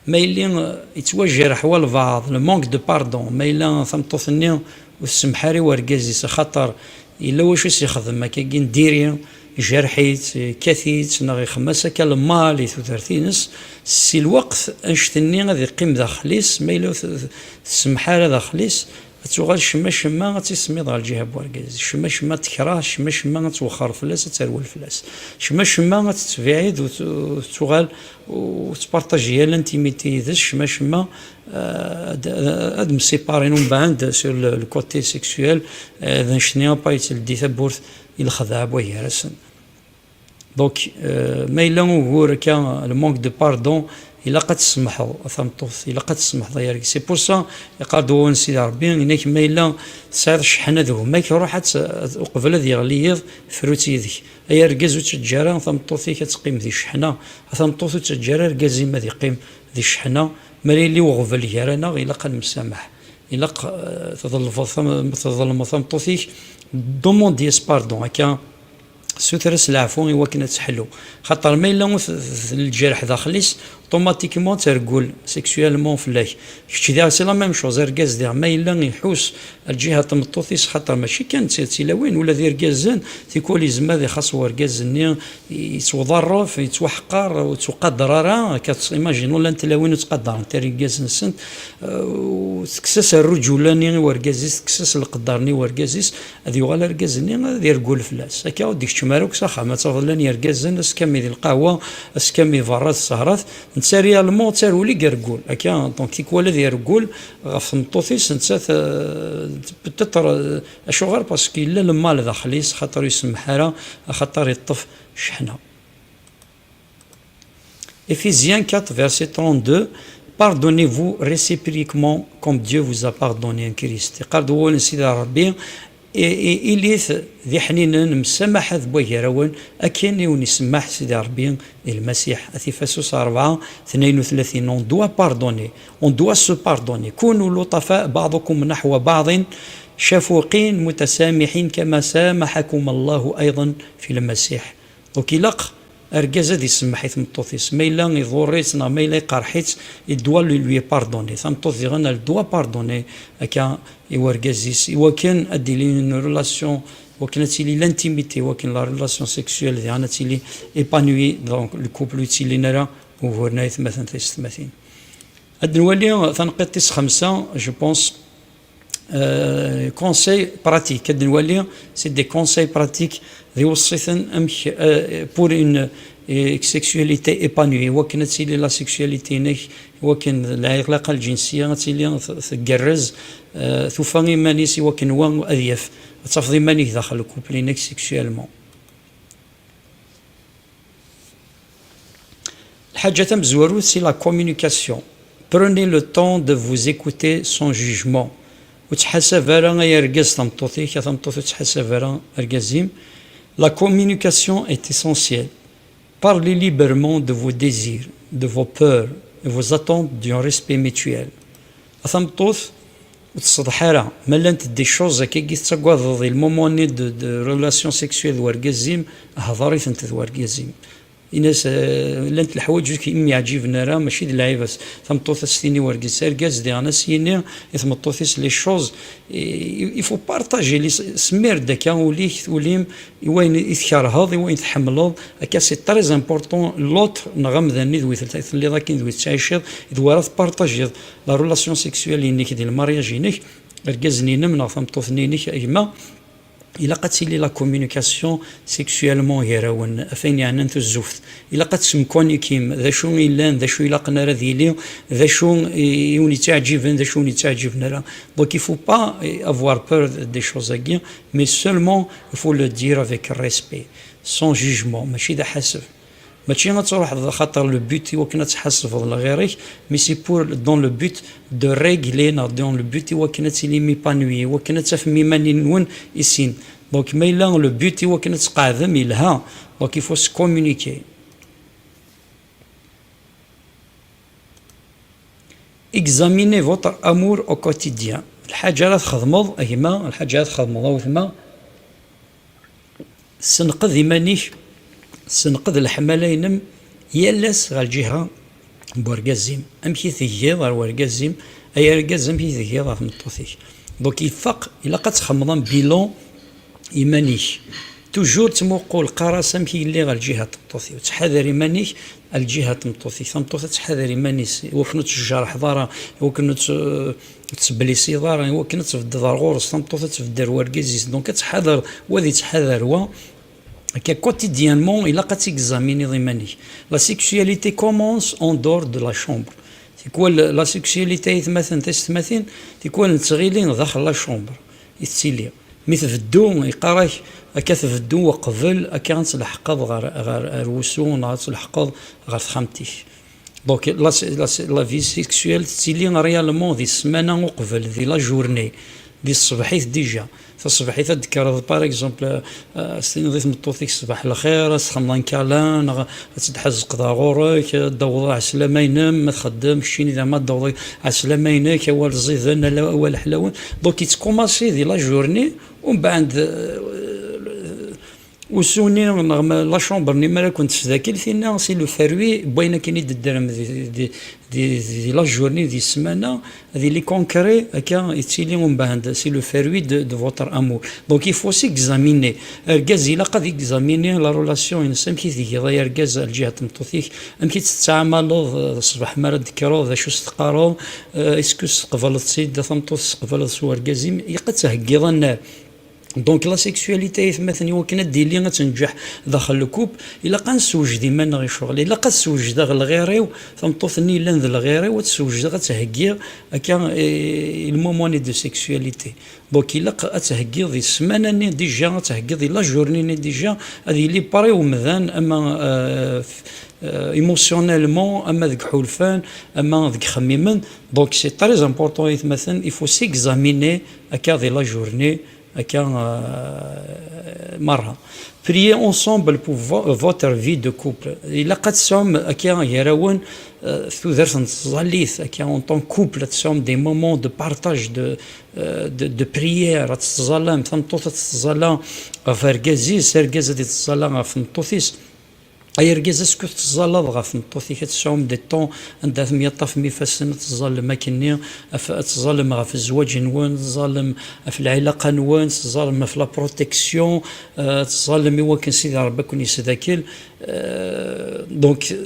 ma yelli, euh, yettwajreḥ walbeɛḍ, le manque de pardon, ma yella tameṭṭut-nni ur tsemmeḥ ara i urgaz-is, axaṭer yella wacu i s-yexdem akkagi n diri, ijerḥ-itt, yekkat-itt, neɣ ixemmem-as akka lmal i tudert-ines, si lweqt annect-nni ad iqqim daxel-is, ma yella ur t-, ur tsemmeḥ ara daxel-is, ad tuɣal cemma cemma ad tismiḍ ɣer lǧiha n urgaz, cemma cemma ad tekreh, cemma cemma ad twexxer fell-as, ad terwel fell-as, cemma cemma ad tettbiɛid, ur t-, ur tettuɣal, ur tettpartaji ara l'intimité yid-s, cemma cemma, euh, ad, ad msiparin umbeɛd sur le, le côté sexuel, euh, d annect-nni apa yettleddi tawwurt i lexdeɛ n wagar-asen. Donc, euh, ma yella ugur akka, le manque de pardon, ilaq ad tsemḥeḍ a tameṭṭut, ilaq ad tsemḥeḍ ay argaz. C'est pour ça, yeqqar-d wawal n Sidi Ṛebbi, yenna-k ma yella tesɛiḍ cceḥna d gma-k, ruḥ ad tt-, uqbel ad yeɣli yiḍ, fru-tt yid-k. Ay argaz, ur ttaǧǧa ara tameṭṭut-ik ad teqqim di cceḥna, a tameṭṭut, ur ttaǧǧa ara argaz-im ad yeqqim di cceḥna. Mi ara yili uɣbel gar-aneɣ, ilaq ad nemsamaḥ. Ilaq, euh, tḍelbeḍ tam-, tḍelmeḍ tameṭṭut-ik, demande-as pardon, akka, suter-as leɛfu i wakken ad teḥlu. Xaṭer ma yella ur t-, t-, lǧerḥ daxel-is, automatiquement tergul sexuellement fell-ak. Kečč diɣ, c'est la même chose, argaz diɣ, ma yella iḥus lǧiha n tmeṭṭut-is, xaṭer mačči kan d ti-, d tilawin, ula d irgazen, tikwal yezmer ad ixaṣ urgaz-nni, yettwaḍarref, yettwaḥqar, ur yettwaqader ara. Akka, imagine, llant tlawin ur ttqadarent ara irgazen-nsent, euh, tekkes-as rrǧula-nni i urgaz-is, tekkes-as leqder-nni i urgaz-is, ad yuɣal argaz-nni ad yergul fell-as. Akka ur d-ikeččem ara akk s axxam. Ad tafeḍ llan yergazen, ass kammi di lqahwa, ass kammi berra tesseɣret, netta réellement ttarwel i yergul. Akka, donc, tikwal ad yergul ɣef tmeṭṭut-is, nettat, euh, peut-être, euh, acuɣer? Parce que yella lmal daxel-is, xaṭer ur isemmeḥ ara, axaṭer iṭṭef cceḥna. Éphésiens quatre, verset trente-deux, pardonnez-vous réciproquement comme Dieu vous a pardonné en Christ. Yeqqar-d wawal n Sidi Ṛebbi, i, i, ilit d iḥninen, msamaḥat deg wagar-awen, akken i wen-isemmaḥ Sidi Ṛebbi di Lmasiḥ. At Efesus rebɛa, tnayen u tlatin. On doit pardonner, on doit se pardonner. كونوا لطفاء بعضكم نحو بعض، شفوقين متسامحين كما سامحكم الله أيضا في المسيح. Donc, ilaq argaz ad isemmeḥ i tmeṭṭut-is. Ma yella iḍurr-itt neɣ ma yella iqerḥ-itt, il doit lui, lui pardonner. Tameṭṭut diɣen, elle doit pardonner akka i urgaz-is, i wakken ad d-tili une relation, i wakken ad tili l'intimité, i wakken la relation sexuelle diɣen ad tili épanouie, donc le couple ur yettilin ara uguren ay atmaten taysetmatin. Ad nwali taneqqiḍt tis xemsa, je pense, euh, conseil pratique. Ad nwali, c'est des conseils pratiques, d iweṣṣiten amek, euh, pour une, euh, sexualité épanouie. Wakken ad tili la sexualité-inek, wakken d lɛilaqa lǧinsiya ad tili t-, tgerrez, euh, tufa iman-is i wakken wa ad yaf, ad tafeḍ iman-ik daxel couple-inek sexuellement. Lḥaǧa tamezwarut, c'est la communication. Prenez le temps de vous écouter sans jugement. Ur ttḥasab ara ay argaz tameṭṭut-ik, a tameṭṭut ur ttḥasab ara argaz-im. La communication est essentielle. Parlez librement de vos désirs, de vos peurs et vos attentes d'un respect mutuel. A tameṭṭut, ur tseḍḥ ara. Ma llant des choses akkagi tettagadeḍ i lmumu-nni de, de relation sexuelle d urgaz-im, hḍer-itent d urgaz-im. Ini-as, eh, llant leḥwayeǧ ur k-, im-yeɛǧiben ara, mačči d lɛib. Tameṭṭut ad s-tini i urgaz, argaz diɣen ad s-yini i tmeṭṭut-is les choses. I, il faut partager les, smir-d akka ul-ik, ul-im, i wayen i tkerheḍ, i wayen tḥemmleḍ. Akka, c'est très important, l'autre, neɣ amdan-nni d wi tel-, telliḍ akin d wi tettɛiciḍ, d wi ara tpartajiḍ la relation sexuelle-inek di lmaryaj-inek, argaz-nni-inem neɣ tameṭṭut-nni-inek, a gma. Ilaq ad tili la communication sexuellement gar-awen, ɣef ayen yeɛnan tuzzuft. Ilaq ad tesmekonikim d acu i yellan, d acu ilaqen ara d-yili, d acu i, i wen-yettɛeǧǧiben, d acu ur wen-yettɛeǧǧiben ara. Donc, il faut pas, eh, avoir peur des choses-agi, mais seulement, il faut le dire avec respect, sans jugement, mačči d aḥaseb. Mačči ad truḥeḍ xaṭer le but i wakken ad tḥasbeḍ lɣir-ik, mais c'est pour, dans le but de régler, neɣ dans le but i wakken ad tilim épanoui, i wakken ad tafem iman-nwen i sin. Donc, ma yella le but i wakken ad tqeɛdem, yelha. Donc, il faut se communiquer. Examinez votre amour au quotidien. Lḥaǧa ara txedmeḍ, a gma, lḥaǧa ara txedmeḍ, a wetma, senqed iman-ik, senqed leḥmala-inem yal ass ɣer lǧiha n wergaz-im. Amek i tgiḍ ɣer wergaz-im, ay argaz, amek i tgiḍ ɣer tmeṭṭut-ik? Donc, ifaq, ilaq ad txemmeḍ un bilan iman-ik. Toujours ttmuqul, qqar-as amek i lliɣ ɣer lǧiha n tmeṭṭut-iw. Ttḥadar iman-ik ɣer lǧiha n tmeṭṭut-ik. Tameṭṭut ad tḥader iman-is, i wakken ur tt-tjerḥeḍ ara, i wakken ur tt-, ur tt-tblisiḍ ara, i wakken ad tbeddeḍ ar ɣur-s. Tameṭṭut ad tbedd ar wergaz-is. Donc, ad tḥader wa, ad ittḥadar wa. Akka, quotidiennement, ilaq ad tegzaminiḍ iman-ik. La sexualité commence en dehors de la chambre. Tikwal la sexualité, aytmaten, taysetmatin, tikwal nettɣili daxel la chambre i tettili. Mi tbeddu, yeqqar-ak, akka tbeddu uqbel, akka ad tleḥqeḍ ɣer, ɣer, ar wusu, neɣ ad tleḥqeḍ ɣer texxamt-ik. Donc, la, la, la vie sexuelle tettili réellement di ssmana uqbel, di la journée, di tṣebḥit déjà. Taṣebḥit ad d-tekkreḍ, par exemple, euh, s-tiniḍ i tmeṭṭut-ik ṣbeḥ lxir, ad s-txedmeḍ un câlin, neɣ ad tt-id-tḥezqeḍ ɣur-k, ad d-taweḍ ɛeslama-inem, ma txeddem, keččini diɣen ma d-taweḍ ɛeslama-inek, awal ẓiden, ala awal ḥlawen. Donc, yettkumaṣi di la journée, umbeɛd, euh, usu-nni neɣ ma la chambre-nni mi ara kent-tesdakel, tinna c'est le fruit n wayen akken i d-teddrem di, di, di, di la journée, di ssmana, ad yili concret, akka yettili umbeɛd, c'est le fruit de, de votre amour. Donc, il faut s'examiner. Argaz ilaq ad yexamini la relation-ines, amek i tgiḍ ay argaz ar lǧiha n tmeṭṭut-ik, amek i tt-tettɛamaleḍ, eh, ṣṣbeḥ mi ara d-tekkreḍ, d acu s-teqqareḍ, eh, est-ce que tesqebleḍ-tt-id, tameṭṭut tesqebleḍ s urgaz-im, ilaq ad theggiḍ annar. Donc, la sexualité, aytmaten, i wakken ad d-tili, ad tenǧeḥ daxel le couple, ilaq ad nessewjed iman-nneɣ i ccɣel. Ilaq ad sewjdeɣ lɣir-iw, tameṭṭut-nni yellan d lɣir-iw, ad tt-sewjdeɣ, ad tt-heggiɣ, akka, eh, le moment de sexualité. Donc, ilaq ad tt-heggiḍ di ssmana-nni déjà, ad tt-heggiḍ di la journée-nni déjà, ad yili prêt umdan, ama, euh, f-, euh, émotionnellement, ama deg iḥulfan, ama deg ixemmimen. Donc, c'est très important, aytmaten, il faut s'examiner, akka, di la journée, akka, euh, merra. Priez ensemble pour vo-, votre vie de couple. Ilaq ad tesɛum, akka, gar-awen, euh, tudert n tẓallit, akka, en tant que couple, ad tesɛum des moments de partage, de, euh, de, de prière, ad tettẓallam, tameṭṭut ad tettẓalla ɣef argaz-is, argaz ad yettẓalla ɣef tmeṭṭut-is. Ay argaz, est-ce que tettẓallaḍ ɣef tmeṭṭut-ik, ad tesɛum des temps anda temyaṭṭafem ifassen, ad tettẓallem akkenni, af-, ad tettẓallem ɣef zzwaǧ-nwen, tettẓallem ɣef lɛilaqa-nwen, tettẓallem ɣef la protection, euh, tettẓallem i wakken Sidi Ṛebbi ad ken-yesdakel. Euh, donc, euh,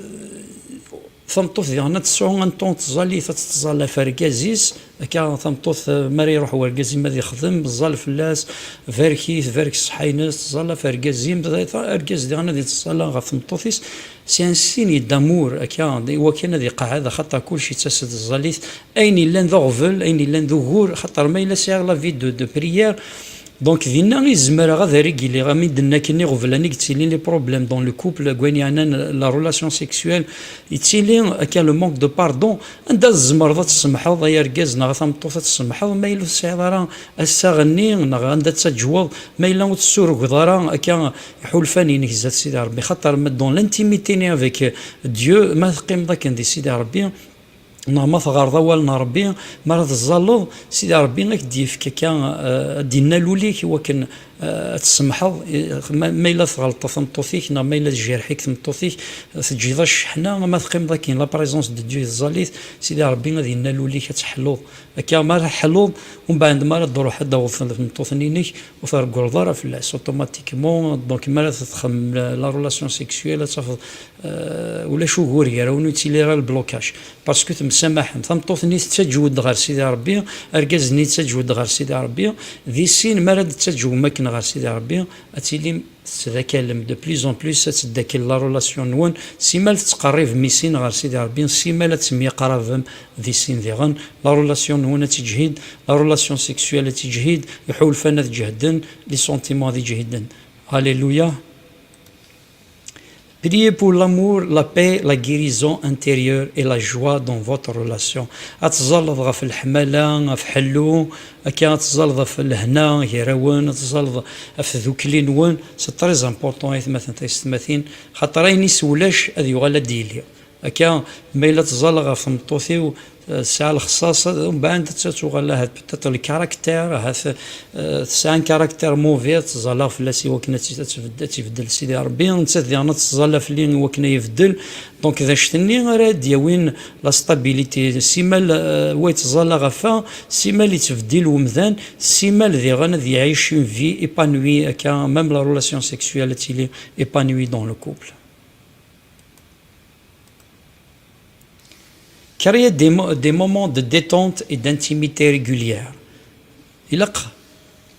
tameṭṭut diɣen ad tesɛu un temps n tẓallit, ad tettẓalla ɣef argaz-is, akka tameṭṭut, euh, mi ara iruḥ wergaz-im ad ixdem, ẓẓal fell-as, barek-it, barek ṣṣeḥḥa-ines, tettẓalla ɣef argaz-im, argaz diɣen ad yettẓalla ɣef tmeṭṭut-is. C'est un signe d'amour, akka, i wakken ad iqeɛɛed, axaṭer kullec yettas-d tẓallit. Ayen yellan d aɣbel, ayen yellan d ugur, axaṭer ma yella sɛiɣ la vie de, de prière, donc dinna i zemreɣ ad régler, am i d-tenna akkenni iɣeblan i yettilin, les problèmes dans le couple, deg wayen yeɛnan la relation sexuelle, yettili akka le manque de pardon. Anda tzemreḍ ad tsemḥeḍ, ay argaz neɣ a tameṭṭut, ad tsemḥeḍ ma yella ur tesɛiḍ ara assaɣ-nni, neɣ anda tettaǧweḍ, ma yella ur tessurgeḍ ara akka iḥulfan-inek zdat Sidi Ṛebbi? Xaṭer ma dans l'intimité-nni avec Dieu, ma teqqimeḍ akken di Sidi Ṛebbi, neɣ ma teɣreḍ awal n Ṛebbi, mi ara teẓẓalleḍ, Sidi Ṛebbi ad k-d-yefk akka, eh, ad d-innal ul-ik i wakken Ad tsemḥeḍ, ma yella tɣelṭeḍ tmeṭṭut-ik neɣ ma yella tjerḥ-ik tmeṭṭut-ik, teǧǧiḍ-as cceḥna, ma teqqimeḍ akin, la présence de Dieu teẓẓal-it, Sidi Ṛebbi ad yennal ul-ik ad teḥluḍ. Akka ma ara teḥluḍ, umbeɛd ma ara d-truḥ ad d-taweḍ tmeṭṭut-nni-inek, ur treggleḍ ara fell-as, automatiquement. Donc mi ara txemmem la relation sexuelle, ad tafeḍ ulac ugur gar-awen, ur yettili ara le blocage. Parce que temsamaḥem. Tameṭṭut-nni tettaǧew-d ɣer Sidi Ṛebbi, argaz-nni yettaǧew-d ɣer Sidi Ṛebbi. Di sin, mi ara d-tettaǧewm akken ɣer Sidi Ṛebbi, ad tilim tettdakalem de plus en plus, ad teddakel la relation-nwen, simal tettqerribem i sin ɣer Sidi Ṛebbi, simal ad temyaqrabem di sin diɣen. La relation-nwen ad tiǧhid, la relation sexuelle ad tiǧhid, iḥulfan ad ǧehden, les sentiments ad iǧhiden. Alléluia. Priez pour l'amour, la paix, la guérison intérieure et la joie dans votre relation. Ad teẓẓalleḍ ɣef leḥmala, ɣef ḥellu, akka ad teẓẓalleḍ ɣef lehna gar-awen, ad teẓẓalleḍ ɣef tdukli-nwen. C'est très important, aytmaten taysetmatin, xaṭer ayen i s ulac ad yuɣal ad d-yili. Akka, ma yella tẓalleɣ ɣef tmeṭṭut-iw, eh, tesɛa lexṣaṣ, ad, mbeɛd ad tuɣal ahat peut-être le caractère, ahat, eh, tesɛa un caractère mauvais, ad tẓalleɣ fell-as i wakken ad tt-, ad tbedd-, ad tt-ibeddel Sidi Ṛebbi, nettat diɣen ad tettẓalla fell-i i wakken ad ibeddel. Donc, d anect-nni ara d-yawin la stabilité. Simal, eh, wa yettẓalla ɣef wa, simal yettbeddil umdan, simal diɣen ad iɛic une vie épanouie, akka, même la relation sexuelle ad tili épanouie dans le couple. Créer des, mo- des moments de détente et d'intimité régulière. Ilaq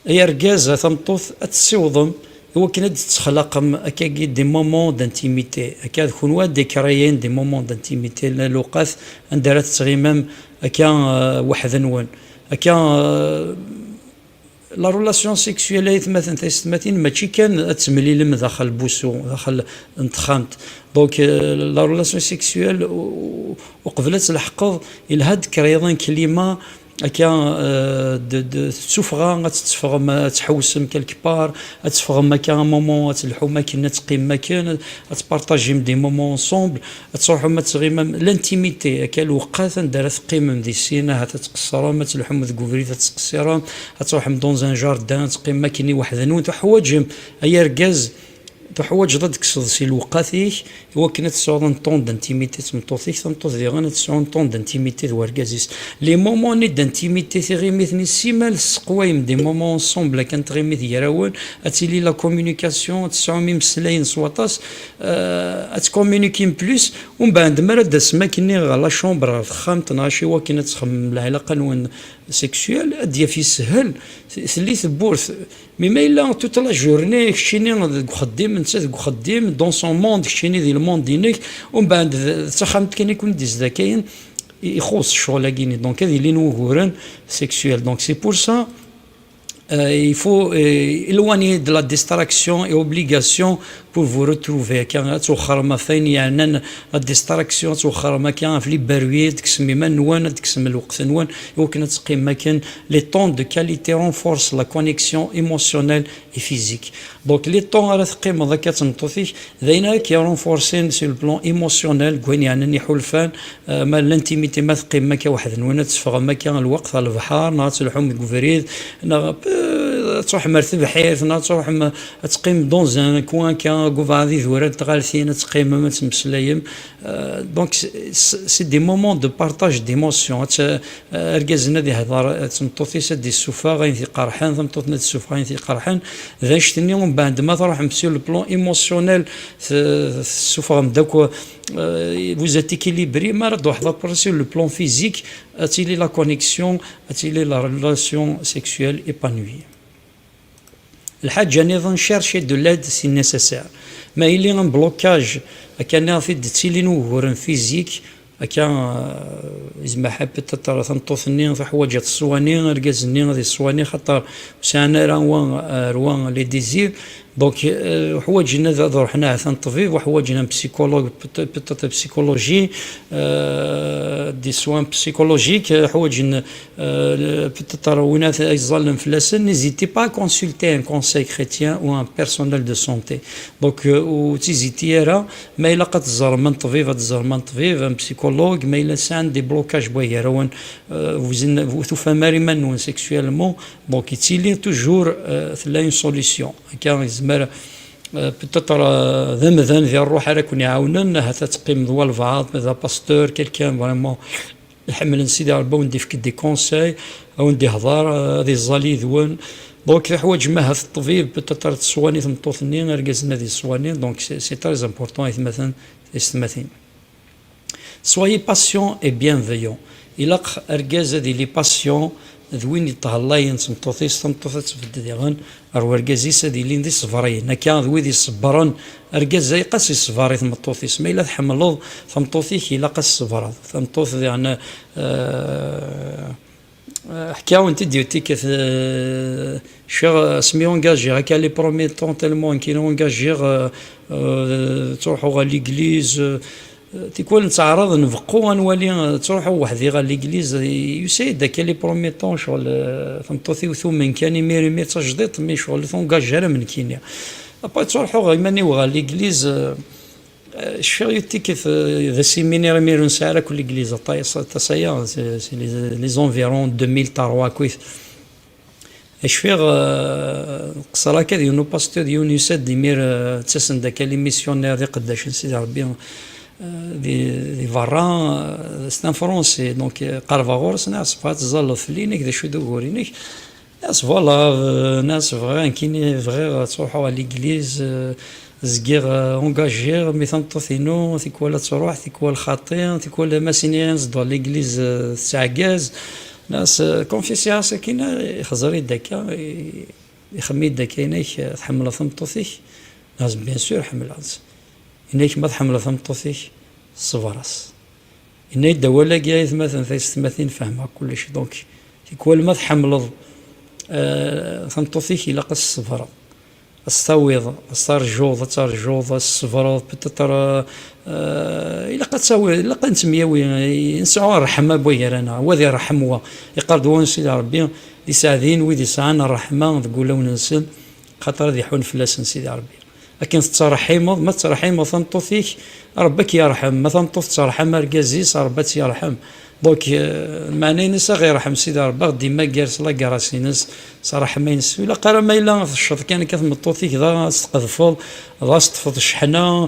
ay argaz, a tameṭṭut, ad tessiwḍem i wakken ad d-tessexlaqem akkagi des moments d'intimité. Akka d kunwi ad d-créer des moments d'intimité, la lewqat anda ara tettɣimam akka, euh, weḥd-nwen. Akka, euh, La relation sexuelle, aytmaten taysetmatin, mačči kan ad temlilem daxel n wusu, daxel n texxamt. Donc, euh, la relation sexuelle, u-, u-, uqbel ad tleḥqeḍ, ilha ad d-créer un climat, akka, euh, de, de, tettufɣa, ad tetteffɣem, ad tḥewsem quelque part, ad teffɣem akka un moment, ad telḥum akken, ad teqqimem akken, ad tpartajim des moments ensemble, ad truḥem ad tɣimem, l'intimité, akka lewqat anda ara teqqimem di sin, ahat ad tqeṣṣrem, ad telḥum deg ubrid, ad tettqeṣṣirem, ad truḥem dans un jardin, ad teqqimem akken i weḥd-nwen. Tuḥwaǧem, ay argaz, tuḥwaǧeḍ ad d-tekkseḍ si lewqat-ik, i wakken ad tesɛuḍ un temps d'intimité d tmeṭṭut-ik, tameṭṭut diɣen ad tesɛu un temps d'intimité d wergaz-is. Les moments-nni d'intimité, tiɣimit-nni, simal tesseqwayem des moments ensemble, akken tɣimit gar-awen, ad tili la communication, ad tesɛum imeslayen s waṭas, euh, ad tcommuniquem plus, umbeɛd mi ara d-tasem akkenni ɣer la chambre, ɣer texxamt, neɣ acu i wakken ad txemmem leɛlaqa-nwen sexuelle, ad d-yaf yeshel, t-, telli tewwurt. Mais ma yella toute la journée, keččini deg uxeddim, netta deg uxeddim, dans son monde, keččini di le monde-inek, umbeɛd d, d taxxamt kan i ken-id-izdakayen, i-, ixuṣ ccɣel-agi-nni. Donc, ad ilin wuguren sexuels. Donc, c'est pour ça, euh, il faut, euh, éloigner de la distraction et obligation pour vous retrouver. Akka, ad twexxrem ɣef wayen yeɛnan la distraction, ad twexxrem akka ɣef les bruits, ad tekksem iman-nwen, ad tekksem lweqt-nwen, i wakken ad teqqimem akken. Les temps de qualité renforcent la connexion émotionnelle et physique. Donc, les temps ara teqqimeḍ akka d tmeṭṭut-ik, d ayen ara k-renforcen sur le plan émotionnel, deg wayen yeɛnan iḥulfan, euh, ma l'intimité, ma teqqimem akka weḥd-nwen, ad teffɣem akka lweqt ɣer lebḥer, neɣ ad telḥum deg ubrid, neɣ, euh, ad truḥem ar tebḥirt, neɣ ad truḥem, ad teqqimem dans un coin akka, deg ubɛaḍ idurar n tɣaltin, ad teqqimem, ad temmeslayem. Euh, donc, c'est, c'est des moments de partage d'émotions. Ad t-, argaz-nni ad ihder d tmeṭṭut-is, ad d-issufeɣ ayen t-iqerḥen, tameṭṭut-nni ad d-tessufeɣ ayen t-iqerḥen. D anect-nni, umbeɛd ma truḥem sur le plan émotionnel, t-, tessufɣem-d akk, euh, vous êtes équilibré, mi ara d-truḥeḍ après sur le plan physique, ad tili la connexion, ad tili la relation sexuelle épanouie. Lḥaǧa nniḍen, chercher de l'aide si nécessaire. Ma yili un blocage, akka nniɣ-t-id, ttilin wuguren physique, akka, euh, yezmer peut-être tameṭṭut-nni tuḥwaǧ ad teṣwani, argaz-nni ad yeṣwani, xaṭer ur sɛan ara wa, euh, ar wa les désirs. Donc, euh, ḥwaǧen ad, ad ruḥen ahat un ṭṭbib, ḥwaǧen un psychologue, peut-être, peut-être psychologie, euh, des soins psychologiques, euh, ḥwaǧen, euh, peut-être win ay ẓallen fell-asen, n'hésitez pas à consulter un conseil chrétien ou un personnel de santé. Donc, euh, ur ttiziti ara, ma ilaq ad tẓerm un ṭṭbib, ad tẓerm un ṭṭbib, un psychologue, ma yella sɛan des blocages n wagrawen, euh, vous, vous tufam ara iman-nwen sexuellement, donc yettili toujours, euh, tella une solution. Akka yezmer, euh, peut-être, euh, d amdan di ṛṛuḥ ara ken-iɛawnen, ahat ad teqqim d walbeɛḍ, d apasteur, quelqu'un vraiment iḥemmlen Sidi Ṛebbi, ad wen-d-ifk des conseils, ad wen-d-ihḍer, euh, ad iẓẓal yid-wen. Donc, teḥwaǧem ahat ṭṭbib, peut-être ad teṣwani tmeṭṭut-nni, argaz-nni ad yeṣwani. Donc, c'est, c'est très important, aytmaten, tiyessetmatin. Soyez patient et bienveillant. Ilaq argaz ad yili patient d win yeṭhellayen s tmeṭṭut-is, tameṭṭut ad tbedd diɣen ɣer urgaz-is, ad ilin d iṣebriyen. Akka d wid iṣebbren, argaz-a ilaq ad s-iṣber i tmeṭṭut-is. Ma yella tḥemmleḍ tameṭṭut-ik, ilaq ad s-tṣebreḍ. Tameṭṭut, yeɛni, euh, euh, ḥkiɣ-awen-t-id yiwet tikkelt, euh, cfiɣ, euh, asmi engagiɣ akka les premiers temps, tellement nekkini engagiɣ, euh, euh, ttruḥuɣ ɣer l'église, euh, Tikwal netteɛraḍ nbeqqu ad nwali, eh, ttruḥuɣ weḥd-i ɣer l'église, eh, yusa-yi-d akka les premiers temps, ccɣel, eh, tameṭṭut-iw tumen kan imir imir d tajdiṭ, mais ccɣel ur tengaje ara am nekkini. Après ttruḥuɣ iman-iw ɣer l'église, eh, eh, cfiɣ yiwet tikkelt, eh, d asimini imir ur nesɛi ara akk l'église, aṭas, aṭas aya, c'est, c'est les, les environs deux mille trois akkit. Cfiɣ, eh, qṣer akka d yiwen upastur, d yiwen yusa-d imir, eh, ttasen-d akka les missionnaires d iqeddacen n Sidi Ṛebbi, eh, di, di berra, eh, c'est un Français, donc, eh, qerbeɣ ɣur-s, nniɣ-as bɣiɣ ad tẓalleḍ fell-i, nniɣ d acu d ugur-inek? Nniɣ-as voilà, eh, nniɣ-as bɣiɣ nekkini, bɣiɣ ad ttruḥuɣ ɣer l'église, eh, Zgiɣ, euh, engagiɣ, mi tameṭṭut-inu tikwal ad truḥ, tikwal xaṭi, tikwal ma s-iniɣ ad zedɣeɣ l'église, euh, tettɛeggaz. Nniɣ-as, euh, confesser-as akin, ixẓer-iyi-d akka, i-, ixemmem-iyi-d akka, yenna-k, euh, tḥemmleḍ tameṭṭut-ik? Nniɣ-as, bien sûr, ḥemmleɣ-tt. Yenna-k, ma tḥemmleḍ tameṭṭut-ik, ṣber-as. Yenna-yi-d awal-agi, aytmaten, tiyessetmatin, fehmeɣ kullec. Donc, tikwal ma tḥemmleḍ, euh, tameṭṭut-ik, ilaq ad s-tṣebreḍ. Ad s-tawiḍ, ad s-tarjuḍ, ad tarjuḍ, ad s-tṣebreḍ, peut-être, euh, euh, ilaq ad tawiḍ, ilaq ad nettemyawi, eh, nesɛu ṛṛeḥma n wagar-aneɣ, wa ad iṛeḥḥem wa. Iqqar-d wawal n Sidi Ṛebbi, d iseɛdiyen wid isɛan ṛṛeḥma deg wulawen-nsen, xaṭer ad iḥun fell-asen Sidi Ṛebbi. Akken tettṛeḥḥimeḍ, ma tettṛeḥḥimeḍ tameṭṭut-ik, Ṛebbi ad k-yerḥem, ma tameṭṭut tettṛeḥḥam argaz-is, Ṛebbi ad tt-yerḥem. Donc, euh, lmeɛna-ines, ad ɣ-irḥem Sidi Ṛebbi, ad ɣ-d-imagger s la grâce-ines, s ṛṛeḥma-ines. Ur ilaq ara ma yella tecceḍ kan akka tmeṭṭut-ik, dɣa ad s-tqedfeḍ, dɣa ad s-teṭṭfeḍ cceḥna,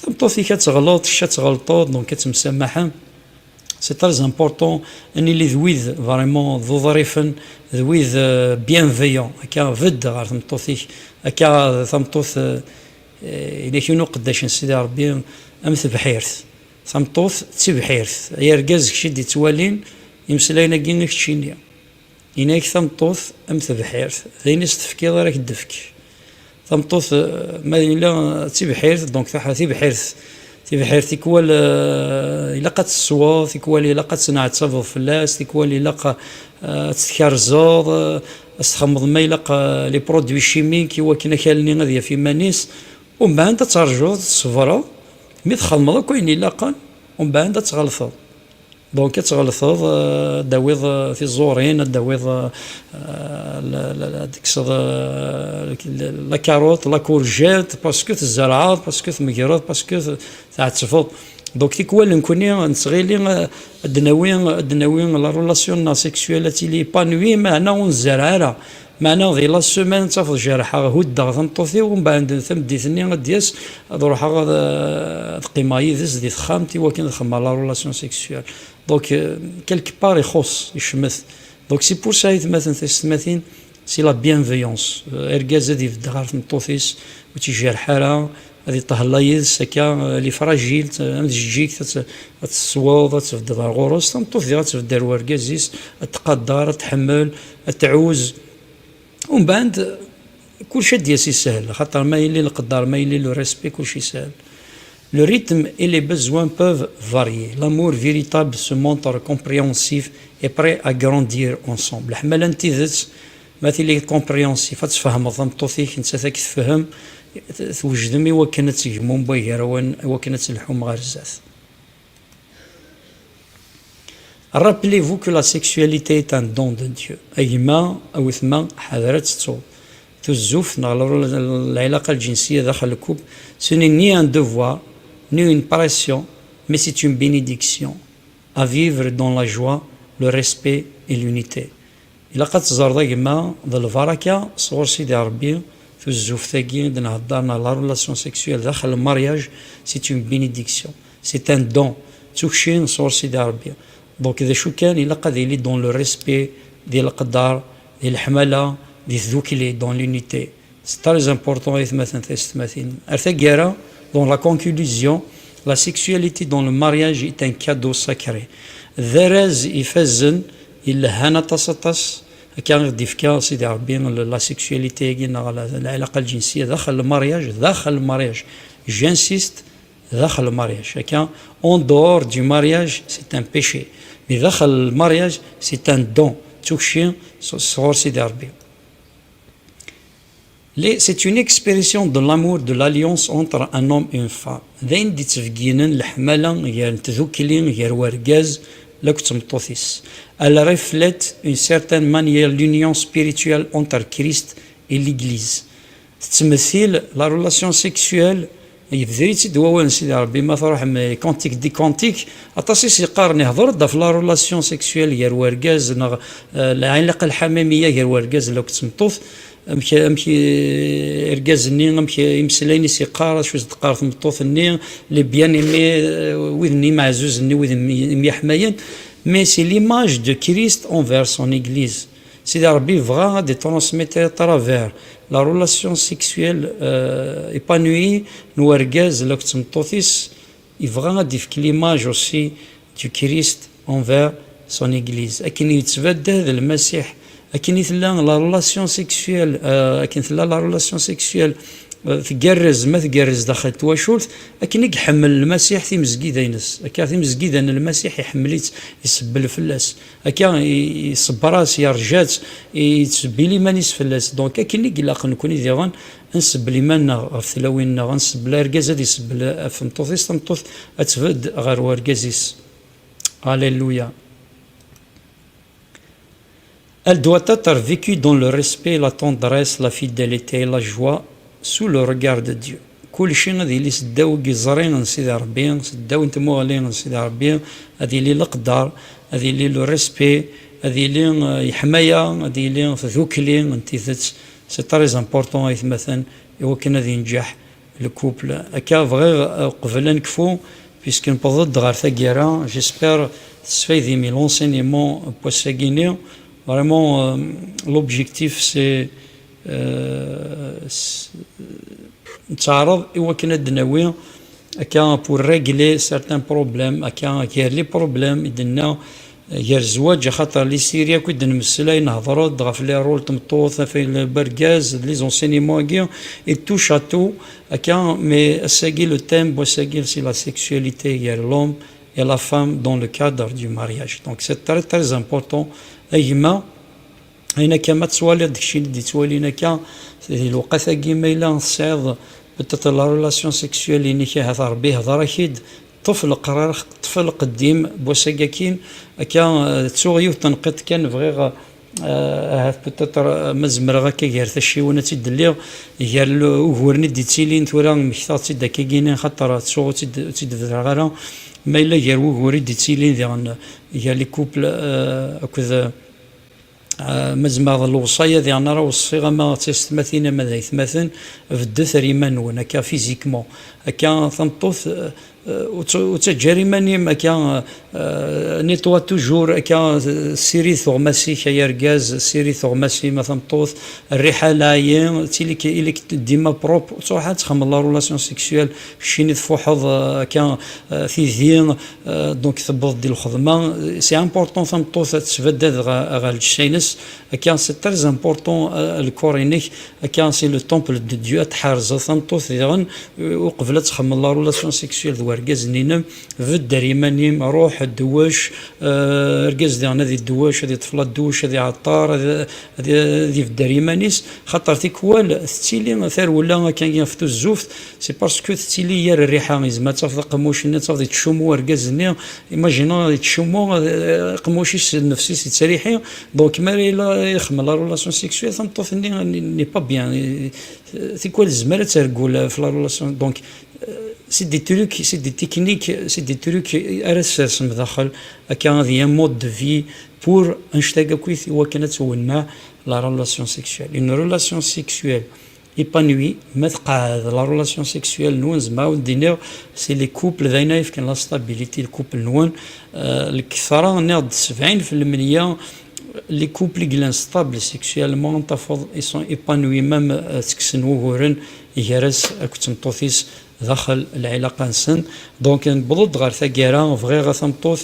tameṭṭut-ik ad teɣleḍ, kečč ad tɣelṭeḍ, donc ad temsamaḥem. C'est très important ad nili d wid vraiment d uḍrifen, d wid, euh, bienveillants, akka bedd ɣer tmeṭṭut-ik, akka tameṭṭut, euh, euh, yenna-k yiwen uqeddac n Sidi Ṛebbi, am tebḥirt. Tameṭṭut d tibḥirt. Ay argaz, kečč i d-ittwalin imeslayen-agi i keččini. Yenna-k tameṭṭut am tebḥirt, d ayen i s-tefkiḍ ara k-d-tefk. Tameṭṭut, eh, ma yella d tibḥirt, donc taḥ-, tibḥirt, tibḥirt tikwal, eh, ilaq ad tesweḍ, tikwal ilaq ad tenɛettabeḍ fell-as, tikwal ilaq, eh, ad tt-tkerzeḍ, eh, ad s-txedmeḍ ma ilaq, eh, les produits chimiques i wakken akal-nni ad yaf iman-is. Umbeɛd ad terjuḍ, ad tṣebreḍ, mi txedmeḍ akk ayen ilaqen, umbeɛd ad tɣelṭeḍ. Donc, ad tɣelṭeḍ, euh, ad d-tawiḍ, euh, tiẓurin, ad d-tawiḍ, euh, la, la, la, ad tekkseḍ, euh, la carotte, la courgette, parce que tzerɛeḍ, parce que tmegreḍ, parce que t-, tɛettbeḍ. Donc, tikwal nekkni nettɣili, euh, ad d-nawi, ad d-nawi la relation-nneɣ sexuelle ad tili épanouie, meɛna ur nzerreɛ ara. Meɛna di la semaine, tafeḍ jerḥeɣ, huddeɣ tameṭṭut-iw, umbeɛd tameddit-nni ad d-yas, ad ruḥeɣ ad, ad qqimeɣ yid-s di texxamt i wakken ad xedmeɣ la relation sexuelle. Donc, euh, quelque part, ixuṣṣ, icmet. Donc, c'est pour ça, aytmaten, tiyessetmatin, c'est la bienveillance. Euh, argaz ad ibedd ɣer tmeṭṭut-is, ur tt-ijerḥ ara, ad iṭṭehella yid-s akka, euh, elle est fragile, t-, am tjeǧǧigt, ad tt-, ad tesweḍ, ad tbeddeḍ ar ɣur-s, tameṭṭut diɣ ad tbedd ar urgaz-is, ad tqadder, ad tḥemmel, ad tɛuz. Umbeɛd, kullec ad d-yas isehel, xaṭer ma yelli leqder, ma yelli le respect, kullec isehel. Le rythme et les besoins peuvent varier. L'amour véritable se montre compréhensif et prêt à grandir ensemble. Leḥmala n tidet, Ma tili compréhensif, ad tfehmeḍ tameṭṭut-ik, nettat ad k-tefhem, t-, twejdem i wakken ad tegmum waygar-awen, i wakken ad telḥum ɣer zdat. Rappelez-vous que la sexualité est un don de Dieu. A gma, a wetma, ḥader ad tettuḍ. Tuzzuft neɣ la-, la-, lɛilaqa lǧinsiya daxel lkub, ce n'est ni un devoir, ni une pression, mais c'est une bénédiction à vivre dans la joie, le respect et l'unité. Ilaq ad teẓreḍ, a gma, d lbaraka sɣur Sidi Ṛebbi, tuzzuft-agi d-nhedder neɣ la relation sexuelle daxel lmaryaj, c'est une bénédiction, c'est un don, d tukci sɣur Sidi Ṛebbi. Donc d acu kan, ilaq ad yili dans le respect, di leqder, di leḥmala, di tdukli, dans l'unité. C'est très important, aytmaten, taysetmatin. Ar taggara, dans la conclusion, la sexualité dans le mariage est un cadeau sacré. D arraz ifazen, yelhan aṭas, aṭas, akka i ɣ-d-ifka Sidi Ṛebbi la sexualité-agi neɣ la, lɛilaqa lǧinsiya daxel lmaryaj, daxel lmaryaj. J'insiste, daxel lmaryaj. Akka, en dehors du mariage, c'est un péché. Mais daxel lmaryaj, c'est un don. D tukci s-, sɣur Sidi Ṛebbi. Les, c'est une expression de l'amour, de l'alliance entre un homme et une femme. D ayen d-yettbegginen leḥmala gar tdukli, gar wergaz akked tmeṭṭut-is. Elle reflète une certaine manière l'union spirituelle entre Christ et l'Église. Tettmettil la relation sexuelle, yebder-itt-id wawal n Sidi Ṛebbi, ma truḥem i Cantique des Cantiques, aṭas i s-yeqqaren, ihder-d ɣef la relation sexuelle gar wergaz neɣ, eh, lɛilaqa lḥamimiya gar wergaz akked tmeṭṭut. Amek, amek i, irgazen-nni, amek imeslayen i s-yeqqar, acu i s-d-teqqar tmeṭṭut-nni, les bien-aimés, eh, wid-nni imeɛzuzen-nni, wid-nni imyeḥmayen. Mais c'est l'image de Christ envers son Église. Sidi Ṛebbi yebɣa ad d-transmettre à travers la relation sexuelle, euh, épanouie n wergaz akked tmeṭṭut-is, yebɣa ad d-ifk l'image aussi du Christ envers son Église. Akken yettbaddad Lmasiḥ, akken i tella la relation sexuelle, euh, akken tella la relation sexuelle, euh, tgerrez, ma tgerrez daxel twacult, akken i iḥemmel Lmasiḥ timezgida-ines. Akka timezgida n Lmasiḥ iḥemmel-itt, isebbel fell-as. Akka i-, iṣebber-as, yerǧa-tt, yettsebbel iman-is fell-as. Donc, akken i ilaq nekni diɣen, ad nsebbel iman-nneɣ ɣef tlawin-nneɣ, ad nsebbel argaz ad isebbel ɣef tmeṭṭut-is, tameṭṭut ad tbedd ɣer wergaz-is. Alléluia. Elle doit être vécue dans le respect, la tendresse, la fidélité, la joie, sous le regard de Dieu. Kulci ad yili seddaw n yiẓri n Sidi Ṛebbi, seddaw n tmuɣli n Sidi Ṛebbi, ad yili leqder, ad yili le respect, ad yili, eh, yeḥmaya, ad yili tdukli n tidet. C'est très important, aytmaten, i wakken ad yenǧeḥ le couple. Akka bɣiɣ, eh, qbel ad nekfu, puisque newweḍ-d ɣer taggara, j'espère tesfaydim i l'enseignement n wass-agi-nni. Vraiment, euh, l'objectif, c'est, euh, s-, nettaɛraḍ i wakken ad d-nawi akka pour régler certains problèmes, akka gar les problèmes i d-nenna, eh, gar zzwaǧ, axaṭer les séries akk i d-nemmeslay, nehḍer-d ɣef les rôles n tmeṭṭut, ɣef le, wergaz, les enseignements-agi, et touche à tout, akka, mais ass-agi, le thème n wass-agi, c'est la sexualité gar l'homme et la femme dans le cadre du mariage. Donc, c'est très, très important. A gma, ayen akka ma tettwaliḍ d keččini d-yettwalin akka, di lewqat-agi ma yella tesɛiḍ peut-être la relation sexuelle-inek, ahat Ṛebbi ihder-ak-id, ṭṭef leqrar, ṭṭef lqeddim n wass-agi akkin, akka, eh, ttuɣ yiwet tenqiḍt kan bɣiɣ, eh, ahat peut-être, eh, ma zemreɣ akka gar tacciwin ad tt-id-lliɣ, gar l-, uguren i d-yettilin tura mmektaɣ-tt-id akka gini, xaṭer ttuɣ ur tt-id-, ur tt-id-bedreɣ ara, ma yella gar wugur i d-yettilin diɣen, gar les couples, eh, akked, eh, Ah, ma zemreɣ d lewṣaya diɣen ara weṣṣiɣ ama d taysetmatin ama d aytmaten, beddet ar iman-nwen, akka physiquement, akka tameṭṭut, eh, eh, ur tt-, ur ttaǧǧa ara iman-im, akka, eh, nettoie toujours, akka, eh, ssirid tuɣmas-ik ay argaz, ssirid tuɣmas-im a tameṭṭut, rriḥa lɛayi, ttili-k, ili-k dima propre, ur ttruḥ ad txemmeḍ la relation sexuelle, keččini tfuḥeḍ, eh, akka, eh, tidi, Euh, donc, tewweḍ-d di lxedma, c'est important tameṭṭut ad tesbadad ɣer, ɣer lǧessa-ines. Akka, c'est très important, euh, le corps-inek. Akka, c'est le temple de Dieu. Ad tḥerzeḍ tameṭṭut diɣen, euh, uqbel ad txemmeḍ la relation sexuelle d Argaz-nni-inem, bedder iman-im, ruḥ, dewwec, eh, argaz diɣen ad idewwec, ad iṭṭef la douche, ad iɛeṭṭer, ad, ad, ad ibedder iman-is, xaṭer tikwal tettili tarewla akka ɣef tuzzuft, c'est parce que tettili yir rriḥa, yezmer ad tafeḍ aqemmuc-nni, ad tafeḍ yettcummu argaz-nni, imagine yettcummu, eh, aqemmuc-is, nnefs-is yettriḥi, donc mi ara yella ixemmem la relation sexuelle, tameṭṭut-nni n'est pas bien, eh, tikwal tezmer ad tergel ɣef la relation, donc, euh, c'est des trucs, c'est des techniques, c'est des trucs ara tsersem daxel, akka ad yili mode de vie pour annect-agi akk i wakken ad twenneɛ la relation sexuelle. Une relation sexuelle épanouie, ma tqeɛɛed la relation sexuelle-nwen, zemreɣ ad d-iniɣ, c'est les couples d ayen ara yefken la stabilité i couple-nwen. Euh, lketṛa, nniɣ-d sebɛin fi lmeyya, les couples i yellan stables sexuellement, tafeḍ, ils sont épanouis, même, euh, ttekksen wuguren gar-as akked tmeṭṭut-is daxel lɛilaqa-nsen. Donc, newweḍ-d ɣer taggara, bɣiɣ a tameṭṭut,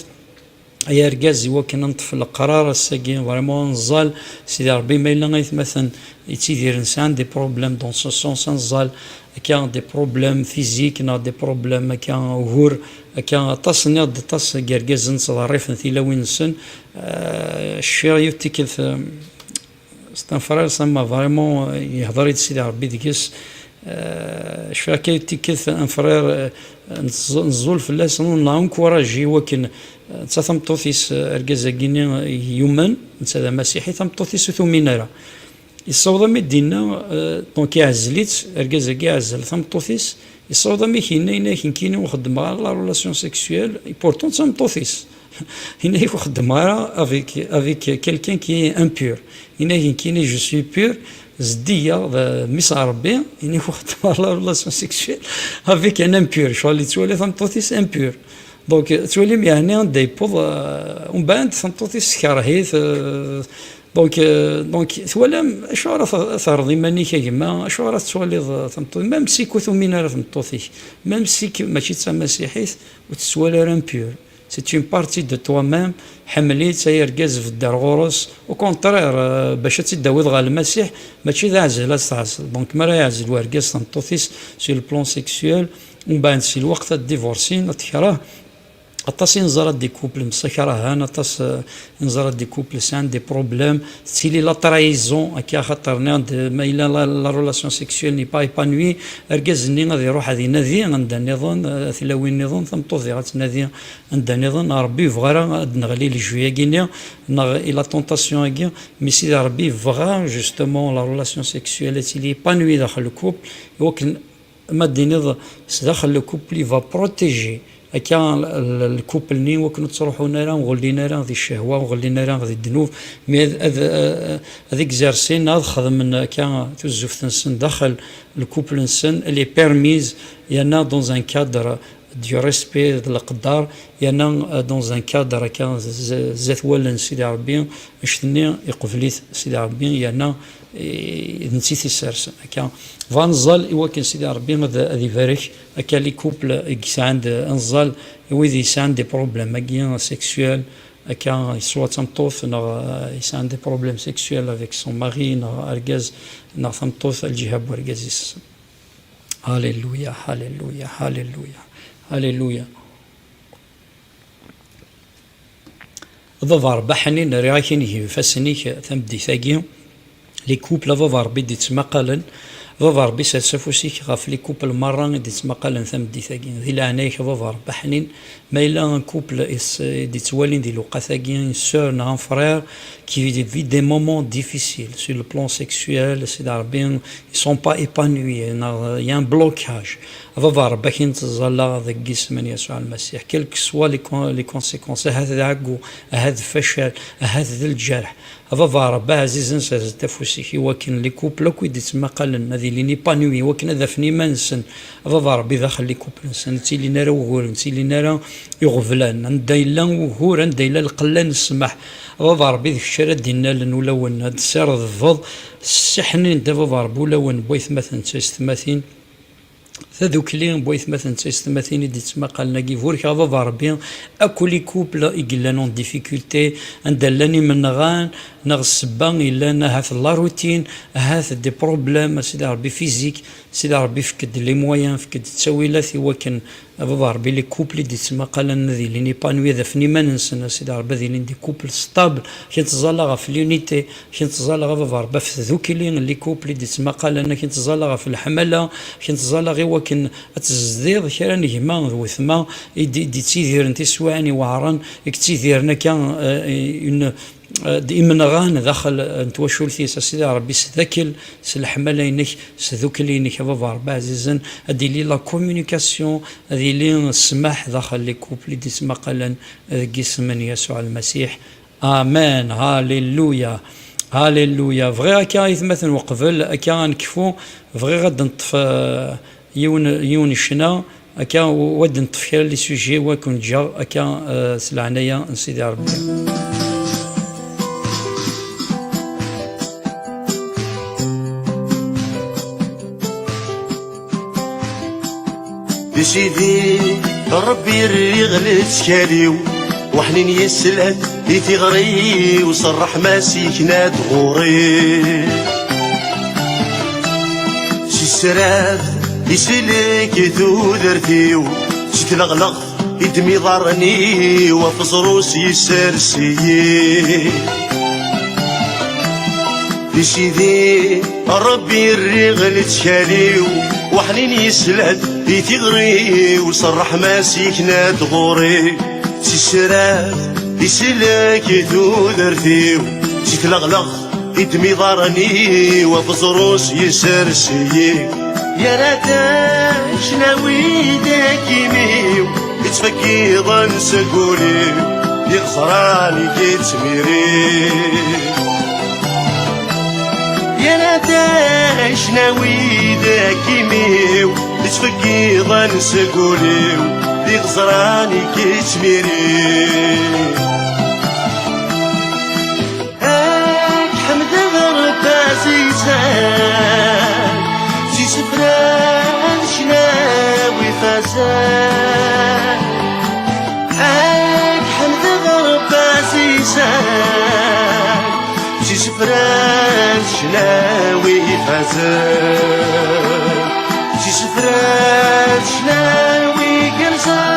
ay argaz, i wakken ad neṭṭef leqrar ass-agi, vraiment ad neẓẓal, Sidi Ṛebbi, ma yella aytmaten yettidiren sɛan des problèmes dans ce sens, ad neẓẓal akka des problèmes physiques neɣ des problèmes akka ugur, akka aṭas, nniɣ-d aṭas n yergazen ttḍerrifen tilawin-nsen. Euh, cfiɣ yiwet tikkelt, euh, c'est un frère, ça m'a vraiment, euh, yehḍer-id Sidi Ṛebbi deg-s. Euh, cfiɣ akka yiwet tikkelt, un frère, euh, neẓẓ-, neẓẓul fell-as, on l'a encouragé i wakken, euh, netta tameṭṭut-is, euh, argaz-agi-nni, euh, yumen, netta d amasiḥi, tameṭṭut-is ur tumin ara. Yessaweḍ ami d-yenna, euh, donc iɛezzel-itt, argaz-agi iɛezzel tameṭṭut-is, yessaweḍ ami k-yenna, yenna-ak nekkini ur xeddmeɣ ara la relation sexuelle, et pourtant d tameṭṭut-is. Yenna-ak ur xeddmeɣ ara avec, avec quelqu'un qui est impur. Yenna-ak nekkini je suis pur, zeddigeɣ d mmi-s n Ṛebbi, yenna-ak ur xeddmeɣ ara la relation sexuelle avec un impur, ccɣel yettwali tameṭṭut-is impur. Donc, euh, tettwalim yeɛni anda yewweḍ, euh, umbeɛd tameṭṭut-is tkerh-it, euh, donc, euh, donc, twalam acuɣer ara t-, terreḍ iman-ik a gma, acuɣer ara tettwaliḍ, euh, tameṭṭut, même si ur tumin ara tmeṭṭut-ik, même si k-, mačči d tamasiḥit, ur tettwali ara impur. C'est une partie de toi-même, ḥemmel-itt ay argaz, bedder ɣur-s, au contraire, euh, bac ad tt-id-tawiḍ ɣer Lmasiḥ, mačči d aɛzel ad s-tɛeẓẓel. Donc, mi ara yeɛzel wergaz tameṭṭut-is sur le plan sexuel, umbeɛd si lweqt ad divorcin, ad tekreh, aṭas i neẓra des couples msakrahen, aṭas, euh, i neẓra des couples sɛan des problèmes, tettili la trahison, akka axaṭer nniɣ-d ma yella la, la relation sexuelle n'est pas épanouie, argaz-nni ad iruḥ ad inadi anda nniḍen, euh, tilawin nniḍen, tameṭṭut diɣ ad tnadi anda nniḍen, Ṛebbi yebɣa ara ad neɣli le jeu-agi-nni, neɣ i la tentation-agi, mais Sidi Ṛebbi yebɣa justement la relation sexuelle ad tili épanouie daxel le couple, i wakken ma d-tiniḍ sdaxel le couple, il va protéger akka l-, l-, le couple-nni, wakken ur ttruḥun ara, ur ɣellin ara di ccehwa, ur ɣellin ara di ddnub, mais ad, ad, ad exercen, ad xedmen akka tuzzuft-nsen daxel le couple-nsen, elle est permise, yerna dans un cadre du respect d leqder, yerna, euh, dans un cadre akka z-, z-, zdat wallen n Sidi Ṛebbi, annect-nni iqbel-it Sidi Ṛebbi, yerna, eh, d netta i t-issersen. Akka, bɣa neẓẓal i wakken Sidi Ṛebbi ad, ad ibarek akka les couples i yesɛan d, ad neẓẓal i wid yesɛan des problèmes-agi sexuels, akka, soit d tameṭṭut, neɣ, euh, yesɛan des problèmes sexuels avec son mari, neɣ argaz, neɣ tameṭṭut, lǧiha n wergaz-is. Halleluya, halleluya, halleluya, halleluya. A baba Ṛebbi aḥnin, rriɣ-ak inigi ifassen-ik tameddit-agi. Les couples, a baba Ṛebbi i d-ittmaqalen. A baba Ṛebbi, sers afus-ik ɣef les couples merra i d-ittmaqalen tameddit-agi. Di leɛnaya-k, a baba Ṛebbi aḥnin, ma yella un couple is-, i d-ittwalin di lewqat-agi, une sœur neɣ un frère qui vit des moments difficiles sur le plan sexuel, Sidi Ṛebbi, ils sont pas épanouis, neɣ il y a un blocage. A baba Ṛebbi, akin ttẓallaɣ deg yisem n Yasuɛ Lmasiḥ, quelles que soient les con-, les conséquences, ahat d ɛeggu, ahat d facal, ahat d lǧerḥ. A baba Ṛebbi ɛzizen, sers-d afus-ik i wakken les couples akk i d-ittmaqalen ad ilin épanouis, i wakken ad afen iman-nsen. A baba Ṛebbi, daxel les couples-nsen ur ttilin ara wuguren, ur ttilin ara iɣeblan. Anda yella wugur, anda yella lqella n ssmaḥ, a baba Ṛebbi, d kečč ara d-innalen ulawen, ad d-tessirdbeḍ ssiḥnin-d, a baba Ṛebbi, ulawen n waytmaten d taysetmatin. Tadukli n waytmaten d taysetmatin i d-ittmaqalen agi, burkeɣ a baba Ṛebbi, akk les couples i yellan en difficulté, anda llan imenɣan, neɣ ssebba yellan ahat la routine, ahat des problèmes, a Sidi Ṛebbi, physique, Sidi Ṛebbi, fek-d les moyens, fek-d ttawilat i wakken a baba Ṛebbi, les couples i d-ittmaqalen ad ilin épanouis ad afen iman-nsen, a Sidi Ṛebbi, ad ilin des couples stables, kien ttẓalla ɣef l'unité, kien ttẓalla a baba Ṛebbi ɣef tdukli, les couples i d-ittmaqalen, kien ttẓalla ɣef leḥmala, kien ttẓalla i wakken ad tezdiḍ kra n gma d wetma i d-, i d-ittidiren tiswiɛin iweɛṛen, i yettidiren akka, euh, une, euh, d imenɣan daxel n twacult-is. A Sidi Ṛebbi, sdakel s leḥmala-inek, s tdukli-inek, a baba Ṛebbi ɛzizen, ad d-ili la communication, ad ili ssmaḥ daxel les couples i d-ittmaqalen deg isem n Yasuɛ Lmasiḥ. Amen. Hallelujah. Hallelujah. Bɣiɣ akka, aytmaten, uqbel akka ad nekfu, bɣiɣ ad d-neṭṭef, euh, yiwen, yiwen ccna, akka u-, u ad d-neṭṭef kra les sujets, u ad ken-ǧǧeɣ akka, euh, s leɛnaya n Sidi Ṛebbi. Di Sidi Ṛebbi rriɣ lettkal-iw, weḥnin yeslan i tiɣri-w, s ṛṛeḥma-s yekna-d ɣur-i. Si srad isellek tudert-iw, si tleɣleɣt iddem iḍarren-iw, ɣef uẓru-s yessers-iyi. Di Sidi Ṛebbi rriɣ lettkal-iw, weḥnin yeslan i tiɣri-w, s ṛṛeḥma-s yekna-d ɣur-i. Si srad isellek tudert-iw, si tleɣleɣt iddem iḍarren-iw, ɣef uẓru-s yessers-iyi. Yerra-d acnawi d akim-iw, yettfeggiḍen seg wul-iw, d iɣeẓran i yettmiri. Yerra-d acnawi d akim-iw, yettfeggiḍen seg wul-iw, d iɣeẓran i yettmiri. Ad k-ḥemdeɣ Ṛebbi ɛzizen, s isefra n ccnawi ifazen. Ad k-ḥemdeɣ Ṛebbi ɛzizen, s isefra n ccnawi ifazen. S isefra n ccnawi igerrzen.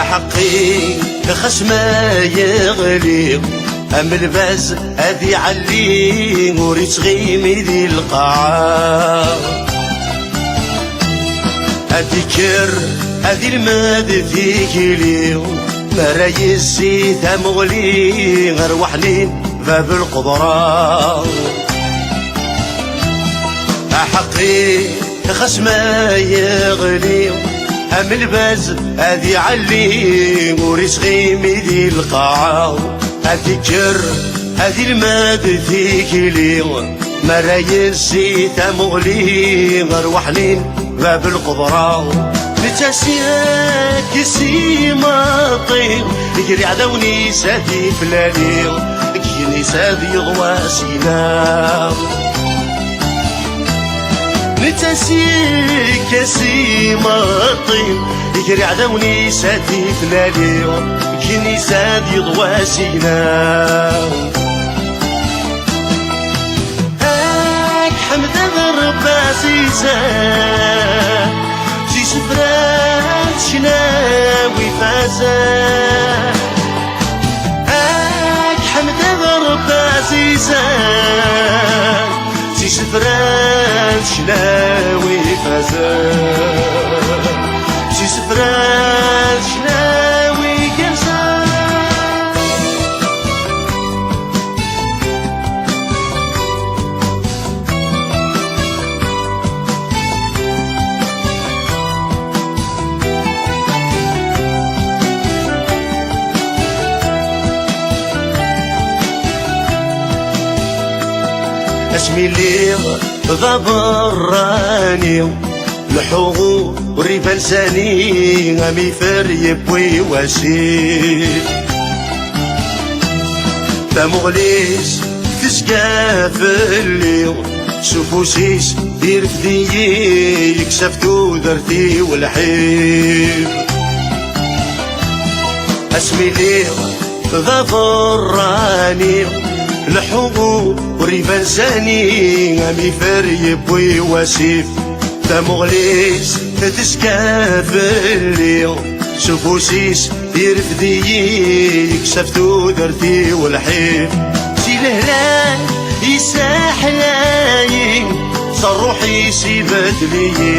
Aḥeqqi xas ma yeɣli, am lbaz ad iɛelli, ur ittɣimi di lqaɛa. Ad ikker, ad ilmed tikli, mi ara yessi tamuɣli, ar weḥnin bab lqeḍra. Aḥeqqi xas ma yeɣli, am lbaz ad iɛelli, ur ittɣimi di lqaɛa. Ad ikker, ad ilmed tikli, mi ara yessi tamuɣli, ar weḥnin bab lqeḍra. Netta s yekkes imaṭi, gar iɛdawen-is ad iflali, deg yigenni-s ad yeḍwa sina. Netta s yekkes imaṭi, gar iɛdawen-is ad iflali, deg yigenni-s ad yeḍwa sina. Ad k-ḥemdeɣ Ṛebbi ɛzizen, s isefra n ccnawi ifazen. Ad k-ḥemdeɣ Ṛebbi ɛzizen, s isefra n ccnawi ifazen. S isefra n ccnawi igerrzen. Asmi lliɣ d aberrani, leḥḥuɣ ur iban sani, am ifer yewwi wasif. Tamuɣli-s tezga fell-i, s ufus-is irfed-iyi, yekkes ɣef tudert-iw lḥif. Asmi lliɣ d aberrani, leḥḥuɣ ur iban sani, am ifer yewwi wasif. Tamuɣli-s tezga fell-i, s ufus-is irfed-iyi, yekkes ɣef tudert-iw lḥif. Si lehlak yessaḥlay-iyi, s ṛṛuḥ-is ibeddel-iyi,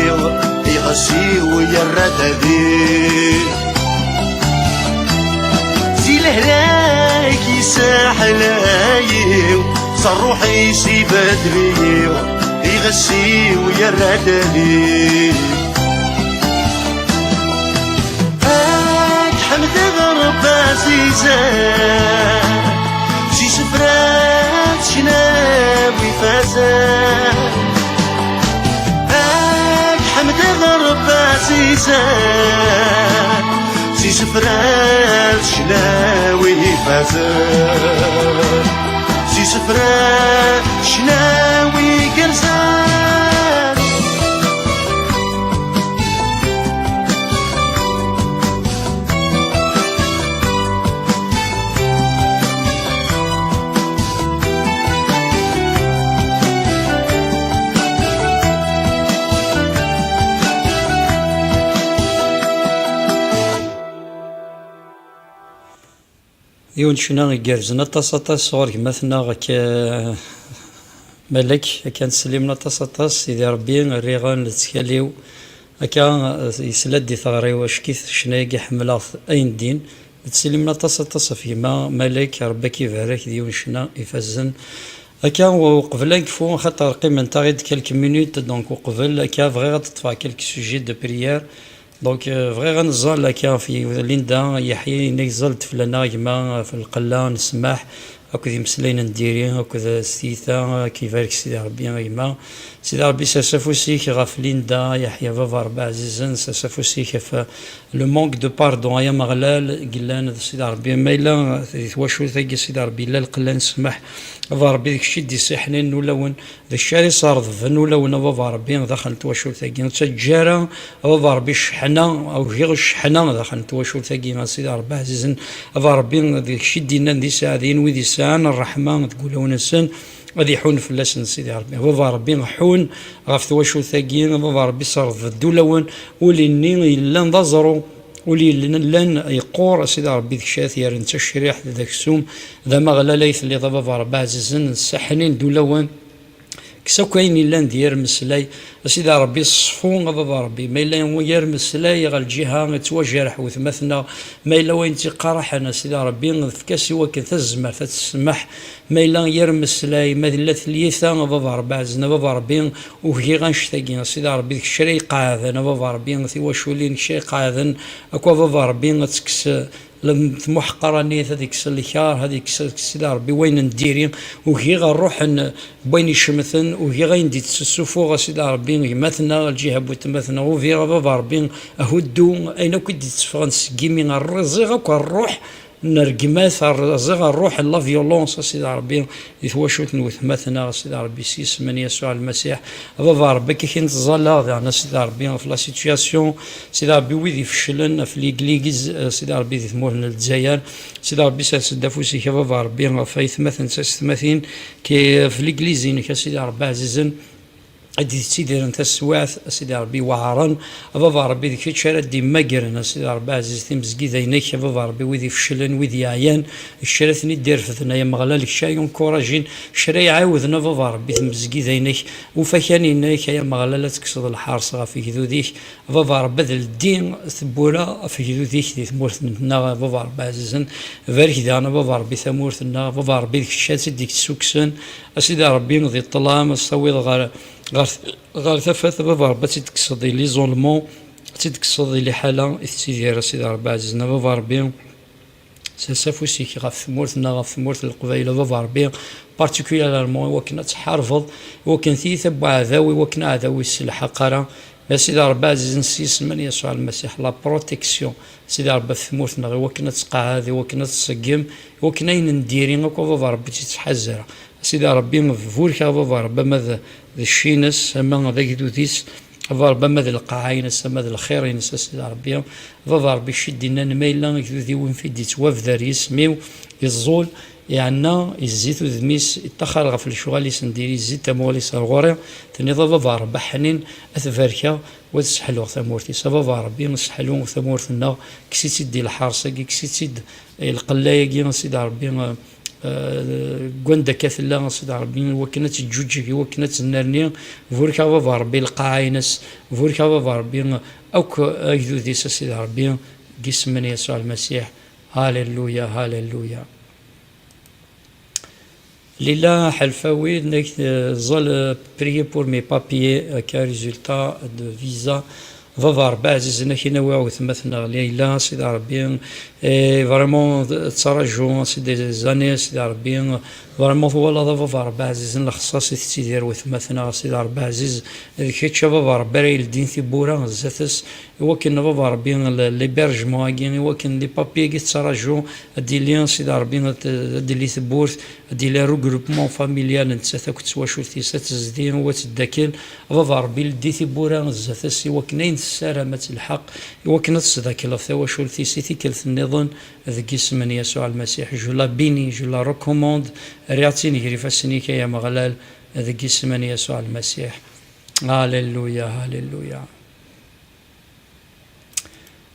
iɣes-iw yerra-d adif. Si lehlak yessaḥlay-iyi, s ṛṛuḥ-is ibeddel-iyi, iɣes-iw yerra-d adif. Ad ḥemdeɣ Ṛebbi ɛzizen, s isefra d ccnawi ifazen. Ad ḥemdeɣ Ṛebbi ɛzizen, s isefra d ccnawi ifazen. S isefra d ccnawi igerrzen. Yiwen n ccna igerrzen aṭas, aṭas ɣur gma-tneɣ akka, Malek, akka ttsellimen aṭas, aṭas, Sidi Ṛebbi, rriɣ-n lettkal-iw, akka, yesla-d i teɣri-w, acki-t ccna-agi ḥemmleɣ-t ayen din, ttsellimen aṭas, aṭas ɣef gma Malek, Ṛebbi ad k-ibarek, d yiwen n ccna ifazen. Akka, uqbel ad nekfu, axaṭer qqiment-aɣ-id quelques minutes, donc uqbel, akka, bɣiɣ ad ṭṭfeɣ quelques sujets de prière. Donc, euh, bɣiɣ ad neẓẓal akka ɣef Linda Yeḥya, yenna yeẓẓal-d fell-aneɣ gma ɣef lqella n ssmaḥ akked imeslayen n diri akked s tiyita, ad k-ibarek Sidi Ṛebbi a gma. Sidi Ṛebbi, sers afus-ik ɣef Linda Yeḥya, baba Ṛebbi ɛzizen, sers afus-ik ɣef le manque de pardon, ay Ameɣlal, yellan d Sidi Ṛebbi. Ma yella di twacult-agi, Sidi Ṛebbi, yella lqella n ssmaḥ, baba Ṛebbi, d kečč i d-issiḥnin ulawen, d kečč ara iṣerḍben ulawen, a baba Ṛebbi, daxel n twacult-agi. Ur ttaǧǧa ara, a baba Ṛebbi, cceḥna, ugiɣ cceḥna daxel n twacult-agi, a Sidi Ṛebbi ɛzizen, a baba Ṛebbi, d kečč i d-yennan d iseɛdiyen wid yesɛan ṛṛeḥma deg wulawen-nsen, ad iḥun fell-asen Sidi Ṛebbi. A baba Ṛebbi, ḥun ɣef twacult-agi, a baba Ṛebbi, ṣerḍeb-d ulawen, ul-nni yellan d aẓru, ul yellan yeqqur, a Sidi Ṛebbi, d kečč ara t-yerren d tacriḥt, d aksum, d ameɣlal ay telliḍ, a baba Ṛebbi ɛzizen, sseḥnin-d ulawen. Kkes akk ayen yellan d yir mmeslay, a Sidi Ṛebbi, ṣfu, a baba Ṛebbi. Ma yella yir mmeslay ɣer lǧiha yettwajerḥ wetma-tneɣ, ma yella wayen tt-iqerḥen, a Sidi Ṛebbi, efk-as i wakken tazmert ad tsemmeḥ. Ma yella yir mmeslay, ma tella tyita, a baba Ṛebbi ɛzizen, a baba Ṛebbi, ugiɣ annect-agi, a Sidi Ṛebbi, d kečč ara iqeɛden, a baba Ṛebbi, tiwaculin, d kečč ara iqeɛden, akk, a baba Ṛebbi, ad tekkes lem-, tmuḥqranit, ad ikkes lkar, ad ikkes, a Sidi Ṛebbi, wayen n diri. Ugiɣ ṛṛuḥ n wayen icemten, ugiɣ ayen d-ittsuffuɣ, a Sidi Ṛebbi, gma-tneɣ, lǧiha n wetma-tneɣ, ugiɣ, a baba Ṛebbi, ahuddu, ayen akk i d-itteffɣen seg yimi, rẓiɣ akk ṛṛuḥ n rregmat, rẓiɣ ṛṛuḥ n la violence, a Sidi Ṛebbi, di twacult n wetma-tneɣ, a Sidi Ṛebbi, s yisem n Yasuɛ Lmasiḥ. A baba Ṛebbi, akka i nettẓalla daɣen, a Sidi Ṛebbi, ɣef la situation, Sidi Ṛebbi, wid ifeclen ɣef l'église, a Sidi Ṛebbi, di tmurt n Lezzayer, Sidi Ṛebbi, sers-d afus-ik, a baba Ṛebbi, ɣef aytmaten d taysetmatin, ki-, ɣef l'église-inek, a Sidi Ṛebbi ɛzizen, i d-yettidiren taswiɛt, a Sidi Ṛebbi, weɛṛen, a baba Ṛebbi, d kečč ara d-immagren, a Sidi Ṛebbi ɛziz, timezgida-inek, a baba Ṛebbi, wid ifeclen, wid yeɛyan, d kečč ara ten-id-irefden, ay Ameɣlal, d kečč ara yunkurajin, d kečč ara iɛiwden, a baba Ṛebbi, timezgida-inek, ufakan-inek, ay Ameɣlal, ad tekkseḍ lḥers ɣef igdud-ik, a baba Ṛebbi, ad ldi tewwura ɣef igdud-ik di tmurt-nneɣ, a baba Ṛebbi ɛzizen, barek daɣen, a baba Ṛebbi, tamurt-nneɣ, a baba Ṛebbi, d kečč ad tt-id-iksukksen, a Sidi Ṛebbi, di ṭṭlam, ad tt-tawiḍ ɣer, ɣer, ɣer tafat, a baba Ṛebbi, ad tt-id-tekkseḍ di l'isolement, ad tt-id-tekkseḍ di liḥala i tettidir, a Sidi Ṛebbi ɛzizen, a baba Ṛebbi, Sers afus-ik ɣef tmurt-nneɣ, ɣef tmurt n Leqbayel, a Baba Ṛebbi, particulièrement i wakken ad tḥarbeḍ, i wakken tiyita n uɛdaw, i wakken aɛdaw ur yesselḥaq ara. A Sidi Ṛebbi ɛzizen s yisem n Yasuɛ Lmasiḥ, la protection, Sidi Ṛebbi, ɣef tmurt-nneɣ, i wakken ad tqeɛɛed, i wakken ad tṣeggem, i wakken ayen n diri akk, a Baba Ṛebbi, ur tt-ittḥaz ara. A Sidi Ṛebbi, burek a Baba Ṛebbi, ama d, d cci-ines, ama d agdud-is, a Baba Ṛebbi, ama d lqaɛa-ines, ama d lxir-ines, a Sidi Ṛebbi. A Baba Ṛebbi, cci d-innan ma yella agdud-iw i d-yettwabder yisem-iw, yeẓẓul, iɛenna, yezzi-t udem-is, iṭṭaxar ɣef lecɣal-is n diri, yezzi-d tamuɣli-s ar ɣur-i, tenniḍ a Baba Ṛebbi aḥnin, ad t-barkeɣ, u ad sseḥluɣ tamurt-is. A Baba Ṛebbi, sseḥlu tamurt-nneɣ, kkes-itt-id di lḥerṣ-agi, kkes-itt-id i lqella-agi, a Sidi Ṛebbi, eh, eh, deg wanda akka tella, a Sidi Ṛebbi, i wakken ad teǧǧuǧeg, i wakken ad tennerni, burek a Baba Ṛebbi lqaɛa-ines, burek a Baba Ṛebbi akk agdud-is, a Sidi Ṛebbi, deg yisem n Yasuɛ Lmasiḥ. Halleluya, halleluya. Lila Ḥelfawi, nek, eh, ẓal, eh, prier pour mes papiers, eh, ka résultat de visa. Baba Ṛebbi ɛzizen, ad k-in-awiɣ wetma-tneɣ Lila, Sidi Ṛebbi, eh, vraiment, ttṛaju, Sidi, des années, Sidi Ṛebbi, vraiment, twalaḍ a Baba Ṛebbi ɛzizen, lexṣaṣ i tettidir wetma-tneɣ, Sidi Ṛebbi ɛziz, d kečč a Baba Ṛebbi ara yeldin tiwwura zdat-s, i wakken a Baba Ṛebbi, l-, l'hébergement-agi, i wakken les papiers-agi tettraǧu, ad d-tili, Sidi Ṛebbi, ad, ad d-tili tewwurt, ad d-tili regroupement familial, nettat akked twacult-is, ad tezdi, u ad teddakel. A Baba Ṛebbi, ldi tiwwura zdat-s, i wakken ayen tessaram ad telḥeq, i wakken ad tesdakleḍ tawacult-is i tikkelt nniḍen, deg yisem n Yasuɛ Lmasiḥ. Je la bénis, je la recommande, rriɣ-tt-in gar ifassen-ik, ay Ameɣlal, deg yisem n Yasuɛ Lmasiḥ. Halleluya, halleluya.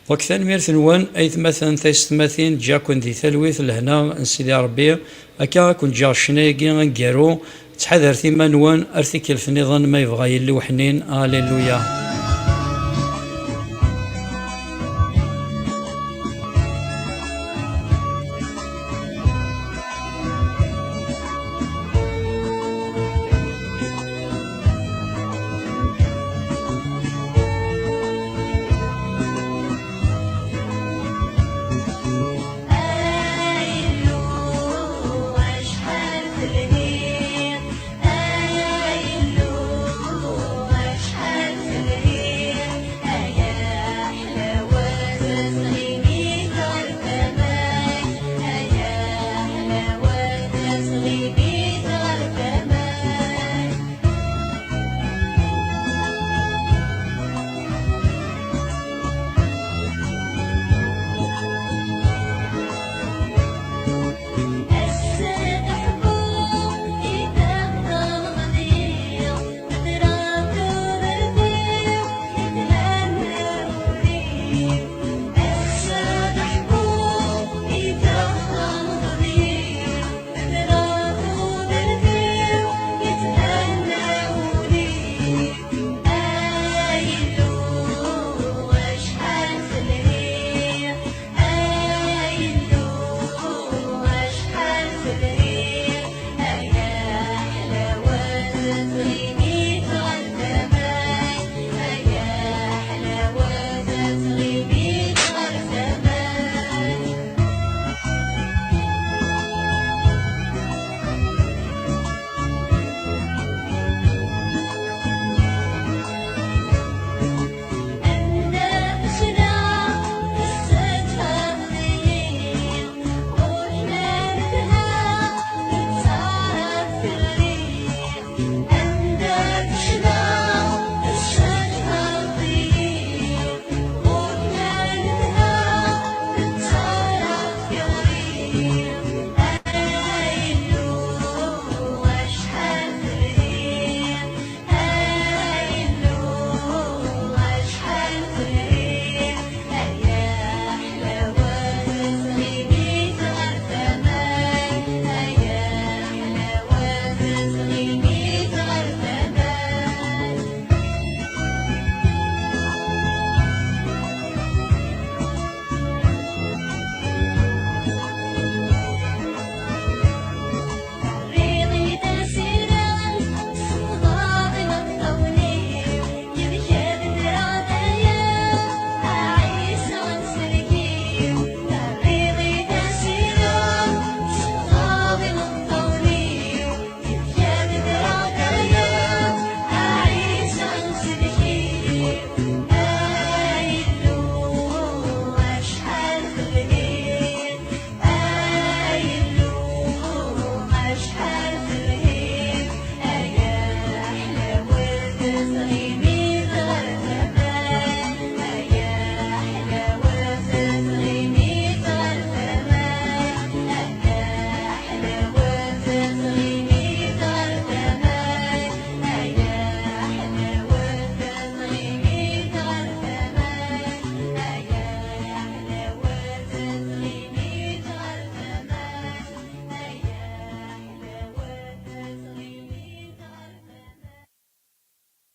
Donc, tanemmirt-nwen, aytmaten, taysetmatin, ǧǧiɣ-ken di talwit, lehna n Sidi Ṛebbi. Akka ad ken-ǧǧeɣ ccna-agi aneggaru, ttḥadaret iman-nwen, ar tikkelt nniḍen, ma yebɣa Yillu uḥnin. Halleluya.